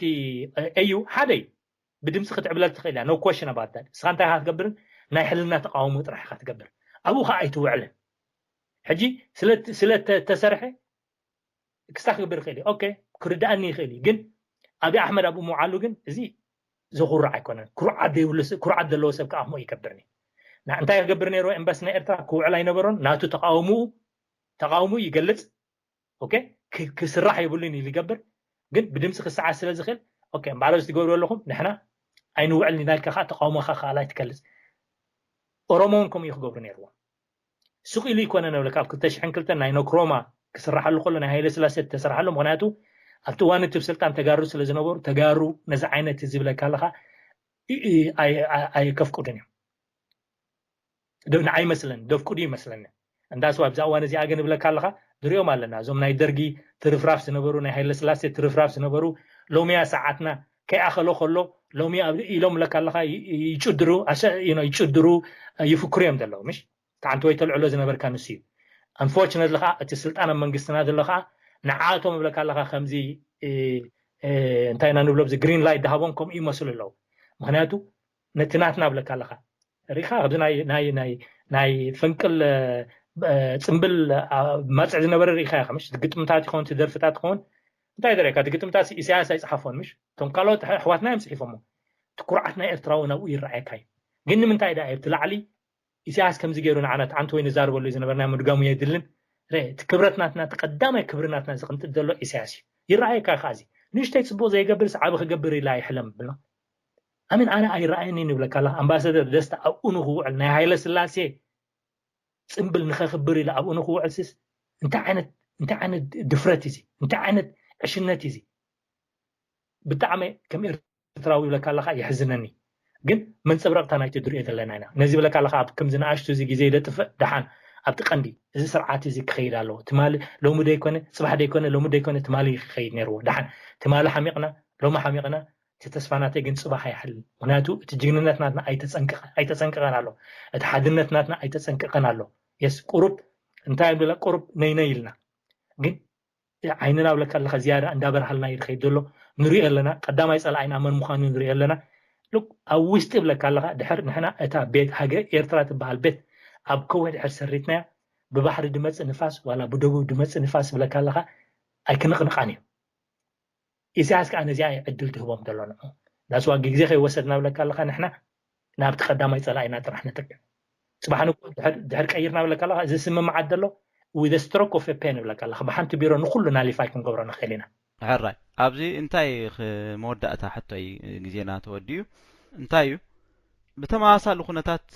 ኤዩ ሓደ እዩ። ብድምፂ ክትዕብለል ትኽእል እያ no question about that። ንስኻ እንታይ ኢኻ ትገብርን ናይ ሕልና ተቃውሞ ጥራሕ ኢኻ ትገብር። ኣብኡ ከዓ ኣይትውዕልን። ሕጂ ስለተሰርሐ ክስታ ክገብር ይኽእል እዩ ኦኬ ክርድኣኒ ይኽእል እዩ። ግን ኣብይ ኣሕመድ ኣብኡ ምውዓሉ ግን እዚ ዘኹርዕ ኣይኮነን። ኩርዓት ዘይብሉ ኩርዓት ዘለዎ ሰብ ከዓ ከምኡ ይገብርኒ። እንታይ ክገብር ነይርዎ? ኤምባሲ ናይ ኤርትራ ክውዕል ኣይነበሮን። ናቱ ተቃውምኡ ተቃውምኡ ይገልጽ ኦኬ ክስራሕ የብሉን ኢሉ ይገብር። ግን ብድምፂ ክሰዓት ስለ ዝኽእል ኦኬ እምበኣር እዚ ትገብሩ ኣለኹም ንሕና ኣይንውዕል ኢና ኢልካ ከዓ ተቃውሞኻ ከዓ ኣይትገልጽ። ኦሮሞ እውን ከምኡ እዩ ክገብሩ ነይርዎም። ሱቕ ኢሉ ይኮነ ንብለካ ኣብ ክልተ ሽሕን ክልተን ናይ ነክሮማ ክስራሓሉ ከሎ ናይ ሃይለ ስላሴ ተስርሓሉ ምክንያቱ ኣብቲ እዋን እቲ ስልጣን ተጋሩ ስለ ዝነበሩ ተጋሩ ነዚ ዓይነት ዝብለካ ኣለካ ኣይከፍቅዱን እዮም። ንዓይ ይመስለኒ ደፍቅዱ ይመስለኒ። እንዳስ ኣብዛ እዋን እዚኣ ግን እብለካ ኣለካ ንሪኦም ኣለና እዞም ናይ ደርጊ ትርፍራፍ ዝነበሩ ናይ ሃይለ ስላሴ ትርፍራፍ ዝነበሩ ሎሚያ ሰዓትና ከይኣኸሎ ከሎ ሎሚ ኢሎም ብለካ ኣለካ ይጭድሩ ይጭድሩ ይፍክሩ እዮም ዘለዉ ምሽ ተዓንተ ወይ ተልዕሎ ዝነበርካ ንሱ እዩ። Unfortunately ከዓ እቲ ስልጣን ኣብ መንግስትና ዘሎ ከዓ ንዓቶም እብለካ ኣለካ ከምዚ እንታይ ኢና ንብሎ ዚ green light ዝሃቦም ከምኡ ይመስሉ ኣለዉ። ምክንያቱ ነቲ ናትና እብለካ ኣለካ ሪኢኻ ኣብዚ ናይ ፈንቅል ፅምብል ማፅዕ ዝነበረ ሪኢኻ ኢኻ ምሽ ግጥምታት ይኸውን ደርፍታት ይኸውን እንታይ ደረካ እቲ ግጥምታት ኢሳያስ ኣይፅሓፎን ምሽ እቶም ካልኦት ኣሕዋትና እዮም ፅሒፎሞ። እቲ ኩርዓት ናይ ኤርትራዊ ናብኡ ይረኣየካ እዩ። ግን ንምንታይ ዳ ኣብቲ ላዕሊ ኢሳያስ ከምዚ ገይሩ ንዓና ትዓንቲ ወይ ንዛርበሉ ዝነበርና ምድጋሙ የድልን። እቲ ክብረት ናትና እቲ ቀዳማይ ክብሪ ናትና ዝቕንጥጥ ዘሎ ኢሳያስ እዩ። ይረኣየካ ከዚ ንእሽተይ ፅቡቅ ዘይገብር ዓቢ ክገብር ኢላ ይሕለም ብሎ ኣሚን ኣነ ኣይረኣየኒ ንብለካ ኣለካ ኣምባሳደር ደስታ ኣብኡ ንክውዕል ናይ ሃይለ ስላሴ ፅምብል ንኸክብር ኢለ ኣብኡ ንክውዕል ስስ እንታይ ዓይነት እንታይ ዓይነት ድፍረት እዚ እንታይ ዓይነት ዕሽነት እዚ ብጣዕሚ ከም ኤርትራዊ ይብለካ ኣለካ የሕዝነኒ ግን መንፀብረቅታ ናይቲ ድሪኦ ዘለና ኢና ነዚ ይብለካ ኣለካ ኣብ ከምዚ ንኣሽቱ እዚ ግዜ ደጥፍእ ደሓን ኣብቲ ቀንዲ እዚ ስርዓት እዚ ክኸይድ ኣለዎ ትማሊ ሎሚ ደይኮነ ፅባሕ ደይኮነ ሎሚ ደይኮነ ትማሊ ክኸይድ ነይርዎ ደሓን ትማሊ ሓሚቕና ሎሚ ሓሚቕና እቲ ተስፋ ናተይ ግን ፅባሕ ኣይሓልን ምክንያቱ እቲ ጅግንነት ናትና ኣይተፀንቀቀን ኣሎ እቲ ሓድነት ናትና ኣይተፀንቀቀን ኣሎ የስ ቁሩብ እንታይ ብለ ቁሩብ ነይነይ ኢልና ግን ዓይንና ብለካ ኣለካ ዝያዳ እንዳበርሃልና እዩ ዝኸይድ ዘሎ ንሪኦ ኣለና ቀዳማይ ፀላኢና መን ምዃኑ ንሪኦ ኣለና ኣብ ውሽጢ ብለካ ኣለካ ድሕር ንሕና እታ ቤት ሃገር ኤርትራ ትበሃል ቤት ኣብ ከወ ድሕር ሰሪትናያ ብባሕሪ ድመፅእ ንፋስ ዋላ ብደቡብ ድመፅእ ንፋስ ብለካ ኣለካ ኣይክንቕንቓን እዩ ኢሳያስ ከዓ ነዚኣ ዕድል ትህቦም ዘሎ ንዑ ዳስዋ ግዜ ከይወሰድና ብለካ ኣለካ ንሕና ናብቲ ቀዳማይ ፀላኢና ጥራሕ ንጥቅዕ ፅባሕ ንግሆ ድሕር ቀይርና ብለካ ኣለካ እዚ ስምምዓት ዘሎ with stroke of pen ብለካ ኣለካ ብሓንቲ ቢሮ ንኩሉ ናሊፋይ ክንገብሮ ንኽእል ኢና ሕራይ ኣብዚ እንታይ መወዳእታ ሕቶይ ግዜና ተወዲኡ እንታይ እዩ ብተመሳሳሊ ኩነታት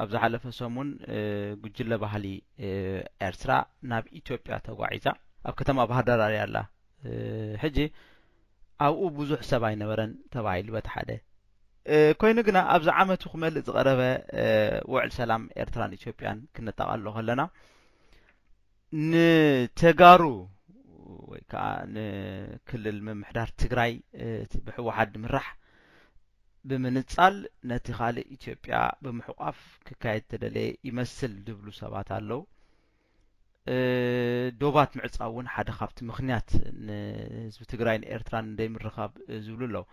ኣብ ዝሓለፈ ሰሙን ጉጅለ ባህሊ ኤርትራ ናብ ኢትዮጵያ ተጓዒዛ ኣብ ከተማ ባህርዳር ኣርያ ኣላ ሕጂ ኣብኡ ብዙሕ ሰብ ኣይነበረን ተባሂሉ በቲ ሓደ ኮይኑ ግና ኣብዚ ዓመቱ ክመልእ ዝቐረበ ውዕል ሰላም ኤርትራን ኢትዮጵያን ክነጠቓሎ ከለና ንተጋሩ ወይ ከዓ ንክልል ምምሕዳር ትግራይ ብህወሓት ዝምራሕ ብምንፃል ነቲ ካልእ ኢትዮጵያ ብምሕቋፍ ክካየድ ተደለየ ይመስል ዝብሉ ሰባት ኣለዉ። ዶባት ምዕፃው እውን ሓደ ካብቲ ምኽንያት ንህዝቢ ትግራይን ኤርትራን እንደይምርኻብ ዝብሉ ኣለዉ።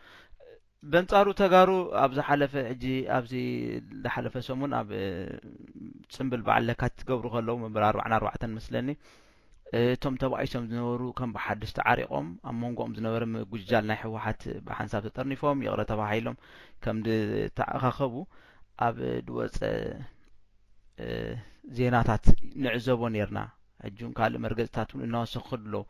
በንፃሩ ተጋሩ ኣብ ዝሓለፈ ሕጂ ኣብዚ ዝሓለፈ ሰሙን ኣብ ፅምብል በዓል ለካቲት ትገብሩ ከለዉ መበል ኣርባዕን ኣርባዕተን መስለኒ እቶም ተባኢሶም ዝነበሩ ከም ብሓድሽ ተዓሪቖም ኣብ መንጎኦም ዝነበረ ምጉጅጃል ናይ ህወሓት ብሓንሳብ ተጠርኒፎም ይቕረ ተባሂሎም ከም ዝተኣኻኸቡ ኣብ ዝወፀ ዜናታት ንዕዘቦ ነርና። ሕጂ እውን ካልእ መርገፅታት እውን እናወሰኹ ይኸዱ ኣለዉ።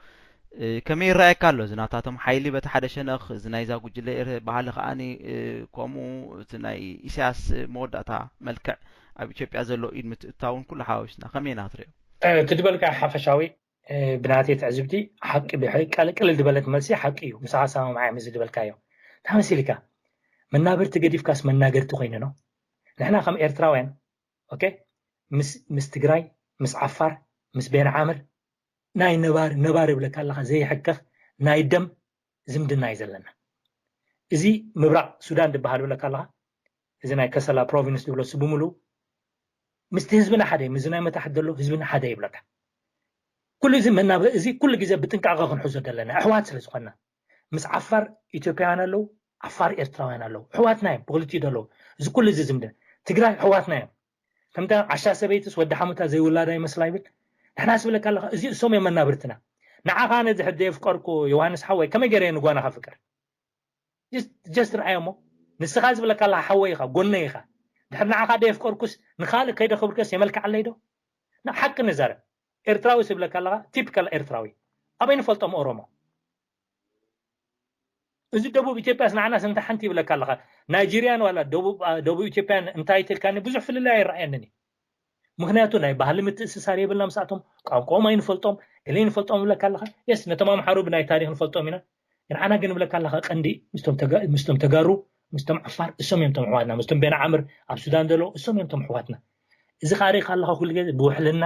ከመይ ይረኣየካ ኣሎ? እዚ ናታቶም ሓይሊ በቲ ሓደ ሸነኽ፣ እዚ ናይዛ ጉጅለ ኤር- ባህሊ ከኣ ከምኡ እቲ ናይ ኢሳያስ መወዳእታ መልክዕ ኣብ ኢትዮጵያ ዘሎ ኢድ ምትእትታውን ኩሉ ሓዋዊስና ከመይ ኢና ክትሪኦ? እቲ ዝበልካ ሓፈሻዊ ብናተይ ትዕዝብቲ ሓቂ ብሕቂ ቀልቅል ዝበለት መልሲ ሓቂ እዩ። ምሳኻ ሰማምዓ እዮም እዚ ዝበልካዮ። እንታይ መሲልካ? መናበርቲ ገዲፍካስ መናገርቲ ኮይንኖ? ንሕና ከም ኤርትራውያን ኦኬ ምስ ምስ ትግራይ ምስ ዓፋር ምስ ቤን ዓምር ናይ ነባር ነባር ይብለካ ኣለካ ዘይሕከኽ ናይ ደም ዝምድና እዩ ዘለና። እዚ ምብራቕ ሱዳን ዝበሃል ይብለካ ኣለካ እዚ ናይ ከሰላ ፕሮቪንስ ዝብሎ ሱ ብምሉ ምስቲ ህዝብና ሓደ እዩ። ምስዚ ናይ መታሕት ዘሎ ህዝብና ሓደ ይብለካ። ኩሉ እዚ መናበ እዚ ኩሉ ግዜ ብጥንቃቐ ክንሕዞ ዘለና ኣሕዋት ስለ ዝኾንና። ምስ ዓፋር ኢትዮጵያውያን ኣለዉ፣ ዓፋር ኤርትራውያን ኣለዉ። ኣሕዋትና እዮም ብክልቲኡ ዘለዉ። እዚ ኩሉ እዚ ዝምድና ትግራይ ኣሕዋትና እዮም። ከምታ ዓሻ ሰበይትስ ወዲ ሓሙታ ዘይውላዳ ይመስላ ይብል። ንሕና ስብለካ ኣለኻ፣ እዚ እሶም እዮም መናብርትና። ንዓኻ ነዚ ሕደ የፍቀርኩ ዮሃንስ ሓወይ ከመይ ገይረ ንጓና ከፍቅር? ጀስት ርኣዮ እሞ ንስኻ ዝብለካ ኣለኻ ሓወይ ኢኻ፣ ጎነይ ኢኻ። ድሕር ንዓኻ ደ የፍቀርኩስ ንኻልእ ከይደ ክብርከስ የመልክዓለይ ዶ? ንሓቂ ንዛረብ። ኤርትራዊ ስብለካ ኣለኻ ቲፒካል ኤርትራዊ። ኣበይ ንፈልጦም ኦሮሞ? እዚ ደቡብ ኢትዮጵያስ ንዓናስ እንታይ ሓንቲ ይብለካ ኣለኻ? ናይጄርያን ዋላ ደቡብ ኢትዮጵያን እንታይ ትልካኒ ብዙሕ ፍልልይ ኣይረኣየንን እዩ። ምክንያቱ ናይ ባህሊ ምትእስሳር የብልና ምስኣቶም፣ ቋንቋኦም ኣይንፈልጦም፣ ገለ ይንፈልጦም ይብለካ ኣለኻ። የስ ነቶም ኣምሓሩ ብናይ ታሪክ ንፈልጦም ኢና። ንዓና ግን ብለካ ኣለኻ ቀንዲ ምስቶም ተጋሩ ምስቶም ዓፋር እሶም እዮም ቶም ኣሕዋትና፣ ምስቶም ቤና ዓምር ኣብ ሱዳን ዘሎ እሶም እዮም ቶም ኣሕዋትና። እዚ ካሪካ ኣለኻ ኩሉ ግዜ ብውሕልና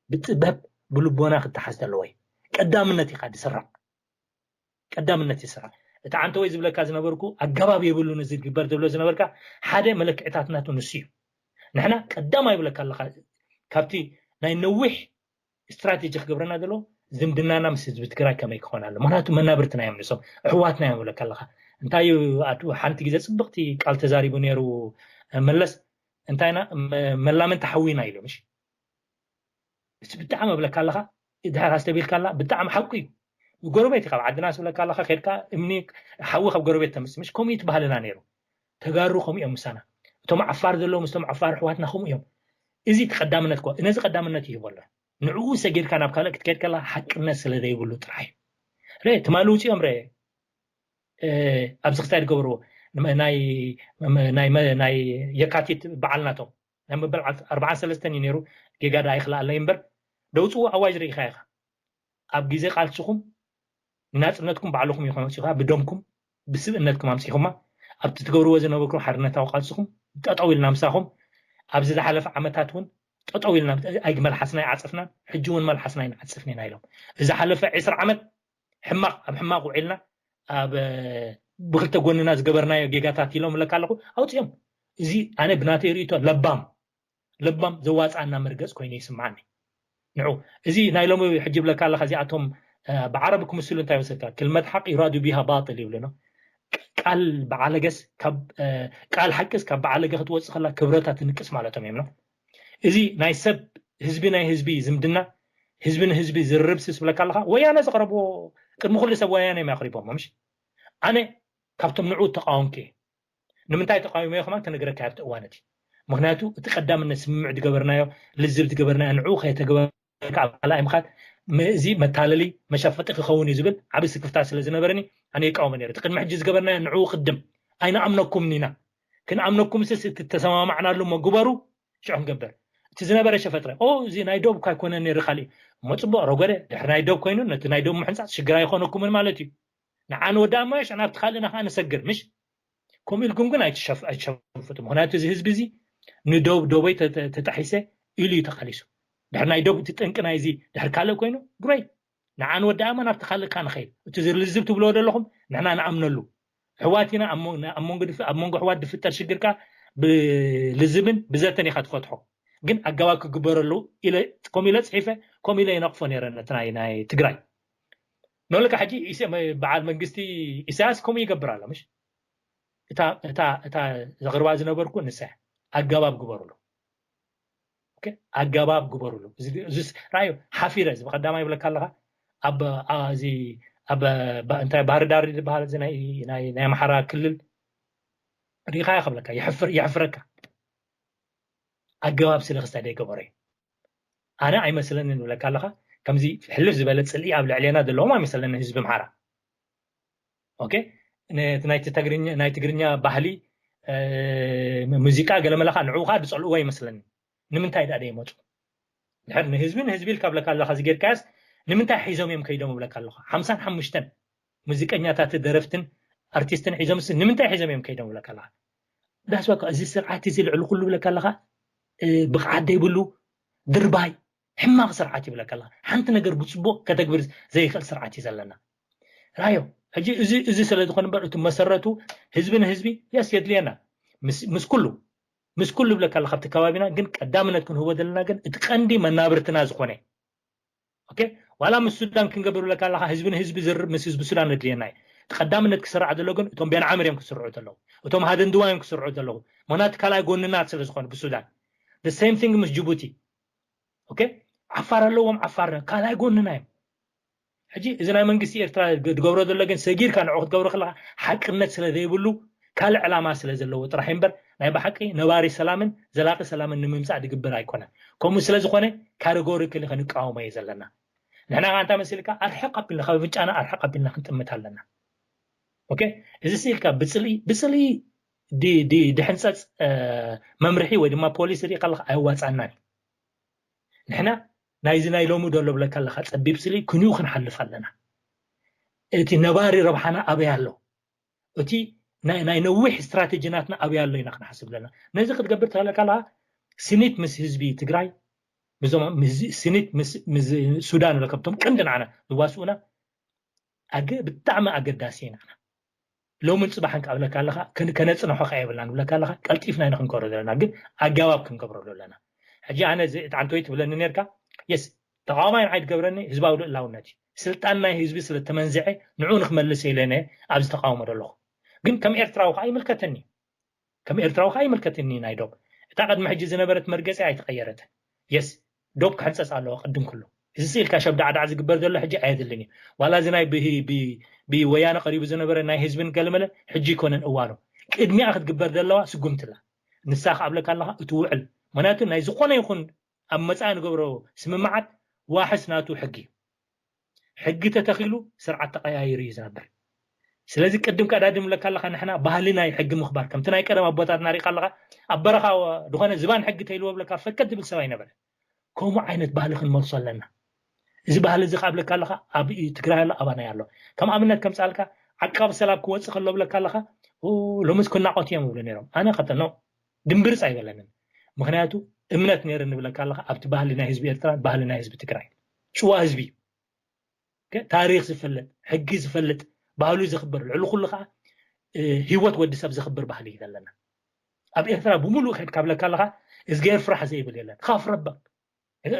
ብጥበብ ብልቦና ክተሓዝ ኣለዎ እዩ። ቀዳምነት ኢኻ ዝስራዕ ቀዳምነት ይስራዕ። እቲ ዓንተ ወይ ዝብለካ ዝነበርኩ ኣገባብ የብሉን እዚ ግበር ዝብሎ ዝነበርካ ሓደ መለክዕታት ናቱ ንሱ እዩ። ንሕና ቀዳማይ ይብለካ ኣለኻ ካብቲ ናይ ነዊሕ ስትራቴጂ ክገብረና ዘሎ ዝምድናና ምስ ህዝቢ ትግራይ ከመይ ክኾን ኣሎ። ምክንያቱ መናብርትና እዮም ንሶም ኣሕዋትና እዮም ይብለካ ኣለኻ። እንታይ እዩ ኣቱ ሓንቲ ግዜ ፅብቕቲ ቃል ተዛሪቡ ነይሩ መለስ እንታይ ኢና መላመን ተሓዊና ኢሉ ምሽ እቲ ብጣዕሚ እብለካ ኣለኻ ድሕር ኣስተቢልካ ኣላ ብጣዕሚ ሓቁ እዩ። ጎረቤት ካብ ዓድና ስብለካ ኣለኻ ከድካ እምኒ ሓዊ ካብ ጎረቤት ተምፅእ ምሽ ከምኡ እዩ ትባህልና ነይሩ። ተጋሩ ከምኡ እዮም ምሳና እቶም ዓፋር ዘለዉ ምስቶም ዓፋር ኣሕዋትና ከምኡ እዮም። እዚ እቲ ቀዳምነት እኮ ነዚ ቀዳምነት ይህቦ ኣሎ። ንዕኡ ሰጊርካ ናብ ካልእ ክትከድ ከላ ሓቅነት ስለ ዘይብሉ ጥራሕ እዩ። ረ ትማሊ ውፅኦም ረ ኣብዚ ክስታይ ዝገብርዎ ናይ የካቲት በዓል ናቶም ናይ መበል ኣርባዓን ሰለስተን እዩ ነይሩ። ጌጋ ዳ ይኽልኣለይ እምበር ደውፅዎ ኣዋጅ ርኢኻ ኢኻ። ኣብ ግዜ ቃልስኹም ንናፅነትኩም ባዕልኹም ይኹን ኣውፂኻ ብደምኩም ብስብእነትኩም ኣምፂኹማ ኣብቲ ትገብርዎ ዝነበርኩም ሓርነታዊ ቃልስኹም ጠጠው ኢልና ምሳኹም ኣብዚ ዝሓለፈ ዓመታት እውን ጠጠው ኢልና ኣይመልሓስና ይዓፀፍናን ሕጂ እውን መልሓስና ይንዓፅፍን ኢና ኢሎም። እዚ ሓለፈ ዕስራ ዓመት ሕማቕ ኣብ ሕማቕ ውዒልና ኣብ ብክልተ ጎንና ዝገበርናዮ ጌጋታት ኢሎም ለካ ኣለኹ ኣውፅኦም። እዚ ኣነ ብናተይ ርእቶ ለባም ለባም ዘዋፅኣና መርገፅ ኮይኑ ይስምዓኒ። ንዑ እዚ ናይ ሎሚ ሕጂ ብለካ ኣለካ እዚኣቶም ብዓረብ ክምስሉ እንታይ መስልካ ክልመት ሓቅ ይራዱ ቢሃ ባጥል ይብሉ ነው። ቃል በዓለገስ ቃል ሓቅስ ካብ በዓለገ ክትወፅእ ከላ ክብረታ ትንቅስ ማለቶም እዮም ነው። እዚ ናይ ሰብ ህዝቢ ናይ ህዝቢ ዝምድና ህዝቢ ንህዝቢ ዝርርብ ስስ ብለካ ኣለካ ወያነ ዘቅረብዎ ቅድሚ ኩሉ ሰብ ወያነ እዮም ኣቅሪቦም ምሽ ኣነ ካብቶም ንዑ ተቃወምኪ ንምንታይ ተቃዊሞ ከማን ክነግረካ ኣብቲ እዋን እቲ ምክንያቱ እቲ ቀዳምነት ስምምዕ ዝገበርናዮ ልዝብ ዝገበርናዮ ንዑ ከየተግበርካ ኣብ ካልኣይ ምካድ እዚ መታለሊ መሸፈጢ ክኸውን እዩ ዝብል ዓብይ ስክፍታ ስለ ዝነበረኒ ኣነ ይቃወሞ ነይረ እቲ ቅድሚ ሕጂ ዝገበርናዮ ንዑ ቅድም ኣይንኣምነኩምን ኢና ክንኣምነኩም ስስ እቲ ተሰማማዕናሉ እሞ ግበሩ ሽዑ ክንገብር እቲ ዝነበረ ሸፈጥረ ኦ እዚ ናይ ዶብ እኳ ኣይኮነን ነይሩ ካሊእ እሞ ፅቡቅ ረጎደ ድሕሪ ናይ ዶብ ኮይኑ ነቲ ናይ ዶብ ምሕንፃፅ ሽግር ኣይኮነኩምን ማለት እዩ ንዓ ንወዳእ እሞ ሽዑ ናብቲ ካልእና ከዓ ንሰግር ምሽ ከምኡ ኢልኩም ግን ኣይትሸፍጡ ምክንያቱ እዚ ህዝቢ እዚ ንዶብ ዶበይ ተጣሒሰ ኢሉ እዩ ተቃሊሱ ድሕሪ ናይ ዶብ እቲ ጠንቂ ናይዚ ድሕሪ ካልእ ኮይኑ ግረይ ንዓ ንወዳእ እሞ ናብቲ ካልእካ ንኸይድ እቲ ዝልዝብ ትብልዎ ዘለኹም ንሕና ንኣምነሉ ኣሕዋት ኢና ኣብ መንጎ ኣሕዋት ዝፍጠር ሽግርካ ብልዝብን ብዘተን ኢካ ትፈትሖ ግን ኣገባብ ክግበረሉ ኢለ ከምኡ ኢለ ፅሒፈ ከምኡ ኢለ ይነቕፎ ነይረ ነቲ ናይ ናይ ትግራይ ንልካ ሕጂ በዓል መንግስቲ ኢሳያስ ከምኡ ይገብር ኣሎ ምሽ እታ እታ እታ ዘቕርባ ዝነበርኩ ንሳ ኣገባብ ግበሩሉ ኣገባብ ግበሩሉ እዚስ ራእዩ ሓፊረ እዚ ብቀዳማይ ይብለካ ኣለካ ኣብ እዚ ኣብ እንታይ ባህር ዳር ዝበሃል እዚ ናይ ኣምሓራ ክልል ሪኢኻ ክብለካ የሕፍረካ ኣገባብ ስለ ክስታይ ዘይገበሮ እዩ ኣነ ኣይመስለንን ይብለካ ኣለካ ከምዚ ሕልፍ ዝበለ ፅልኢ ኣብ ልዕሌና ዘለዎም ኣይመስለንን ህዝቢ ኣምሓራ ኦኬ ናይ ትግርኛ ባህሊ ሙዚቃ ገለመለካ ንዕኡ ከዓ ዝፀልእዎ ኣይመስለንን ንምንታይ ደኣ ይመፁ ድሕር ንህዝቢ ንህዝቢ ኢልካ ብለካ ኣለካ እዚ ጌርካያስ ንምንታይ ሒዞም እዮም ከይዶም ብለካ ኣለካ ሓምሳን ሓሙሽተን ሙዚቀኛታት ደረፍትን ኣርቲስትን ሒዞምስ ንምንታይ ሒዞም እዮም ከይዶም ብለካ ኣለካ ዳስ በቃ እዚ ስርዓት እዚ ልዕሊ ኩሉ ብለካ ኣለካ ብቕዓት ዘይብሉ ድርባይ ሕማቕ ስርዓት ይብለካ ኣለካ ሓንቲ ነገር ብፅቡቅ ከተግብር ዘይኽእል ስርዓት እዩ ዘለና ራዮ ሕጂ እዚ እዚ ስለ ዝኾነ እምበር እቲ መሰረቱ ህዝቢ ንህዝቢ የስ የድልየና ምስ ኩሉ ምስ ኩሉ ብለካ ኣለካ ኣብቲ ከባቢና ግን ቀዳምነት ክንህቦ ዘለና ግን እቲ ቀንዲ መናብርትና ዝኾነ ኦኬ ዋላ ምስ ሱዳን ክንገብር ብለካ ኣለካ ህዝቢ ንህዝቢ ዝርብ ምስ ህዝቢ ሱዳን ነድልየና እዩ። እቲ ቀዳምነት ክስራዕ ዘሎ ግን እቶም ቤን ዓምር እዮም ክስርዑ ዘለዉ፣ እቶም ሃደንድዋ እዮም ክስርዑ ዘለዉ። ምክንያቱ ካልኣይ ጎንና ስለ ዝኾኑ ብሱዳን the same thing ምስ ጅቡቲ ኦኬ ዓፋር ኣለዎም ዓፋር ካልኣይ ጎንና እዮም። ሕጂ እዚ ናይ መንግስቲ ኤርትራ ዝገብሮ ዘሎ ግን ሰጊርካ ንዑ ክትገብሮ ከለካ ሓቅነት ስለ ዘይብሉ ካልእ ዕላማ ስለ ዘለዎ ጥራሕ እምበር ናይ ብሓቂ ነባሪ ሰላምን ዘላቂ ሰላምን ንምምፃእ ዝግበር ኣይኮነን። ከምኡ ስለ ዝኾነ ካተጎሪካሊ ክንቃወሞ እየ ዘለና። ንሕና ከዓ እንታይ መሲልካ ኣርሕቕ ኣቢልና ካብ ኣፍንጫና ኣርሕቕ ኣቢልና ክንጥምት ኣለና። ኦኬ እዚ ስኢልካ ብፅልኢ ብፅልኢ ድሕንፀፅ መምርሒ ወይ ድማ ፖሊሲ ርኢ ከለካ ኣየዋፃናን እዩ። ንሕና ናይዚ ናይ ሎሚ ዶ ለብለካ ኣለካ ፀቢብ ስሊ ክንዩ ክንሓልፍ ኣለና። እቲ ነባሪ ረብሓና ኣበይ ኣሎ? እቲ ናይ ነዊሕ ስትራቴጂ ናትና ኣበይ ኣሎ ኢና ክንሓስብ ኣለና። ነዚ ክትገብር ተለካ ኣለካ ስኒት ምስ ህዝቢ ትግራይ ስኒት ሱዳን ለከብቶም ቀንዲ ንዓና ዝዋስኡና ብጣዕሚ ኣገዳሲ ኢና። ሎምን ፅባሕን ክኣብለካ ኣለካ ከነፅንሖ ከ የብልና ንብለካ ኣለካ ቀልጢፍና ኢና ክንገብሮ ዘለና ግን ኣገባብ ክንገብረሉ ኣለና። ሕጂ ኣነ እዚ እጣንቶይ ትብለኒ ነርካ የስ ተቃዋማይ ንዓይ ትገብረኒ ህዝባዊ ልእላውነት እዩ። ስልጣን ናይ ህዝቢ ስለ ተመንዝዐ ንዑ ንክመልስ ኢለ ነ ኣብዚ ተቃውሞ ዘለኹ ግን ከም ኤርትራዊ ከዓ ይምልከተኒ ከም ኤርትራዊ ከዓ ይምልከተኒ ናይ ዶብ እታ ቅድሚ ሕጂ ዝነበረት መርገፂ ኣይተቀየረትን። የስ ዶብ ክሕንፀፅ ኣለዎ ቅድም ክሉ እዚ ስኢልካ ሸብዳዕዳዕ ዝግበር ዘሎ ሕጂ ኣየድልን እዩ። ዋላ እዚ ናይ ብወያነ ቀሪቡ ዝነበረ ናይ ህዝብን ገለመለ ሕጂ ይኮነን እዋኑ። ቅድሚያ ክትግበር ዘለዋ ስጉምትላ ንሳ ክኣብለካ ኣለካ እቲ ውዕል ምክንያቱ ናይ ዝኾነ ይኹን ኣብ መፃኢ ንገብሮ ስምምዓት ዋሕስ ናቱ ሕጊ እዩ። ሕጊ ተተኺሉ ስርዓት ተቀያይሩ እዩ ዝነብር። ስለዚ ቅድም ቀዳድም ብለካ ኣለካ ንሕና ባህሊ ናይ ሕጊ ምኽባር ከምቲ ናይ ቀደም ኣቦታትና ሪካ ኣለካ ኣብ በረኻ ዝኾነ ዝባን ሕጊ ተይልዎ ብለካ ፈቀድ ዝብል ሰብ ኣይነበረ። ከምኡ ዓይነት ባህሊ ክንመልሶ ኣለና። እዚ ባህሊ እዚ ካብ ብለካ ኣለካ ኣብ ትግራይ ኣሎ ኣባናይ ኣሎ። ከም ኣብነት ከምፃልካ ዓቃቢ ሰላም ክወፅእ ከሎ ብለካ ኣለካ ሎምስ ክናቆት እዮም ይብሉ ነይሮም። ኣነ ከተኖ ድንብርፅ ኣይበለንን። ምክንያቱ እምነት ነይረ ንብለካ ኣለካ ኣብቲ ባህሊ ናይ ህዝቢ ኤርትራ ባህሊ ናይ ህዝቢ ትግራይ ጭዋ ህዝቢ እዩ። ታሪክ ዝፈልጥ ሕጊ ዝፈልጥ ባህሉ ዘክብር ልዕሊ ኩሉ ከዓ ሂወት ወዲ ሰብ ዘክብር ባህሊ እዩ ዘለና። ኣብ ኤርትራ ብምሉእ ከድካ ብለካ ኣለካ እዝጌር ፍራሕ ዘይብል የለን። ካፍ ረበክ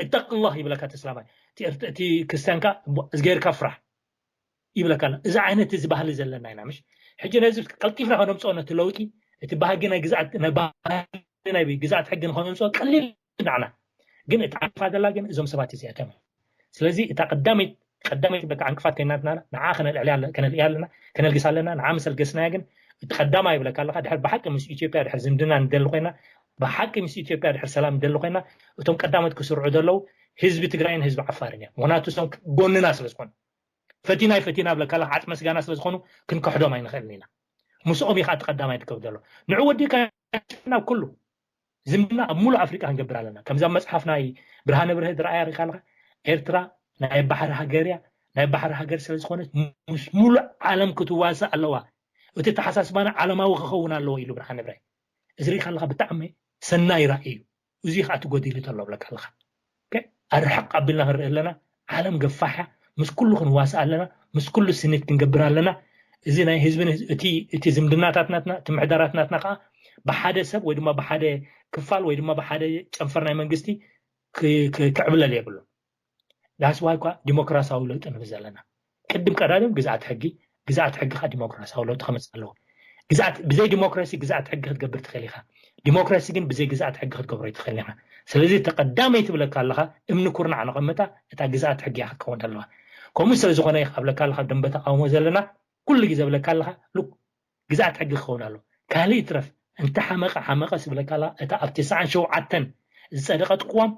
እተቅላህ ይብለካ ተስላማይ እቲ ክርስቲያንካ እዝጌርካ ፍራሕ ይብለካ ኣሎ። እዚ ዓይነት እዚ ባህሊ ዘለና ኢና ምሽ ሕጂ ነዚ ቀልጢፍና ከነምፅኦ ነቲ ለውጢ እቲ ባህጊ ናይ ግዛት ናይ ግዛት ሕጊ ንከነምፅኦ ቀሊል ንዓና ግን እቲ ዓፋ ዘላ ግን እዞም ሰባት እዚኣቶም ስለዚ እታ ቀዳመይቲ ቀዳመይቲ በቃ ዕንቅፋት ከይናትና ንዓ ከነልዕልያ ከነልእያ ኣለና ከነልግስ ኣለና ንዓ ምስ ኣልገስናያ ግን እቲ ቀዳማይ ይብለካ ኣለካ ድሕር ብሓቂ ምስ ኢትዮጵያ ድሕር ዝምድና ንደሊ ኮይና ብሓቂ ምስ ኢትዮጵያ ድሕር ሰላም ንደሊ ኮይና እቶም ቀዳሞት ክስርዑ ዘለዉ ህዝቢ ትግራይን ህዝቢ ዓፋርን እዮም ምክንያቱ እሶም ጎንና ስለ ዝኾኑ ፈቲና ይፈቲና ብለካ ኣለካ ዓፅመ ስጋና ስለ ዝኾኑ ክንከሕዶም ኣይንኽእልን ኢና ምስኦም እዩ ከዓ እቲ ቀዳማይ ትከብ ዘሎ ንዑ ወዲካ ናብ ኩሉ ዝምድና ኣብ ሙሉእ ኣፍሪቃ ክንገብር ኣለና ከምዚ ኣብ መፅሓፍ ናይ ብርሃነ ብርህ ዝረኣያ ሪካ ኣለካ ኤርትራ ናይ ባሕሪ ሃገር እያ ናይ ባሕሪ ሃገር ስለ ዝኾነት ምስ ሙሉእ ዓለም ክትዋሳእ ኣለዋ እቲ ተሓሳስባና ዓለማዊ ክኸውን ኣለዎ ኢሉ ብርሃነ ብርህ እዚ ሪካ ኣለካ ብጣዕሚ ሰናይ ራእይ እዩ እዚ ከዓ ትጎዲሉ ተሎ ብለካ ኣለካ ኣርሕቕ ኣቢልና ክንርኢ ኣለና ዓለም ገፋሕ እያ ምስ ኩሉ ክንዋሳእ ኣለና ምስ ኩሉ ስኒት ክንገብር ኣለና እዚ ናይ ህዝቢ እቲ ዝምድናታት ናትና እቲ ምሕዳራት ናትና ከዓ ብሓደ ሰብ ወይ ድማ ብሓደ ክፋል ወይ ድማ ብሓደ ጨንፈር ናይ መንግስቲ ክዕብለል የብሉን that's why እኳ ዲሞክራሲያዊ ለውጢ ንብል ዘለና ቅድም ቀዳድም ግዝኣት ሕጊ ግዝኣት ሕጊ ከዓ ዲሞክራሲያዊ ለውጢ ክመፅእ ኣለዎ ግዝኣት ብዘይ ዲሞክራሲ ግዝኣት ሕጊ ክትገብር ትኽእል ኢኻ ዲሞክራሲ ግን ብዘይ ግዝኣት ሕጊ ክትገብሮ ይትኽእል ኢኻ ስለዚ ተቀዳመይ ትብለካ ኣለኻ እምኒ ኩርናዕ ነቐምጣ እታ ግዝኣት ሕጊ እያ ክትከውን ኣለዋ ከምኡ ስለ ዝኾነ ይኽኣብለካ ኣለካ ደንበ ተቃውሞ ዘለና ኩሉ ግዜ ብለካ ኣለካ ሉክ ግዝኣት ሕጊ ክኸውን ኣሎ ካልእ ይትረፍ እንተ ሓመቐ ሓመቐ ስብለካ ኣለካ እታ ኣብ ትስዓን ሸውዓተን ዝፀደቀት ቅዋም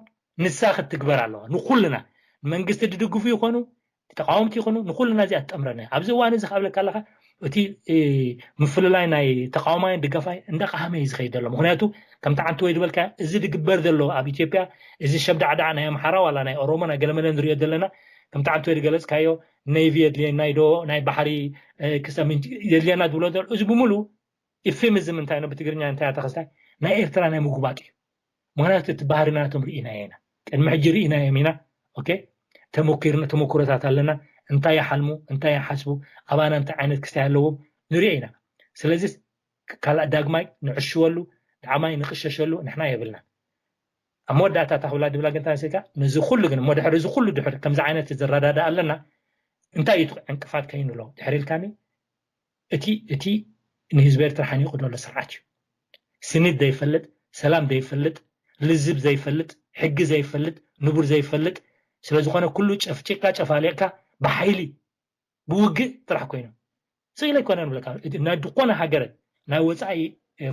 ንሳ ክትግበር ኣለዋ ንኩልና መንግስቲ ድድግፉ ይኾኑ ተቃወምቲ ይኾኑ ንኩልና እዚኣ ትጠምረና ኣብዚ እዋን እዚ ካብለካ ኣለካ እቲ ምፍልላይ ናይ ተቃዋማይን ደገፋይ እንዳቃሃመ እዩ ዝኸይድ ዘሎ ምክንያቱ ከምቲ ዓንቲ ወይ ዝበልካ እዚ ዝግበር ዘሎ ኣብ ኢትዮጵያ እዚ ሸብዳዕዳዕ ናይ ኣምሓራ ዋላ ናይ ኦሮሞ ናይ ገለመለ ንሪኦ ዘለና ከምቲ ዓንቲ ወይ ዝገለፅካዮ ኔቪ የድልየና ዶ ናይ ባሕሪ ክሰሚን የድልየና ዝብሎ ዘሎ እዚ ብምሉ ኢፌሚዝም እንታይ ነው ብትግርኛ እንታይ ኣተኸስታይ ናይ ኤርትራ ናይ ምጉባጥ እዩ ምክንያቱ እቲ ባህሪ ናቶም ርኢናዮ ኢና ቅድሚ ሕጂ ርኢናዮም ኢና ኦኬ ተመኪርና ተመክሮታት ኣለና እንታይ ይሓልሙ እንታይ ይሓስቡ ኣባና እንታይ ዓይነት ክስታይ ኣለዎም ንሪኦ ኢና ስለዚ ካልእ ዳግማይ ንዕሽወሉ ዳዕማይ ንቕሸሸሉ ንሕና የብልና። ኣብ መወዳእታ እታ ክብላ ድብላ ግን እንታይ መሲልካ፣ ነዚ ኩሉ ግን እሞ ድሕሪ እዚ ኩሉ ድሕሪ ከምዚ ዓይነት ዝረዳዳ ኣለና እንታይ እዩ ዕንቅፋት ከይኑ ኣሎ ድሕሪ ኢልካኒ፣ እቲ እቲ ንህዝቢ ኤርትራ ሓኒቑ ዘሎ ስርዓት እዩ። ስኒት ዘይፈልጥ፣ ሰላም ዘይፈልጥ፣ ልዝብ ዘይፈልጥ፣ ሕጊ ዘይፈልጥ፣ ንቡር ዘይፈልጥ፣ ስለ ዝኾነ ኩሉ ጨፍጭካ ጨፋሊቕካ ብሓይሊ ብውግእ ጥራሕ ኮይኑ ስኢለ ኣይኮነ ንብለካ። ናይ ዝኾነ ሃገር ናይ ወፃኢ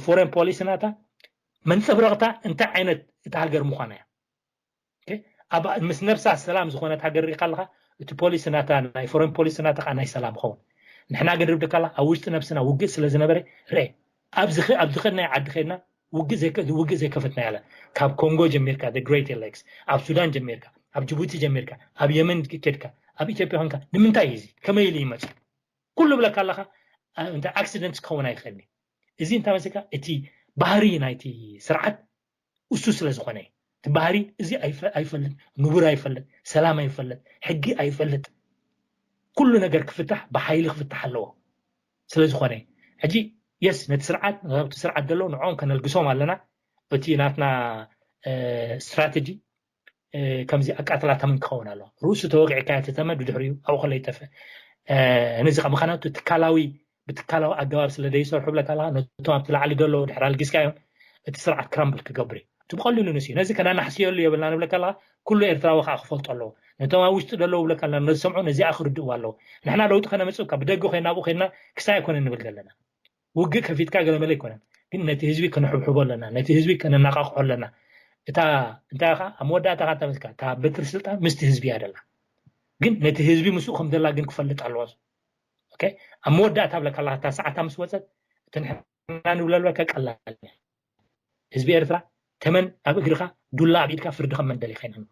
ፎረን ፖሊሲ ናታ መንፀብረቕታ እንታይ ዓይነት እታ ሃገር ምዃና እያ። ምስ ነብሳ ሰላም ዝኾነት ሃገር ርኢኻ ኣለኻ፣ እቲ ፖሊሲ ናታ ናይ ፎረን ፖሊሲ ናታ ከዓ ናይ ሰላም ኸውን። ንሕና ግን ርብድካ ኣላ ኣብ ውሽጢ ነብስና ውግእ ስለ ዝነበረ ርአ ኣብ ዝኸድናይ ዓዲ ኸድና ውግእ ዘይከፈትና ያለ ካብ ኮንጎ ጀሚርካ ግሬት ኤሌክስ ኣብ ሱዳን ጀሚርካ ኣብ ጅቡቲ ጀሚርካ ኣብ የመን ኬድካ ኣብ ኢትዮጵያ ኮንካ ንምንታይ እዩ እዚ ከመይ ኢሉ ይመፅ ኩሉ ብለካ ኣለኻ። እንታይ ኣክሲደንት ክኸውን ኣይኽእልኒ። እዚ እንታይ መስልካ እቲ ባህሪ ናይቲ ስርዓት እሱ ስለ ዝኾነ እቲ ባህሪ እዚ ኣይፈልጥ፣ ንቡር ኣይፈልጥ፣ ሰላም ኣይፈልጥ፣ ሕጊ ኣይፈልጥ። ኩሉ ነገር ክፍታሕ ብሓይሊ ክፍታሕ ኣለዎ። ስለ ዝኾነ ሕጂ የስ ነቲ ስርዓት ነቲ ስርዓት ዘለዉ ንዕኦም ከነልግሶም ኣለና። እቲ ናትና ስትራተጂ ከምዚ ኣቃጥላ ተመን ክኸውን ኣለዎ። ርእሱ ተወቂዕካ እቲ ተመን ብድሕሪኡ ኣብኡ ከሎ ይጠፍእ። ነዚ ምኽንያቱ ትካላዊ ብትካላዊ ኣገባብ ስለ ዘይሰርሑ ብለካ ኣለካ ነቶም ኣብቲ ላዕሊ ዘለዉ ድሕር ኣልጊስካዮም እቲ ስርዓት ክራምብል ክገብር እዩ። እቲ ብቐሊሉ ንስ እዩ ነዚ ከናናሕስየሉ የብልና ንብለካ ኣለካ ኩሉ ኤርትራዊ ከዓ ክፈልጦ ኣለዎ። ነቶም ኣብ ውሽጢ ዘለዉ ብለካ ኣለና ነዝሰምዑ ነዚኣ ክርድእዋ ኣለዎ። ንሕና ለውጢ ከነምፅእ እካ ብደገ ኮይና ኣብኡ ኮይና ክሳይ ኣይኮነ ንብል ዘለና። ውግእ ከፊትካ ገለመለ ኣይኮነን፣ ግን ነቲ ህዝቢ ክንሕብሕቦ ኣለና፣ ነቲ ህዝቢ ከነናቃቅሖ ኣለና። እታ እንታይ ኻ ኣብ መወዳእታ ካ ተመስካ እታ በትሪ ስልጣን ምስቲ ህዝቢ እያ ደላ፣ ግን ነቲ ህዝቢ ምስኡ ከም ደላ ግን ክፈልጥ ኣለዎ። ኦኬ ኣብ መወዳእታ ብለካ ኣለካ እታ ሰዓታ ምስ ወፀት እቲ ንሕና ንብለልበካ ቀላል ህዝቢ ኤርትራ ተመን ኣብ እግርኻ ዱላ ኣብ ኢድካ ፍርዲ ከም መንደል ይኸይና።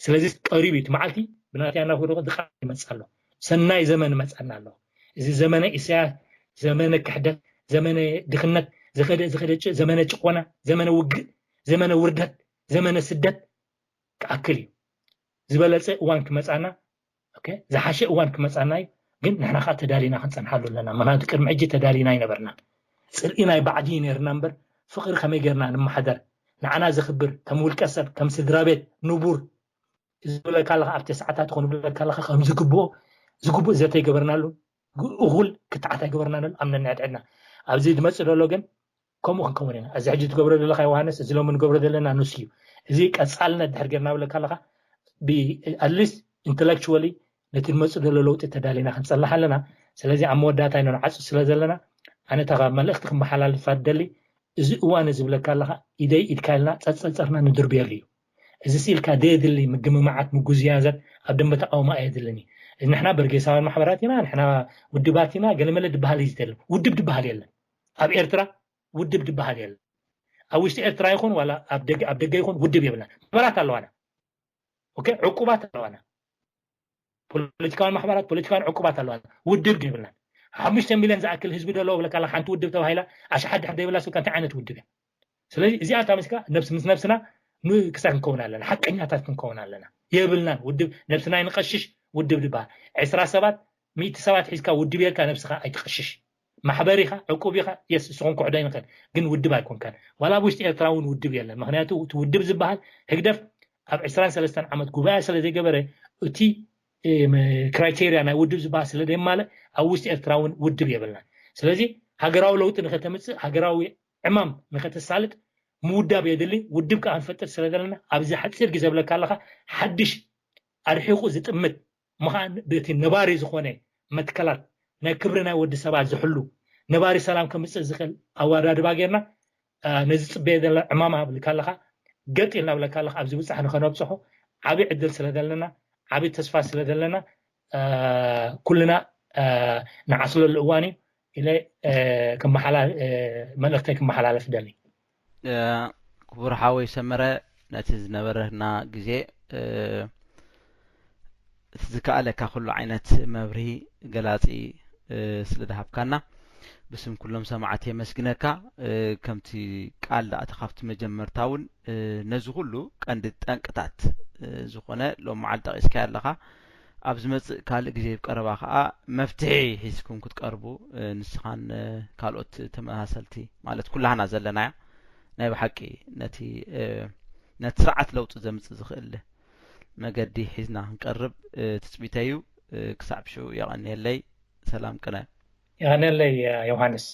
ስለዚ ቀሪቡ እዩ እቲ መዓልቲ ብናትያ ናብ ህዶ ድቃ ይመጽእ ኣሎ። ሰናይ ዘመን መጸና ኣሎ። እዚ ዘመነ ኢሳያስ ዘመነ ክሕደት፣ ዘመነ ድኽነት፣ ዝኸደ ዝኸደ ዘመነ ጭቆና፣ ዘመነ ውግእ፣ ዘመነ ውርደት፣ ዘመነ ስደት ክኣክል እዩ። ዝበለጸ እዋን ክመጻና ዝሓሸ እዋን ክመጻና እዩ። ግን ንሕና ከዓ ተዳሊና ክንጸንሓሉ ኣለና። ምክንያቱ ቅድሚ ሕጂ ተዳሊና ኣይነበርናን። ጽልኢ ናይ ባዕዲ እዩ ነርና እምበር ፍቕሪ ከመይ ጌርና ንመሓደር ንዓና ዘኽብር ከም ውልቀ ሰብ ከም ስድራ ቤት ንቡር ዝብለካ ኣለካ ኣብቲ ሰዓታት ይኹን ዝብለካ ኣለካ ከም ዝግብኦ ዝግብእ ዘተይገበርናሉ እኹል ክትዓት ኣይገበርናሉ ኣምነና ዕድዕድና ኣብዚ ዝመጽእ ዘሎ ግን ከምኡ ክንከውን ኢና። እዚ ሕጂ ትገብሮ ዘለካ ዮሃንስ፣ እዚ ሎሚ ንገብሮ ዘለና ንሱ እዩ። እዚ ቀጻልነት ድሕር ጌርና ብለካ ኣለካ ኣትሊስት ኢንተሌክቹዋሊ ነቲ ንመፅእ ዘሎ ለውጢ ተዳሊና ክንፀልሕ ኣለና። ስለዚ ኣብ መወዳእታ ኢና ንዓፁ ስለ ዘለና ኣነ እታ መልእክቲ ክመሓላልፋ ደሊ እዚ እዋን እዚ ብለካ ኣለካ ኢደይ ኢድካ ኢልና ፀፀፀርና ንድርብየሉ እዩ። እዚ ስኢልካ ደየድሊ ምግምማዓት ምጉዝያዘት ኣብ ደንበ ተቃውሞ ኣየድልን እዩ። ንሕና በርጌሳውያን ማሕበራት ኢና፣ ንሕና ውድባት ኢና፣ ገለመለ ድበሃል እዩ ዝደሊ። ውድብ ድበሃል የለን ኣብ ኤርትራ ውድብ ድበሃል የለን። ኣብ ውሽጢ ኤርትራ ይኹን ዋላ ኣብ ደገ ኣብ ደገ ይኹን ውድብ የብልና። ማሕበራት ኣለዋና። ኦኬ ዕቁባት ኣለዋና። ፖለቲካዊ ማሕበራት ፖለቲካዊ ዕቁባት ኣለዋና። ውድብ ግን የብልና። ሓሙሽተ ሚልዮን ዝኣክል ህዝቢ ደለዎ ብለካ ሓንቲ ውድብ ተባሂላ ኣሽሓት ድሕር ዘይብላ ስልካ እንታይ ዓይነት ውድብ እያ? ስለዚ እዚኣ እታ ምስካ ነብስ ምስ ነብስና ክሳብ ክንከውን ኣለና ሓቀኛታት ክንከውን ኣለና። የብልናን ውድብ ነብስና ይንቀሽሽ ውድብ ድበሃል ዕስራ ሰባት ሚእቲ ሰባት ሒዝካ ውድብ የልካ ነብስኻ ኣይትቐሽሽ። ማሕበር ኢኻ ዕቁብ ኢኻ የስ ንስኹም ክሕዶ ይንኽእል ግን ውድብ ኣይኮንካን። ዋላ ኣብ ውሽጢ ኤርትራ እውን ውድብ የለን። ምክንያቱ እቲ ውድብ ዝበሃል ህግደፍ ኣብ ዕስራን ሰለስተን ዓመት ጉባኤ ስለ ዘይገበረ እቲ ክራይቴርያ ናይ ውድብ ዝበሃል ስለ ደየማልእ ኣብ ውሽጢ ኤርትራ እውን ውድብ የብልናን። ስለዚ ሃገራዊ ለውጢ ንኸተምፅእ ሃገራዊ ዕማም ንኸተሳልጥ ምውዳብ የድሊ። ውድብ ከዓ ክንፈጥር ስለ ዘለና ኣብዚ ሓፂር ግዜ ብለካ ኣለካ ሓድሽ ኣርሒቑ ዝጥምት ምዃን በቲ ነባሪ ዝኾነ መትከላት ናይ ክብሪ ናይ ወዲ ሰባት ዝሕሉ ነባሪ ሰላም ከምፅእ ዝኽእል ኣወዳድባ ጌርና ነዚ ፅበየ ዘለ ዕማማ ብልካ ኣለካ ገጥ ኢልና ብለካ ኣለካ ኣብዚ ብፃሕ ንኸነብፅሖ ዓብዪ ዕድል ስለ ዘለና ዓብዪ ተስፋ ስለ ዘለና ኩልና ንዓስለሉ እዋን እዩ ኢለ መልእክተይ ክመሓላለፍ ደሊ። ክቡር ሓወይ ሰመረ ነቲ ዝነበረና ግዜ እቲ ዝከኣለካ ኩሉ ዓይነት መብርሂ ገላፂ ስለ ዝሃብካና ብስም ኩሎም ሰማዕቲ የመስግነካ። ከምቲ ቃል ዝኣተኻ ኣብቲ መጀመርታ እውን ነዚ ኩሉ ቀንዲ ጠንቅታት ዝኾነ ሎም መዓል ጠቒስካዮ ኣለኻ። ኣብ ዝመፅእ ካልእ ግዜ ብቀረባ ከዓ መፍትሒ ሒዝኩም ክትቀርቡ ንስኻን ካልኦት ተመሳሰልቲ ማለት ኩላህና ዘለናያ ናይ ብሓቂ ነቲ ነቲ ስርዓት ለውጢ ዘምፅእ ዝኽእል መገዲ ሒዝና ክንቀርብ ትፅቢተይ እዩ። ክሳብ ሽዑ የቐንየለይ። ሰላም ቅነ። የቐንየለይ ዮሃንስ።